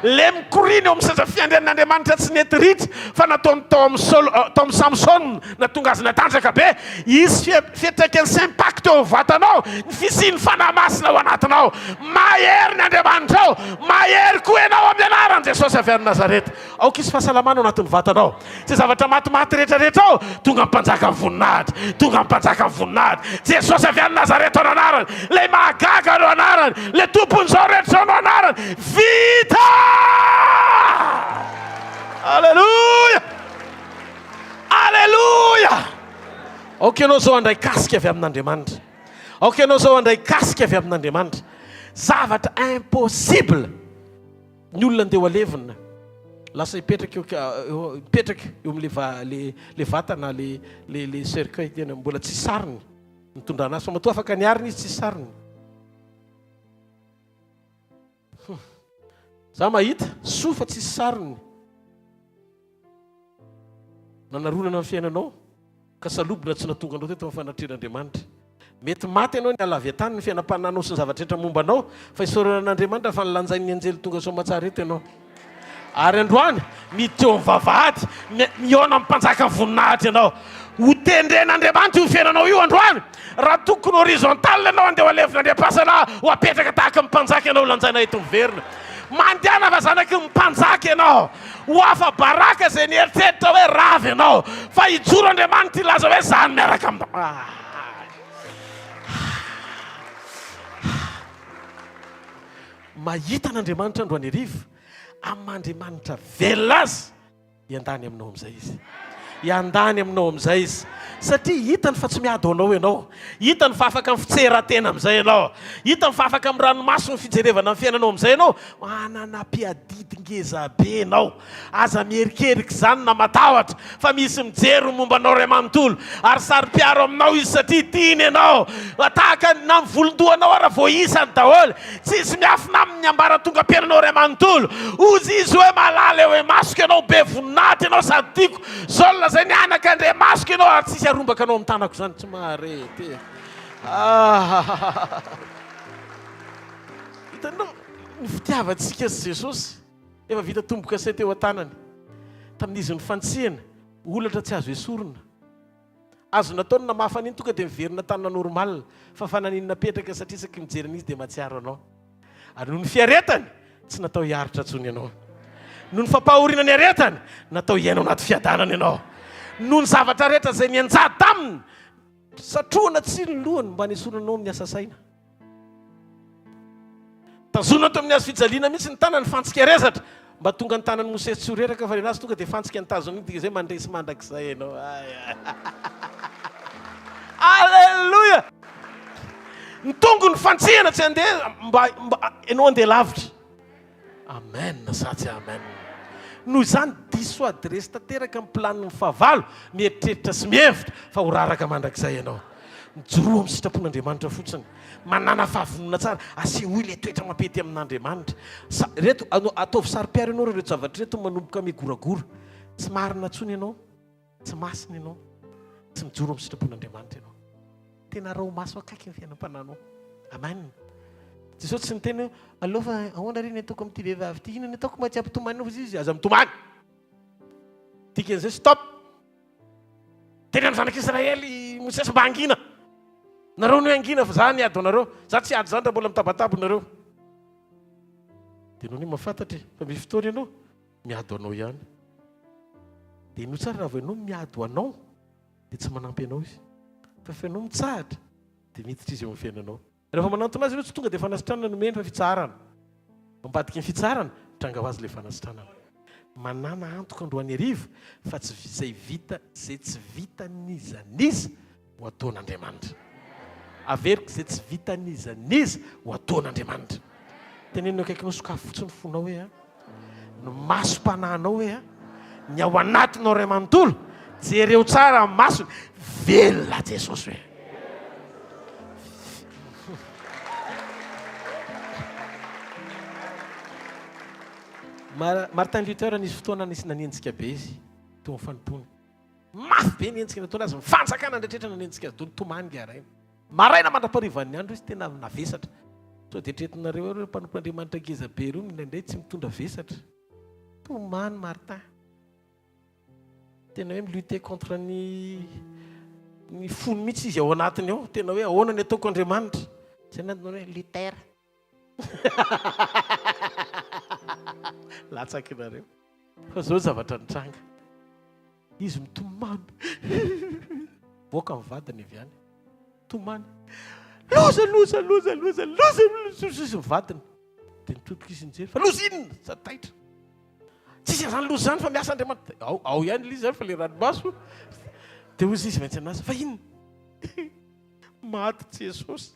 Le mikoriana eo amin'ny seza fiandrianan'Andriamanitra tsy nety ritra fa nataony tao amin'ny Saoly, tao amin'i Samsona, nahatonga azy natanjaka be. Hisy fiantraikany sy impact eo amin'ny vatanao ny fisian'ny Fanahy Masina ao anatinao. Mahery ny Andriamanitrao, mahery koa ianao amin'ny anaran'i Jesosy avy any Nazareta. Aoka hisy fahasalamana ao anatin'ny vatanao. Izay zavatra matimaty rehetra rehetra ao, tonga ny mpanjakan'ny voninahitra, tonga ny mpanjakan'ny voninahitra. Jesosy avy any Nazareta no anarany, ilay mahagaga no anarany, ilay tompon'izao rehetra izao no anarany. Vita! Aleloia! Aleloia! Aoka ianao izao handray kasika avy amin'Andriamanitra. Aoka ianao izao handray kasika avy amin'Andriamanitra. Zavatra impossible. Ny olona andeha ho alevina, lasa hipetraka eo hipetraka eo amin'le va le le vatana le le le cercueil tena mbola tsy sariny nitondrana azy fa matoa afaka niarina izy tsy sariny. Hum. Za mahita, soa fa tsisy sariny. Nanaronana ny fiainanao ka salobona tsy nahatonga anao teto amin'ny fanatrehan'Andriamanitra. Mety maty ianao niala avy an-tany ny fiainam-panahinao sy ny zavatra rehetra momba anao, fa isaorana an'Andriamanitra fa nolanjain'ny anjely tonga soamatsara eto ianao. Ary androany, miditra eo amin'ny vavahady, mihaona amin'ny mpanjakan'ny voninahitra ianao. Ho tendren'Andriamanitra io fiainanao io androany. Raha tokony horizontal ianao andeha ho alevina any am-pasana, ho apetraka tahaka ny mpanjaka ianao ho lanjaina eto miverina. Mandehana fa zanaky ny mpanjaka ianao. Ho afa-baraka izay nieritreritra hoe rava ianao, fa hijoro Andriamanitra hilaza hoe izaho no miaraka aminao. Mahita an'Andriamanitra androany hariva, amin'ny maha Andriamanitra velona Azy. Hiandany aminao amin'izay izy. Hiandany aminao amin'izay izy. Satria hitany fa tsy miady ho anao ianao. Hitany fa afaka amin'ny fitseran-tena amin'izay ianao. Hitany fa afaka amin'ny ranomaso ny fijerevana ny fiainanao amin'izay ianao. Manana mpiadidy ngeza be ianao. Aza miherikerika izany na matahotra fa misy mijery ny momba anao iray manontolo. Ary saro-piaro aminao izy satria tiany ianao. Tahaka ny na ny volon-dohanao ara voaisany daholo. Tsisy miafina aminy ny ambaratongam-piainanao iray manontolo. Hozy izy hoe, Malala eo imasoko ianao, be voninahitra ianao sady tiako. Izao no lazainy, Anaka andriamasoko ianao ary tsisy harombaka anao amin'ny tanako izany. Tsy mahare ety. Ah! Hitanao ny fitiavantsika sy Jesosy efa vita tombo-kase teo an-tanany. Tamin'izy nifantsihana, holatra tsy azo esorina. Azo natao ny namafa an'iny tonga dia miverina tanana normal fa fa naninona napetraka satria isaky mijery an'izy dia mahatsiaro anao. Ary noho ny fiaretany tsy natao hiaritra intsony ianao. Noho ny fampahoriana niaretany natao hiaina ao anaty fiadanana ianao. Noho ny zavatra rehetra izay nianjady taminy satrohana tsiny ny lohany mba hanesorana anao amin'ny asa saina. Tazonina teo amin'ny hazo fijaliana mihitsy ny tanany, fantsika rezatra. Mba tonga ny tanan'i Mosesy tsy ho reraka fa nenazy tonga dia fantsika ny tazony iny, dika izay mandresy mandrakizay ianao. Alléluia! Ny tongony fantsihana tsy handeha mba mba ianao handeha lavitra. Amen sa tsy amen? Noho izany diso adiresy tanteraka ny planin'ny fahavalo, mieritreritra sy mihevitra fa ho raraka mandrakizay ianao. Mijoroa amin'ny sitrapon'Andriamanitra fotsiny. Manàna fahavonona tsara, asehoy ilay toetra mampety amin'Andriamanitra. Sa, reto, ataovy saro-piaro ianao raha ireto zavatra ireto manomboka migoragora. Tsy marina intsony ianao. Tsy masina ianao. Tsy mijoro amin'ny sitrapon'Andriamanitra ianao. Tena araho maso akaiky ny fiainam-panahinao. Amen. Jesosy tsy niteny hoe, aleo fa ahoana re ny ataoko amin'ity vehivavy ity? Inona ny ataoko mba tsy hampitomany anao? Izy, aza mitomany. Dikan'izay, stop. Teny amin'ny zanak'Israely i Mosesy mba hangina. Nareo no hangina fa za niady ho anareo. Za tsy hiady zany raha mbola mitabataba nareo. Dia ianao anie mahafantatra e, fa misy fotoana ianao miady ho anao ihany. Dia henoy tsara raha vao ianao miady ho anao dia tsy manampy anao izy. Fa rehefa ianao mitsahatra dia miditra izy eo amin'ny fiainanao. Rehefa manantona azy ianao tsy tonga dia fanasitranana no omeny fa fitsaharana. Ambadiky ny fitsaharana, mitranga ho azy ilay fanasitranana. Manàna antoka androany hariva fa tsy izay vita izay tsy vitan'iza n'iza ho ataon'Andriamanitra. Averiko izay tsy vitan'iza n'iza ho ataon'Andriamanitra. Teneno eo akaikinao sokafy fotsiny ny fonao hoe a. Ny masom-panahinao hoe a. Ny ao anatinao iray manontolo, jereo tsara ny masony, velona Jesosy hoe. Martin Luther nisy fotoana nisy nanenjika be izy teo amin'ny fanompoany. Mafy be ny henjika nataony azy, ny fanjakana ndraitraitra nanenjika azy, nitomany ingahy rainy. Maraina mandra-paharivan'ny andro izy tena navesatra. Sao dia eritreretinareo hoe ireo mpanompon'Andriamanitra ngeza be ireo indraindray tsy mitondra vesatra. Tomany Martin. Tena hoe mi-lutter contre ny ny fony mihitsy izy ao anatiny ao. Tena hoe ahoana ny ataoko Andriamanitra. Izay ny antony hoe Luther. Latsaky nareo. Fa zao zavatra nitranga. Izy mitomany. Voaka ny vadiny avy any. Tomany. Loza, loza, loza, loza, loza, loza, loza ny vadiny. Dia nitodika izy nijery fa loza inona? Sady taitra. Tsisy an'izany loza izany fa miasa Andriamanitra. Ao, ao ihany ilay izy zany fa ilay ranomaso. Dia hoy izy maintsy anazy fa inona? Maty Jesosy.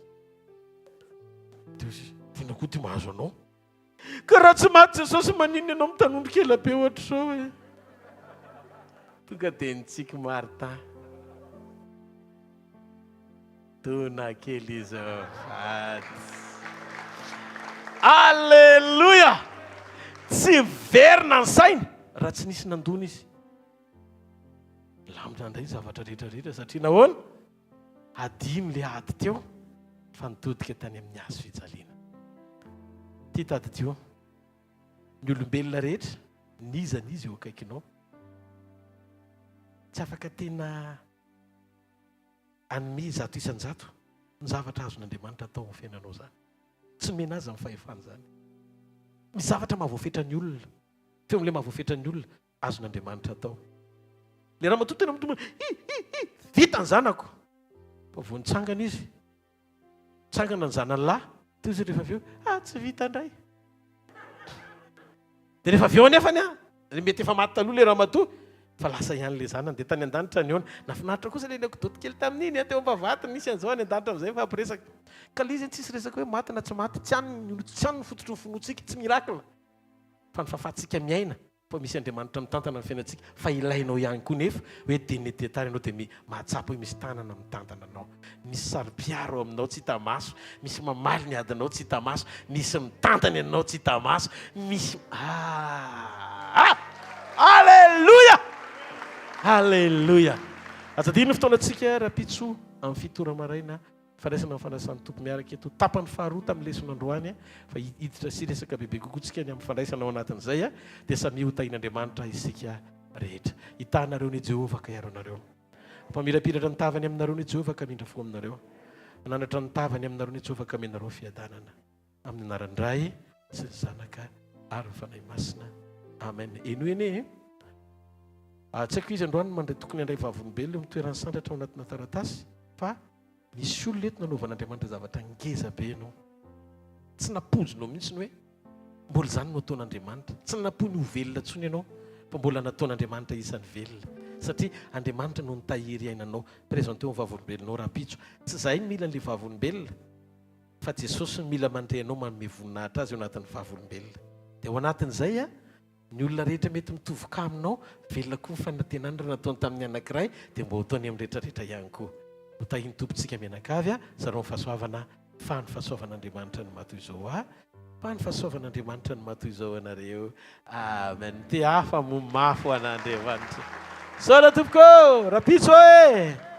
Dia hoy izy, inona koa ity mahazo anao? Ka raha tsy maty Jesosy maninona ianao mitanondrika ela be ohatr'izao e? Tonga dia nitsiky Martin. Dona kely izy faty. Alléluia! Tsy verina ny sainy raha tsy nisy nandona izy. Milamina indray ny zavatra rehetra rehetra satria nahoana? Hadino ilay ady teo fa nitodika tany amin'ny hazo fijaliana. Ity tadidio, ny olombelona rehetra, n'iza n'iza eo akaikinao, tsy afaka tena hanome 100% ny zavatra azon'Andriamanitra atao amin'ny fiainanao izany. Tsy nomena azy izany fahefana izany. Misy zavatra mahavoafetra ny olona. Teo amin'ilay mahavoafetra ny olona, azon'Andriamanitra atao. Ilay ramatoa tena mitomany, hi, hi, hi, vita ny zanako. Fa vao nitsangana izy, nitsangana ny zanany lahy, teo izy rehefa avy eo, ah, tsy vita indray. Dia rehefa avy eo anefany, ah, mety efa maty taloha ilay ramatoa, fa lasa ihany ilay zanany, dia tany an-danitra nihaona. Nahafinaritra kosa ilay anecdote kely tamin'iny, ah, teo am-bavahady nisy an'izao any an-danitra amin'izay mifampiresaka. Ka ilay izy tsisy resaka hoe maty na tsy maty, tsy any tsy any ny fototry ny finoantsika, tsy miracle. Fa ny fahafahantsika miaina Fa misy Andriamanitra mitantana ny fiainantsika fa ilainao ihany koa nefa hoe dia dia tany ianao dia mahatsapa hoe misy tanana mitantana anao, misy saro-piaro ao aminao tsy hita maso, misy mamaly ny adinao tsy hita maso, misy mitantana ianao tsy hita maso, misy ah! Aleloia! Aleloia! Aza adino ny fotoanantsika rahampitso amin'ny fito ora maraina. Fandraisana ny fanasan'ny Tompo miaraka eto tapany faharoa tamin'ny lesona androany fa hiditra sy hiresaka bebe kokoa tsika ny amin'ny fandraisana ao anatin'izay dia samia ho tahian'Andriamanitra isika rehetra. Hitaha anareo ny Jehovah ka hiaro anareo. Hampamirapiratra ny tavany aminareo ny Jehovah ka hamindra fo aminareo. Hanandratra ny tavany aminareo ny Jehovah ka hamenareo fiadanana. Amin'ny anaran'ny Ray sy ny Zanaka ary ny Fanahy Masina. Amen. Henoy anie e. Ah, tsy haiko izy androany mandray tokony handray vavolombelona eo amin'ny toeran'ny sandratra ao anatina taratasy fa Misy olona eto nanaovan'Andriamanitra zavatra ngeza be ianao. Tsy nampoizinao mihitsy ny hoe mbola izany no ataon'Andriamanitra. Tsy nampoiny ho velona intsony ianao fa mbola nataon'Andriamanitra isan'ny velona. Satria Andriamanitra no nitahiry aina anao. Présenteo ny vavolombelonao rahampitso. Tsy izahay no mila an'ilay vavolombelona fa Jesosy no mila mandre anao manome voninahitra Azy ao anatin'ny vavolombelona. Dia ao anatin'izay a, ny olona rehetra mety mitovy cas aminao, velona koa ny fanantenany raha nataony tamin'ny anankiray dia mba ho ataony amin'ny rehetra rehetra ihany koa. Ho tahin'ny Tompontsika mianakavy a, zarao ny fahasoavana fa ny fahasoavan'Andriamanitra no maha toy izao ahy. Fa ny fahasoavan'Andriamanitra no maha toy izao anareo. Amen. Te hafa moa mafy ho an'Andriamanitra. Misaotra tompoko ô! Rapitso e!